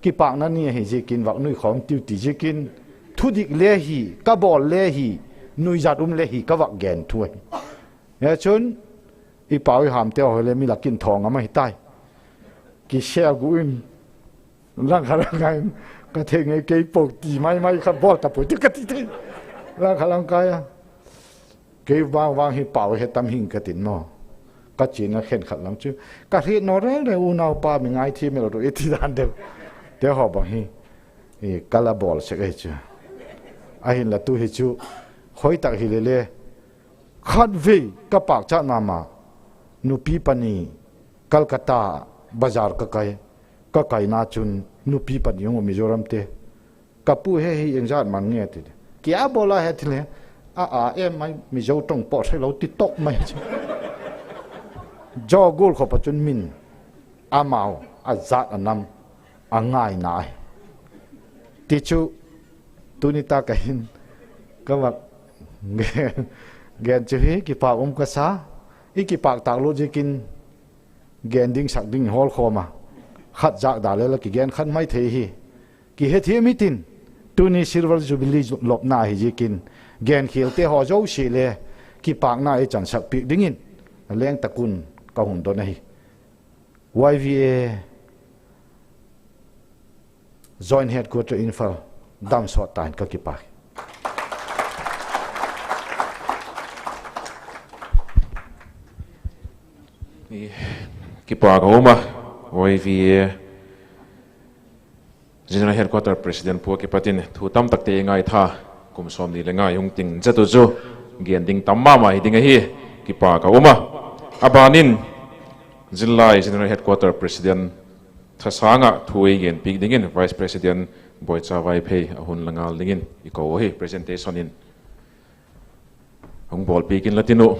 kipâkna ni ahi ziakin vak nuikhawm tiu ti ziakin, thudik le hi, ka bawl le hi, nuizat um le hi ka vak gen thu ahi. Hia chun i pau i hamte haw le mi lak in thaw ngam ahi tai. Kisel gu in, langkhat lang kai in, ka thei ngei kei puau ti mai mai kha bawl ta puai ti ka ti thei. Langkhat lang kai a, kei vang vang hi pau he tam hing ka tin maw. Ka chiana khenkhat lam chu, ka hriat naw reng reng, unaupa mi ngaithiam el ru i ti dan deu te haw bang hi ka la bawl sek ahi chu. Ahinla tu hi chu hoi tak hile le, khatvei ka pâkchat ma ma, nupi pani Calcutta bazar ka kai, ka kaina chun nupi pani hung um, Mizoramte. Ka pu he hi engzat man nge ti, kia bawl a he ti le, a a em mai, Mizo tawng pawt hre lo ti tawk mai chu. Zaw gual khawp a chun min, amau a zat a nam a ngaina ahi. Ti chu, tuni tak ah hin ka vak gen chu hi kipâk um ka sa, i kipâk tâk lo ziakin gen ding sak ding hawl khawm a, khat zak da le la kigen khat mai thei hi. Kihethiam hitin, tuni Silver Jubilee lopna ahi ziakin, genkhialte haw zosia le kipâkna ei chansak piak dingin, leng tak un ka hun don ahi. Y V A Joint Headquarter Imphal, damsawt ta in ka kipâk hi. Kipâk a um a, Y V A General Headquarter President pu a kipat in thu tam takte i ngaitha, kum sawmni leh nga hung ting zet u chu gen ding tam ma ma hi ding ahi, kipâk a um a. A ban in, zillai General Headquarter President thasâng ah thu ei genpiak dingin Vice President Boicha Vaiphei a hun la ngal dingin i ko ahi, presentation in hung bawlpiak in la tin uh.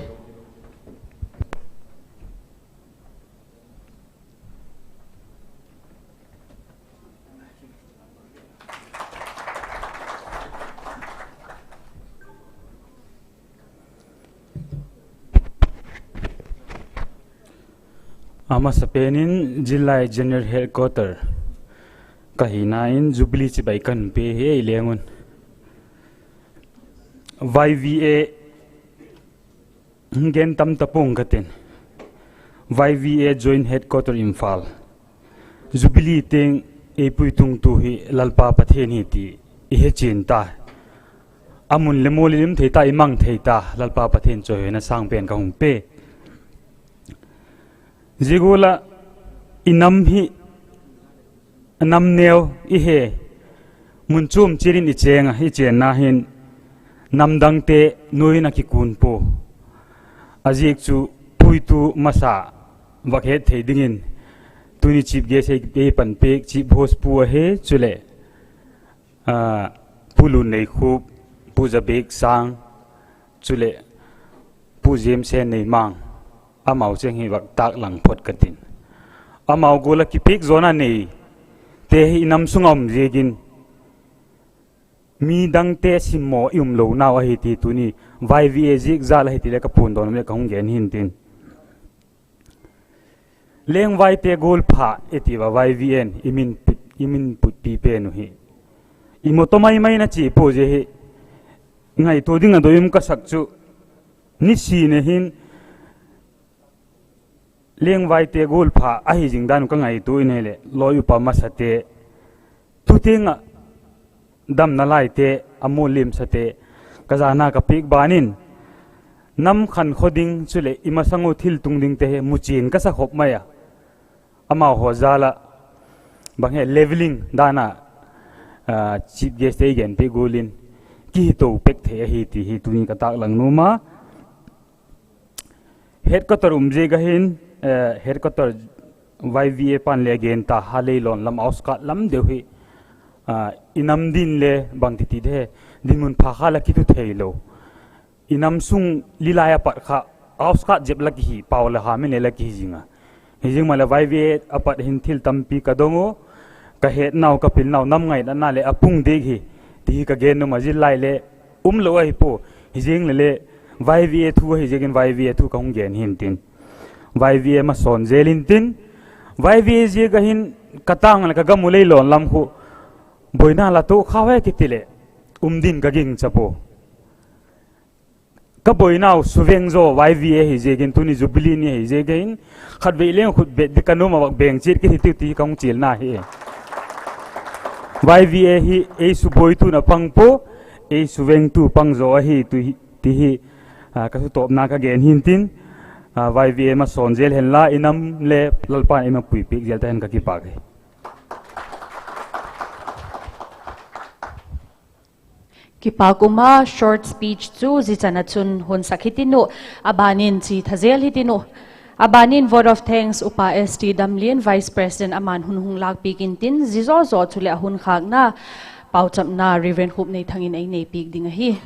A masapen in zillai General Headquarter ka hina in Jubilee chibai kan pe hi ei leng un, Y V A gen tam ta pua'ng ka tin, Y V A Joint Headquarter Imphal, Jubilee tiang ei puitungtu hi Lalpa Pathian hi ti i hechian ta. A mun le mual i lim thei ta, i mang thei ta, Lalpa Pathian chawihoina sâng pen ka hung pe. Zia gual ah i nam hi nam neu i he, mun chuam chiat in i chêng a, i chênna hin namdangte nuai in a kikun pua. A ziak chu puitu masa vak het thei dingin tuni chief guest ei panpiak chief host pu ahi, chuleh Pu Lunneikhup, Pu Zabek Sâng, chuleh Pu James Sen Neimang, amau cheng hi vak tâk lang phot ka tin. Amau gual ah kipiak zawna neite hi i nam sung ah um ziakin, mi dangte simmaw i umlo nau ahi ti tuni Y V A ziak jal ahi ti leh ka puandawn um leh ka hung gen hin tin. Lengvaite gual pha i ti ua, Y V A'n i min put, i min putpi pen uh hi i mawtaw mai mai na chi pua zia hi. Ngaitua ding a doi um ka sak chu, nisin a hin Lengvaite gual pha ahi zing dan uh ka ngaitua in hileh, lawi upa masate, tu tiang ah damna laite, a mual liamsate, ka zana ka piak ban in, nam khankhaw ding chuleh i masang ua thil tung dingte hi muchian ka sa khop mai a. Amau haw jal ah bang he levelling dan ah, chief guest te i gen piak gual in kihi to pek thei ahi ti hi tuni ka tâklang nuam a. Headquarter um ziak a hin, headquarter Y V A pa'n le a gen ta, Halei lawn lam, outskirt lam deu hi i nam din le bangti ti de, dinmun pha kha la kitu theilo. I nam sung lilai a pat kha outskirt zep la kihi, pau la ha min le la kihi zing a. Hi zing maleh Y V A a pat hin thil tampi ka dong u, ka hetnau, ka pilnau, nam ngainatna leh a pung diak hi ti hi ka gen nuam a, zillai le umlo ahi pua. Hi zing le le Y V A thu ahi ziakin Y V A thu ka hung gen hi'ntin, Y V A masawn zel intin, Y V A ziak a hin ka tâng leh ka gam u lei lawn lam khu buaina la tuak kha e kiti leh um din ka gingcha pua. Ka buainau suveng zaw Y V A hi ziakin, tuni Jubilee ni ahi ziak a hin, khatvei leng khut bet di ka nuam a, vak beng chiat kit hitiu ti hi ka hung chialna hi. Y V A hi ei subuaitu na pang pua, ei suvengtu pang zaw ahi ti hi ka sutawpna ka gen hi'ntin, Y V A masawn zel henla, i nam le Lalpa'n ei mapui piak zel ta hen, ka kipâk hi. Kipâk um a, short speech chu zia chan ah chun hun sak hitin uh, a ban in chi tha zel hitin uh. A ban in vote of thanks Upa S T Damlian, Vice President, ama'n hun hung lâkpiak intin, zia zaw zaw chuleh a hun khâkna pauchapna Reverend Khupneithang in ei neipiak ding ahi.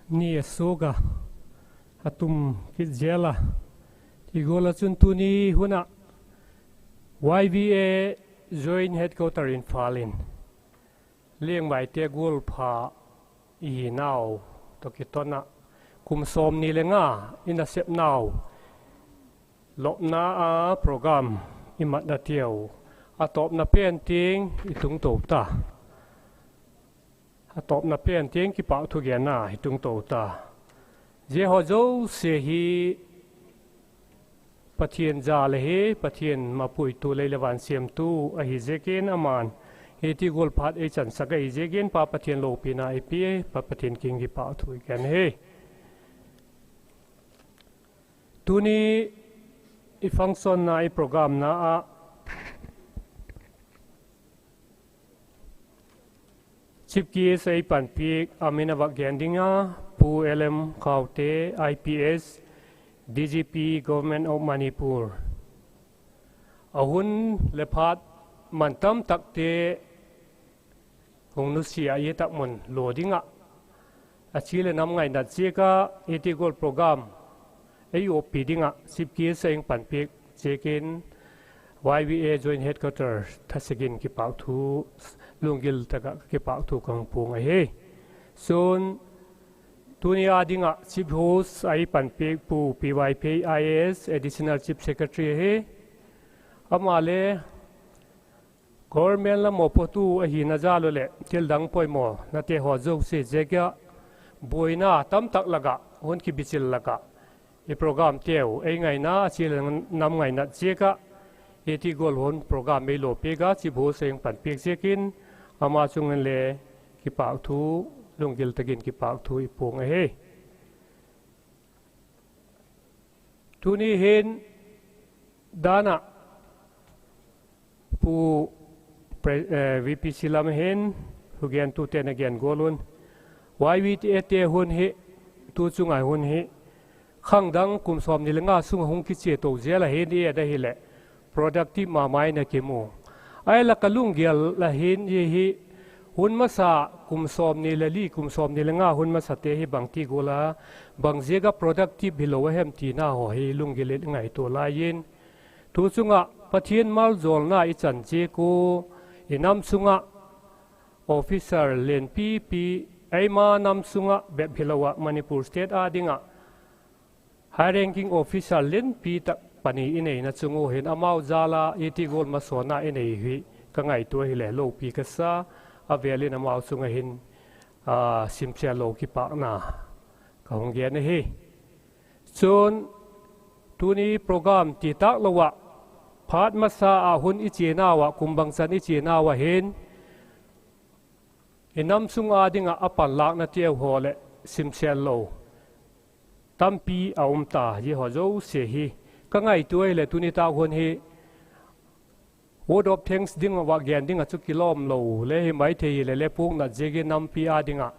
Ni a suak a, a tum kit zel a, ti gual ah chun tuni hun ah Y V A Joint Headquarter Imphal in Lengvaite gual pha i hinau tawh kiton ah, kum sawmni le nga i nasepnau lopna a program i matna teu, a tawpna pen tiang i tungto ta. A tawpna pen tiang kipâkthu genna i tungto ta. Zia haw zosia hi Pathian jal ahi, Pathian mapuitu, lei leh van siamtu ahi ziakin, ama'n hiti gual phat ei chansak ahi ziakin Pa Pathian lopina i pia, Pa Pathian kiang kipâkthu i gen hi. Tuni i functionna, i programna ah Chief Guest ei panpiak, a min a vak gen ding a, Pu L M Khaute, I P S, D G P, Government of Manipur. A hun leh phat man tam takte hung nusia a, i tak mun lua ding ah, a chi leh nam ngainat ziak ah hiti gual program ei uappi ding ah Chief Guest ei panpiak ziakin Y V A Joint Headquarter thasak in kipâkthu, lunggil tak ah kipâkthu ka hung puang ahi. Chun, tuni a ding ah Chief Host ei panpiak Pu P Y Phei, I A S, Additional Chief Secretary ahi. Ama le government lam mawpuatu ahina jal u leh thildang poimawhnate haw zosia ziak ah buaina tamtak lak ah, hun kibichil lak ah, i programteu ei ngaina, a chi leh nam ngainat ziak ah hiti gual hun program ei lawpiak a, Chief Host ei panpiak ziakin ama chung in le kipâkthu, lunggil tak in kipâkthu i puang ahi. Tuni hin dan ah Pu, V P C lam hin thugentute'n a gen gual un, Y V A te hun hi, tu chung ah hun hi khang dang kum sawmni le nga sung ah hung kichia to zel ahi, i et ahileh productive ma ma in a kimu. Ahi lak ah lunggel a hin hi, Hun masa kum sawmni le li, kum sawmni le nga hun masate hi bangti gual a, bang ziak a productive hilo a hem tina haw hi lunggil in ngaitua lai in, tu chung ah Pathian maljawlna i chan ziak ua, i nam sung ah officer lianpipi, eima nam sung ah bep hilo ah Manipur State â ding ah high ranking officer lianpi tak pani i neina chung ua hin amau jal a hiti gual masawnna i nei hi ka ngaitua hileh lopi ka sa, a vêl in amau chung ah hin simsel lo kipâkna ka hung gen ahi. Chun, tuni program ti tâk lo ah, phat masa ah hun i chianau ah, kum bangchan i chianau ah hin, i nam sung â ding ah a panlâknateu haw leh simsel lo tampi a um ta, zia haw zosia hi ka ngaitua hileh tuni tâk hun hi word of thanks ding ah gen ding ah chu kilawm lo le hi mai thei hileh le, puaknat ziakin nampi â ding ah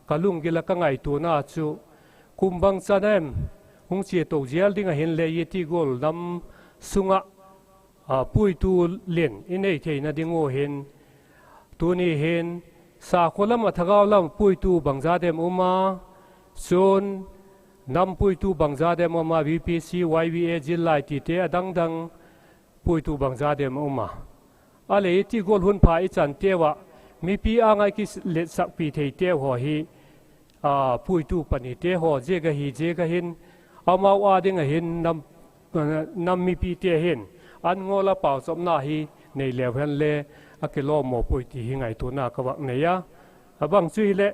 ka lunggil ah ka ngaituana chu, kum bangchan em hung chia to zel ding ah hinle hiti gual nam sung ah puitu lian i nei theina ding ua hin, tuni hin sakhaw lam ah, thagau lam ah puitu bangza dem um a, chun nam puitu bangza dem um a, VPC, YVA, Zillai tite a dang dang puitu bangza dem um a. A leh hiti gual hun pha i chanteu ah mipi âng ah i kiletsakpi theiteu haw hi puitu panite haw ziak ahi ziak ah hin, amau â ding ah hin nam mipite hin an ngawl a pauchapna hi nei leu hen le a kilawm maw puai ti hi ngaituana ka vak nei a. A bang chu hileh,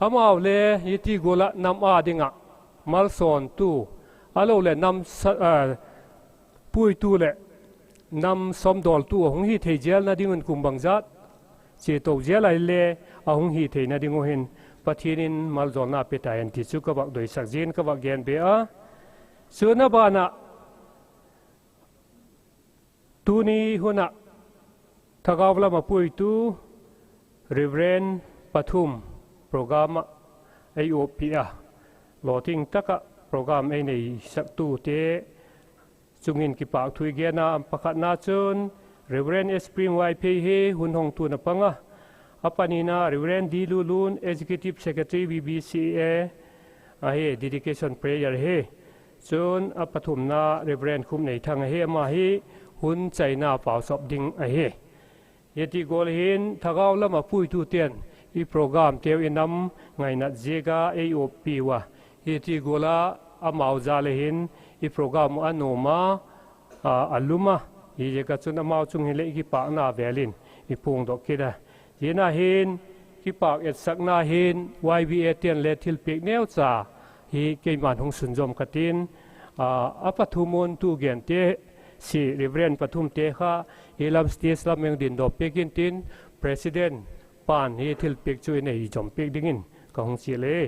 amau le hiti gual ah nam â ding ah malsawntu, a lo leh nam puitu leh nam sawmdawltu a hung hi thei zelna ding un kum bangzat chia to zel a hile a hung hi theina ding uh hin Pathian in maljawlna pe ta hen ti chu ka vak doisak ziakin ka vak gen be a. Chun a ban ah, tuni hun ah thagau lam ah puitu Reverend Pathum program ah ei uappi a, lawting tak ah program ei neisaktute chung in kipâk thu i gen a. Pakhatna chun Reverend Spring Vaiphei hi hun hong tun a pang a, a panina Reverend D. Lulun, Executive Secretary, VBCA ahi, dedication prayer hi. Chun a pathumna Reverend Khupneithang ahi, ama hi hun chaina pauchap ding ahi. Hiti gual hin thagau lam ah puitute'n i programteu i nam ngainat ziak a ei uappi ua, hiti gual a amau jal a hin i program uh a nuam a, a lum a, hiziak ah chun amau chung hileh i kipâkna vêl in i puangdok kit a. Zia ah hin kipâk etsakna hin YVA te'n le thilpiak neucha hi keima'n hung sunzawm ka tin, a pathum un tu gente, si Reverend Pathumte kha i lam stage lam eng dindawk piak intin, President pa'n hi thilpiak chu i nei zom piak dingin ka hung chial e.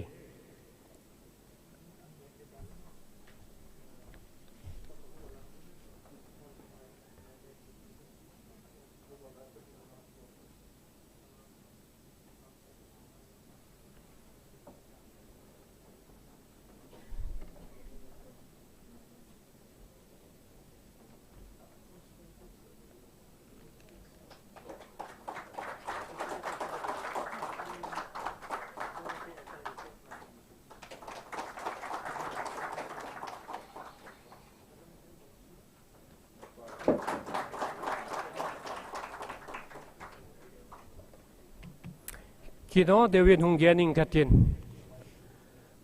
Kinaw deu in hung gen ing ka tin.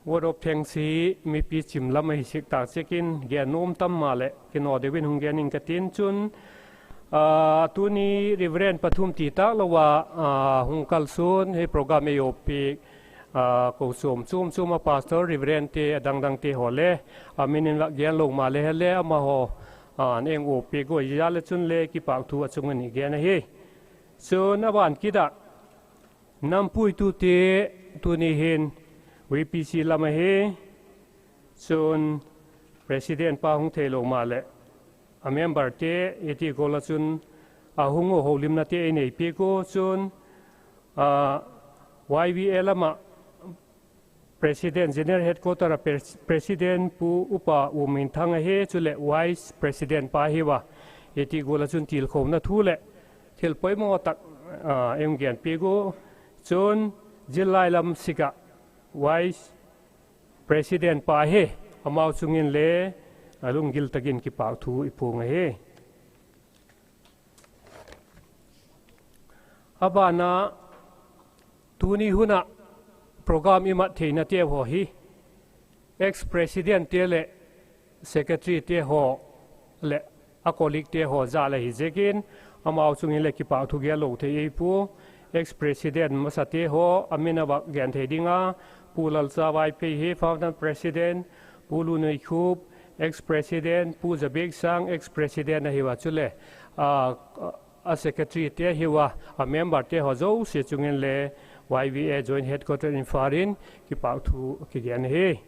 Word of thanks hi mipi chim lam ahi sek tak ziakin gen nuam tam maleh kinaw deu in hung gen ing ka tin. Chun, tuni Reverend Pathum ti tâk lo a hung kalsuan hi program ei uappi, kochuam chuam chuam a pastor, Reverendte a dangdangte haw le a min in vak gen lo maleh hile amahaw an eng uappi guai jal le chun le kipâk thu a chung a ni gen ahi. Chun a ban kit ah nam puitute tuni hin VPC lam ahi, chun President pa hung theilo maleh a memberte hiti gual ah chun a hung uh holimnate ei nei piak u chun, YVA lam ah President, General Headquarter ah President Pu Upa Uminthang ahi, chuleh Vice President pa hi ua, hiti gual ah chun tilkhona thu leh thil poimaw tak ei hung gen piak u. Chun, zillai lam sik ah Vice President pa hi, amau chung in le a lunggil tak in kipâk thu i puang ahi. A ban ah, tuni hun ah program i mat theinate haw hi ex-presidentte leh secretaryte haw leh a colleaguete haw jal ahi ziakin, amau chung in leh kipâk thu gel lo thei ei pua. Ex-president masate haw a min a vak gen thei ding a, Pu Lalcha Vaiphei hi founder president, Pu Lunuikhup ex-president, Pu Zabiaksang ex-president ahi ua, chuleh a secretaryte ahi ua, a memberte haw zosia chung in le Y V A Joint Headquarter Imphal in kipâk thu kigen ahi.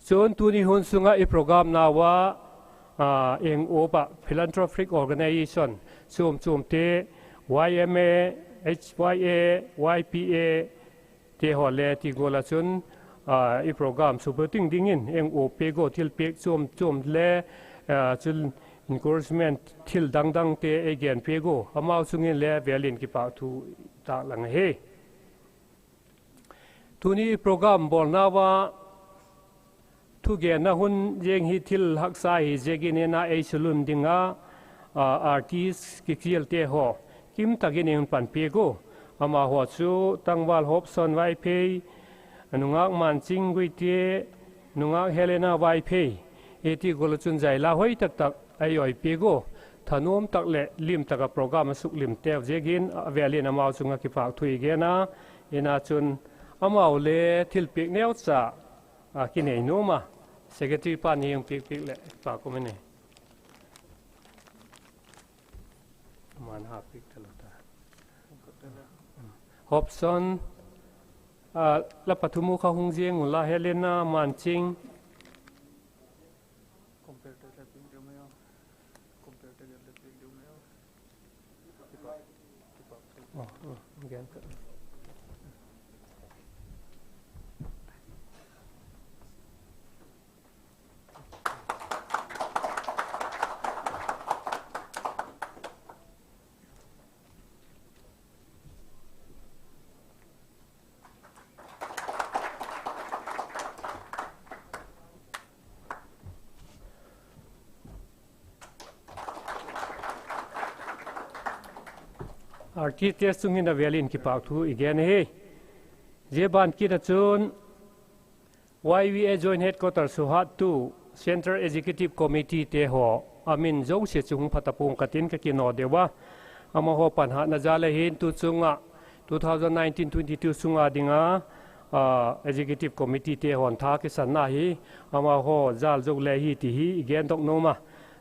Chun tuni hun sung ah i programnau ah, eng uap ah philanthropic organisation chuam chuamte, Y M A, H Y A, Y P A te haw le ti gual ah chun, i program supporting dingin eng uap piak ua, thilpiak chuam chuam le, chun encouragement thil dang dangte ei gen piak ua, amau chung in le vêl in kipâk thu tâk lang ahi. Tuni program bawlnau a thugenna hun ziang hi thil haksa hi ziakin ei sulun ding a, artist kichialte haw kim tak in ei hun panpiak ua, amahaw chu tangval Hopson Vaiphei, nungâk Manching Guite, nungâk Helena Vaiphei, ti gual ah chun zaila hoi tak tak ei oipiak ua, thanuam tak leh lim tak ah program a suklimteu ziakin a vêl in amau chung ah kipâk thu i gen a, in a chun amau le thilpiak neucha a kinei nuam a, secretary pa'n ei hun piak piak leh kipâk um in e. Hopson, la pathum u kha hung ziang unla, Helena, Manching. Artist te chung in a vêl in kipâk thu i gen ahi. Zia ban kit ah chun Y V A Joint Headquarter suhattu Central Executive Committeete haw a min zosia chu hung pha ta pua'ng ka tin ka kinaw deu a. Amahaw panhatna jal a hin tu chung ah two thousand nineteen twenty-two sung a ding a Executive Committeete hawn tha kisanna hi amahaw jal zo le hi ti hi i gendok nuam a.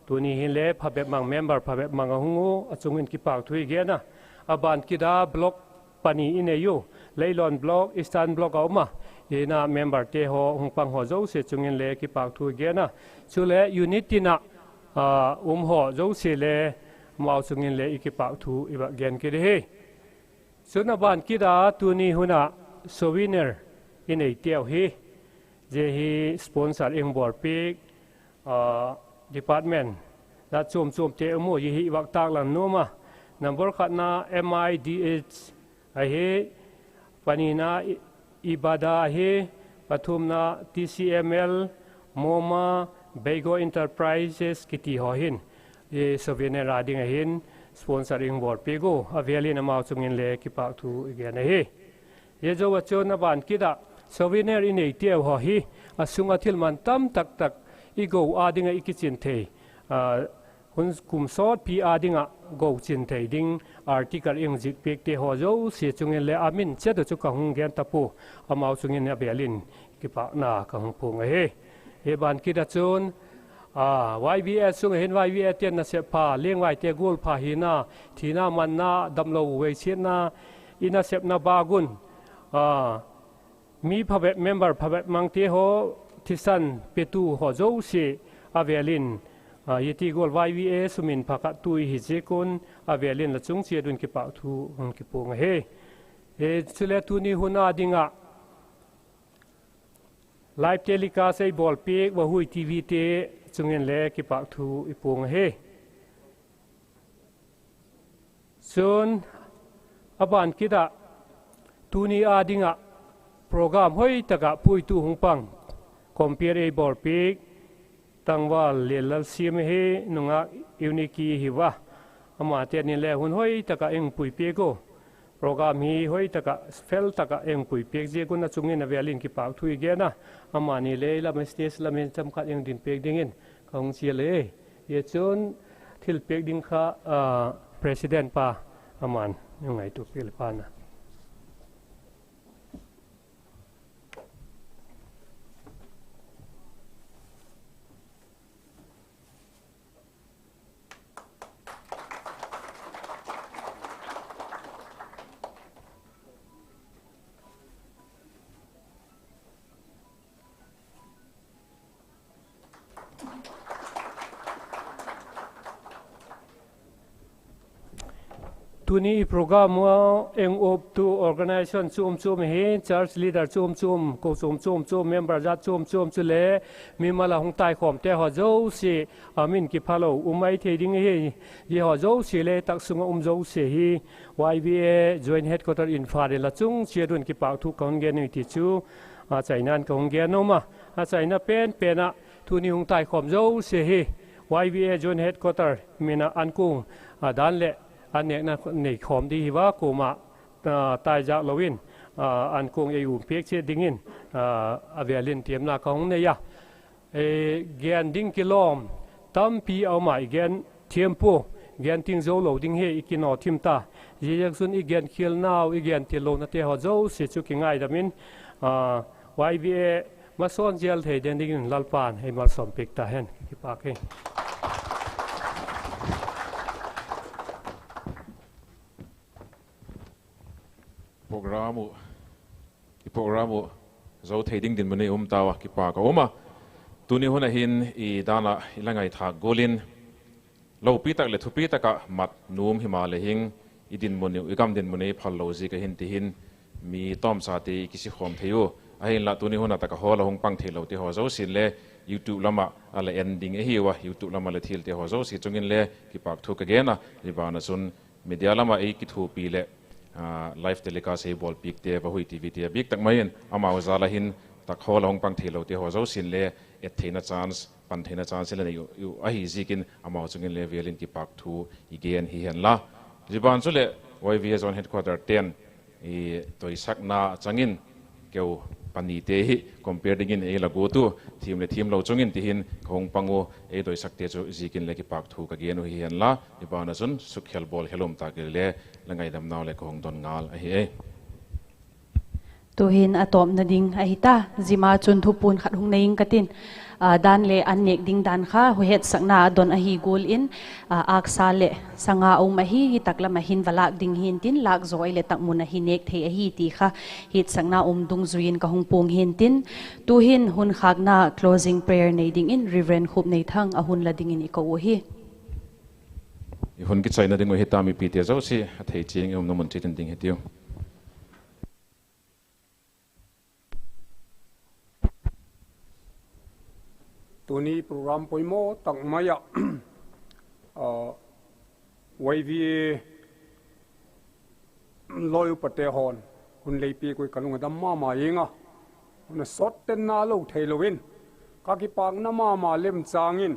Tuni hin le phabep mang, member phabep mang a hung u, a chung in kipâk thu i gen a. A ban kit a block pani i nei u, Leilon Block, Eastern Block a um a, i na memberte haw hung pang haw zosia chung in le kipâk thu i gen a. Chuleh unit tin ah um haw zosia le amau chung in le i kipâk thu i va gen kit ahi. Chun a ban kit a tuni hun ah souvenir i neiteu hi, zia hi sponsor i hung bawlpiak department a chuam chuamte um u, zia hi i vak tâklang nuam a. Number khatna M I D H ahi, panina Ibada ahi, pathumna T C M L, Moma, Beigo Enterprises kiti haw hin souvenir a ding a hin sponsor i hung bawlpiak u, a vêl in amau chung in le kipâk thu i gen ahi. Zia zo a chun a ban kit ah souvenir i neiteu haw hi a sung ah thil man tam tak tak i go a ding ah i kiching thei, hun kum sawtpi a ding ah go ching thei ding article i hung zikpiakte haw zosia chung in le a min chiat u chu ka hung gen ta pua, amau chung in a vêl in kipâkna ka hung puang ahi. Hi ban kit ah chun Y V A sung ah hin Y V Ate'n nasep pha, lengvaite gual pha hina, thina manna, damlo veisiatna, i nasepna bâk un mi phabep, member phabep mangte haw, thisan petu haw zosia a vêl in, zia ti gual Y V A sumin pha khat tu i hi ziak un a vêl in la chung chiat un kipâk thu hung kipuang ahi. Chule tuni hun a ding ah live telecast ei bawlpiak Vahui TVte chung in le kipâk thu i puang ahi. Chun a ban kit ah Tuni â ding ah program hoi tak ah puitu hung pang, compere ei bawlpiak, tangval Lianlalsiam ahi, nungâk Eunice hi va. Amate ni le hun hoi tak ah ei hung puipiak u. Program hi hoi tak ah, fel tak ah ei hung puipiak ziak un a chung in a vêl in kipâk thu i gen a. Amani le ei lam ah stage lam in cham khat ei hung din piak dingin ka hung chial e. Zia chun thilpiak ding kha, president pa, aman ei ngaitua piak le pan a. Tuni i program a ei hung uptu organisation chuam chuam ahi, church leader chuam chuam, kochuam chuam chuam, member jat chuam chuam chule mimal a hung taikhawmte haw zosia, a min kiphalo um mai thei ding ahi. Zia haw zosia le tak sung ah um zosia hi Y V A Joint Headquarter Imphal in la chung chiat un kipâk thu ka hun gen ui ti chu a chaina'n ka hung gen nuam a. A chaina pen pen ah tuni hung taikhawm zosia hi Y V A Joint Headquarter min ah ankuang a dan leh an nêkna nei khawm di hi va, kuama taizâk lo in ankuang ei umpiak chiat dingin a vêl in tiamna ka hung nei a. Gen ding kilawm tampi a um a, i gen thiam pua, gen ting zo lo ding hi i kinaw thim ta. Ziaziakchun i genkhialnau, i gen tillonate haw zosia chu kingaidam in, Y V A masawn zel thei den dingin Lalpa'n ei malsawmpiak ta hen. Kipâk hi. Program uh, i program uh zo thei ding dinmun i um tau a, kipâk a um a. Tuni hun ah hin i dan ah i la ngaithâk gual in, lopi tak leh thupi tak ah mat nuam himaleh hin, i dinmun uh, i gam dinmun ei phal lo ziak ah hin ti hin, mi tawmchate i kisikhawm thei u. Ahinla tuni hun a tak ah hall a hung pang theilote haw zosia'n le YouTube lam ah a la en ding ahiu a, YouTube lam ah la thilte haw zosia chung in le kipâk thu ka gen a, zia ban ah chun media lam ah ei kithuapi leh live telecast ei bawlpiakte, Vahui T V te a bîk tak mai in amau jal ah hin tak hall a hung pang theilote haw zosia'n le et theina chance, pan theina chance la nei uh ahi ziakin amau chung in le vêl in kipâk thu i gen hi hen la. Zia ban chuleh Y V A Joint Headquarter te'n doisakna chang in keu panite hi compare dingin ei la guat u, thiam leh thiamlo chung in ti hin ka hung pang u, ei doisakte chu ziakin le kipâk thu ka gen uh hi hen la, i ban ah chun sukkhel bawlkhel um tak le la ngaidamnau leh ka hung don ngal ahi e. Tu'hin a tawpna ding ahi ta, zia ma chun thupuan khat hung nei ing ka tin, dan leh an nêk ding dan kha huhetsakna a don ahi gual in, âksa leh sanga um ahi, hi tak lam ah hin va lâk ding hi'ntin, lâk zaw i leh tak mun ah hin nêk thei ahi ti kha hetsakna um dungzui in ka hung puang hi'ntin, tu'hin hun khâkna closing prayer nei dingin Reverend Khupneithang a hun la dingin i ko uhi. I hun kichaina ding uh hi ta, mipite zosia a thei chiang i umna mun chiat in ding hitiu. Tuni program poimaw tak mai ah, Y V A lawi upate haw'n hun lei piak ui ka lung a dam ma ma ing a, hun a sawttenna lo theilo in ka kipâkna ma ma lemchâng in,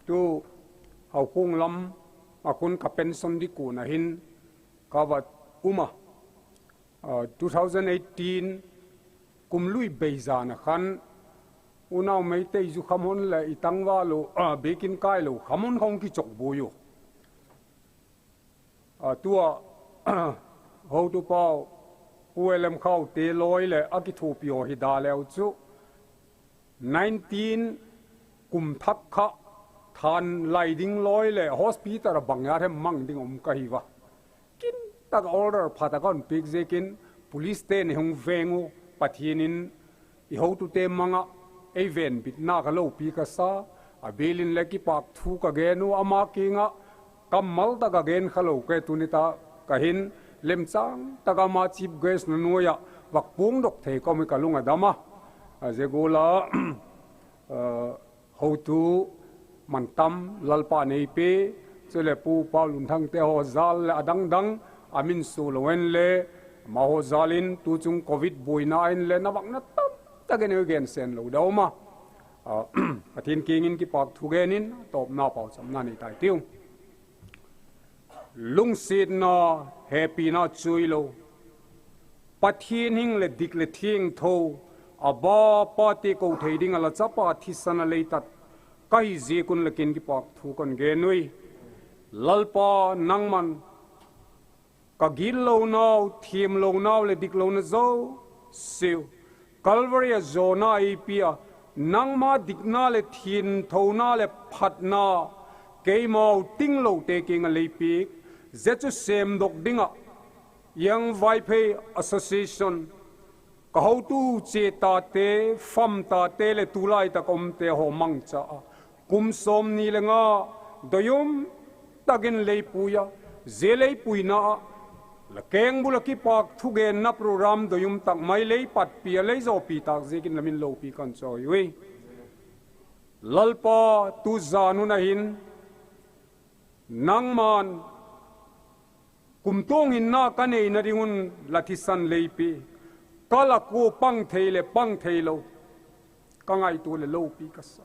tu Haukhung lam ah khun ka pension ding kuan ah hin ka va um a, two thousand eighteen kum lui bei zan ah khan unau Meitei zu khamhon leh i tangval uh biakin kailo khamhon kha hung kichawkbuai uh. Tua hotupau Pu L M Khaute lawi leh a kithuapi haw hi da leu chu nineteen kum thak kha than lai ding lawi leh hospital ah bang a hem mang ding um ka hi ua. Kin tak a order pha tak a hun piak ziakin police te'n ei hung veng u, Pathian in i hotute mang ah ei venbitna ka lopi ka sa, a bial in le kipâk thu ka gen u, ama kiang ah kammal tak a gen kha lo ke tuni tak ah hin lemchâng tak a ama chief guest na nuai ah vak puangdok thei ka um hi ka lung a dam a. A zia gual a hotu mantam Lalpa'n ei pe, chuleh Pu Paulunthangte haw jal leh a dang dang a min sua lo en le, Amahaw jâl in tu chung Covid buaina in le na vakna tam tak in ei gen sen lo deu ma, Pathian kiang in kipâk thu gen in tawpna pauchapna nei tai tiu. Lungsiatna, hepina chuilo, Pathian hing leh dik leh thiangtho, a vapate ko thei ding ah la chapa thisan a lei tat ka hi ziak un la kiang in kipâk thu kan gen ui. Lalpa, nangma'n ka gitlonau, thiamlonau leh diklona zosiau Calvary ah zawna ei pia, nangma dikna leh thianthona leh phatna keimau tinglote kiang ah lei piak, zia chu sêmdok ding ah Young Vaiphei Association, ka hotu chia tate, fam tate leh tulai tak umte haw mangcha ah, kum sawmni leh nga doi um tak in lei pui a, zia lei puina ah la kengbul ah kipâk thugenna program doi um tak mai lei patpi a, lei zawpi tâk ziakin la min lopi kan chawi ui. Lalpa, tu zan hun ah hin nangma'n kumtuang hinna ka neina ding un la thisan lei pia, ka lak ua pang thei leh pang theilo, ka ngaitua leh lopi ka sa.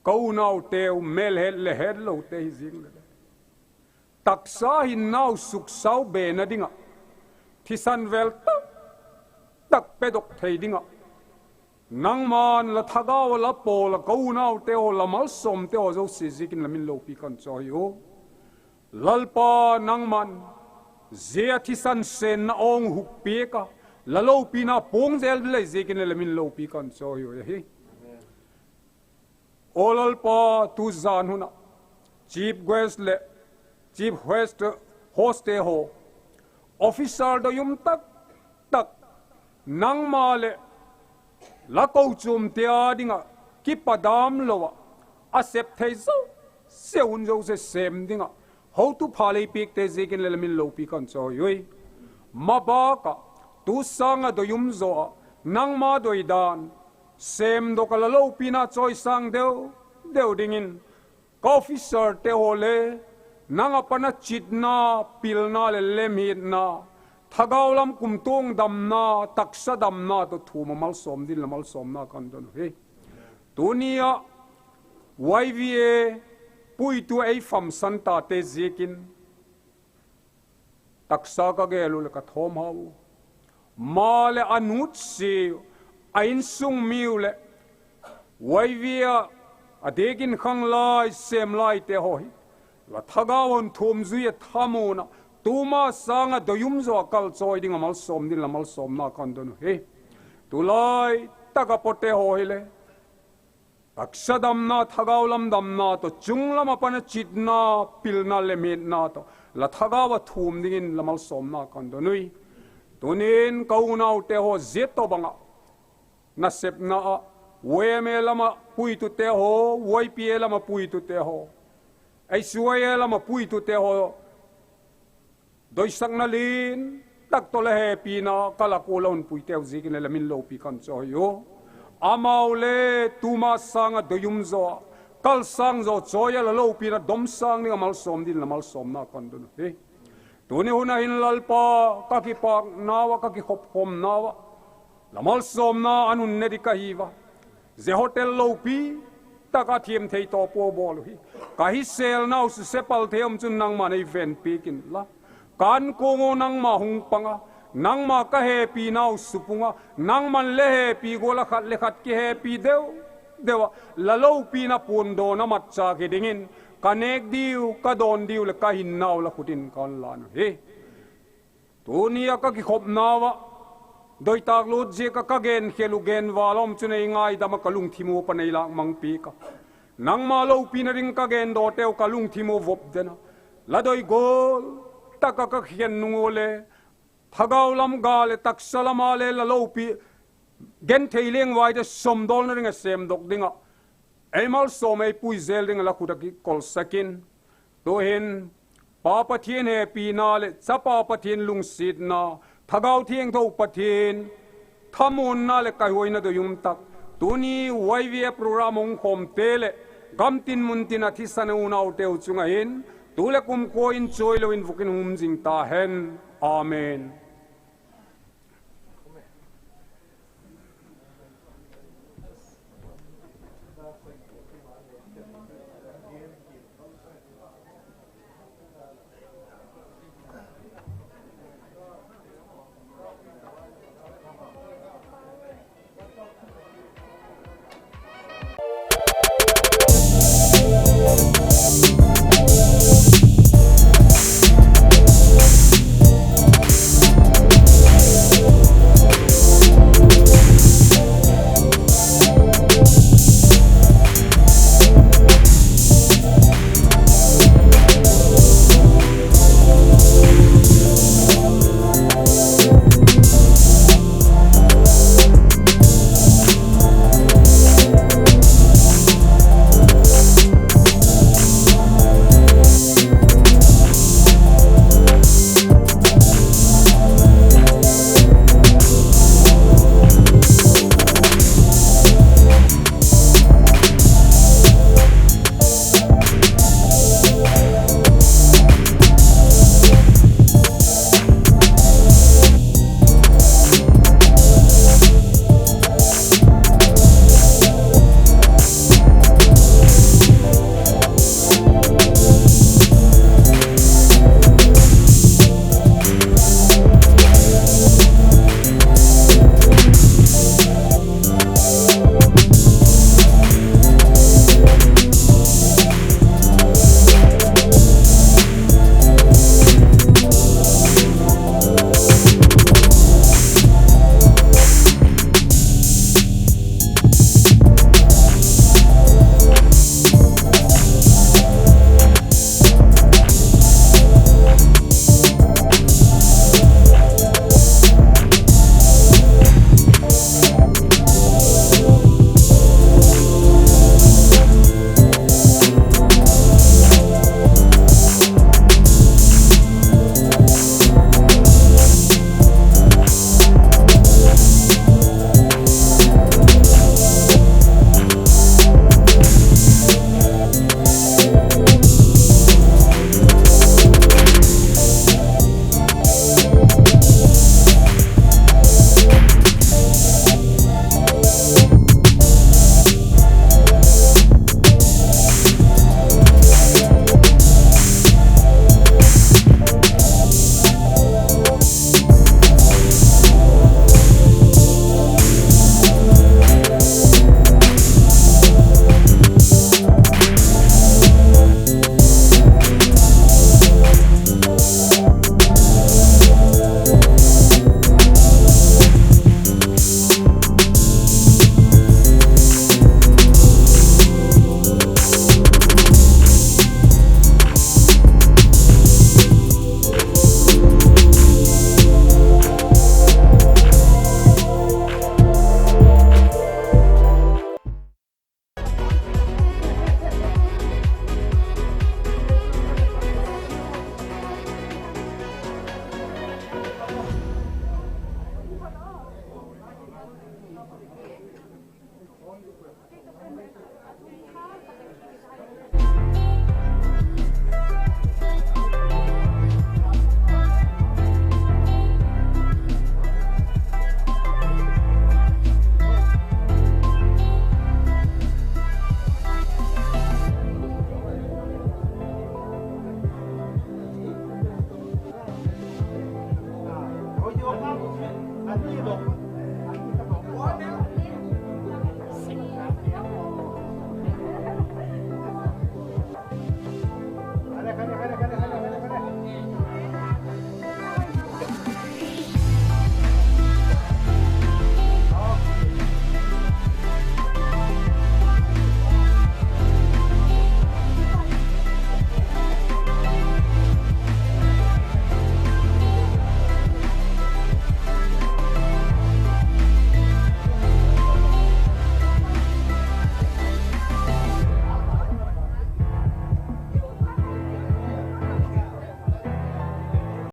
Ka unauteu mêlhet leh hetlote hi ziang leh le, taksa hinnau suksau bena ding ah, thisan vêl tam tak pedok thei ding ah, nangma'n la thagau a la pawl ah ka unaute haw, la malsawmte haw zosia ziakin la min lopi kan chawi u. Lalpa, nangma'n zia thisan sênna awng huk piak a, la lopina puang zel ding lei ziakin le la min lopi kan chawi u ahi. Aw Lalpa, tu zan hun ah chief guest leh chief host, hostte haw, officer doi um tak tak, nangma leh la kochuamte â ding ah kipadam lo ah, a sep thei zosia, hun zosia sêm ding ah hotu pha lei piakte ziakin le la min lopi kan chawi ui. Mabâk ah, tu sâng ah doi um zaw ah, nangma doidan sêmdok ah la lopina chawisâng deu deu dingin, ka officerte haw le nang ah pan a chitna, pilna leh lemhiatna, thagau lam kumtuang damna, taksa damna tawh thum ah malsawm dingin la malsawmna kan don uhi. Tuni ah Y V A puitu ei famsan tate ziakin taksa ka gel u leh ka thawmhau u. Maleh a nutsia, a insung miu leh Y V A ah a diak in khang lai, sêm laite haw hi la thagau hun thuam zui ah thamuan ah, tuma sâng ah doi um zaw ah kalchawi ding ah malsawm dingin la malsawmna kan don uhi. Tulai tak ah pawte haw hile taksa damna, thagau lam damna tawh chung lam ah pan a chitna, pilna, lemhiatna tawh la thagau ah thum dingin la malsawmna kan don ui. Tuni'n ka unaute haw zia tawhbang ah nasepna ah, Y M A lam ah puitute haw, Y P A lam ah puitute haw, H Y A lam ah puitute haw, doisakna lian tak tawh la hepina ka lak ua la hun puiteu ziakin le la min lopi kan chawi u. Amau le tuma sâng ah doi um zaw ah, kalsâng zaw chawi ah la lopina domsâng ding ah malsawm dingin la malsawmna kan don uhi. Tuni hun ah hin Lalpa, ka kipâknau ah, ka kikhopkhawmnau ah, la malsawmna a hun ne ding ka hi ua, zia hotel lopi tak ah thiam thei tawh pua bawl uhi. Ka hisêlnau suse pal thei um chun nangma'n ei venpiak inla, ka ankuang ua nangma hung pang a, nangma ka hepinau supung a, nangma'n le hepi gual ah khat le khat kihepi deu deu ah, la lopina puandawn a matchâk hi dingin, ka nêk diu, ka dawn diu leh ka hinnau la khut in kan lân uhi. Tuni ah ka kikhopnau ah doitâk lût ziak ah ka genkhel uh genval a um chun ei ngaidam ah, ka lungthim ua pan ei lâk mang piak a, nangma lopina ding ka gendawteu ka lungthim ua vop den a, la doi gual tak ah ka khen nung ua le, thagau lam ga leh taksa lam ah le la lopi, genthei leng vaite sawmdawlna ding ah sêmdok ding ah ei malsawm ei pui zel ding ah la khut ah kikolsak in. Tu'hin Pa Pathian hepina leh Chapa Pathian lungsiatna, Thagau Thiangtho Pathian thamuanna leh kaihuaina doi um tak, tuni Y V A program hung khawmte leh gamtin muntin ah thisan a unauteu chung ah hin tu leh kumkhua in chawilo in vuk in hung um zing ta hen. Amen.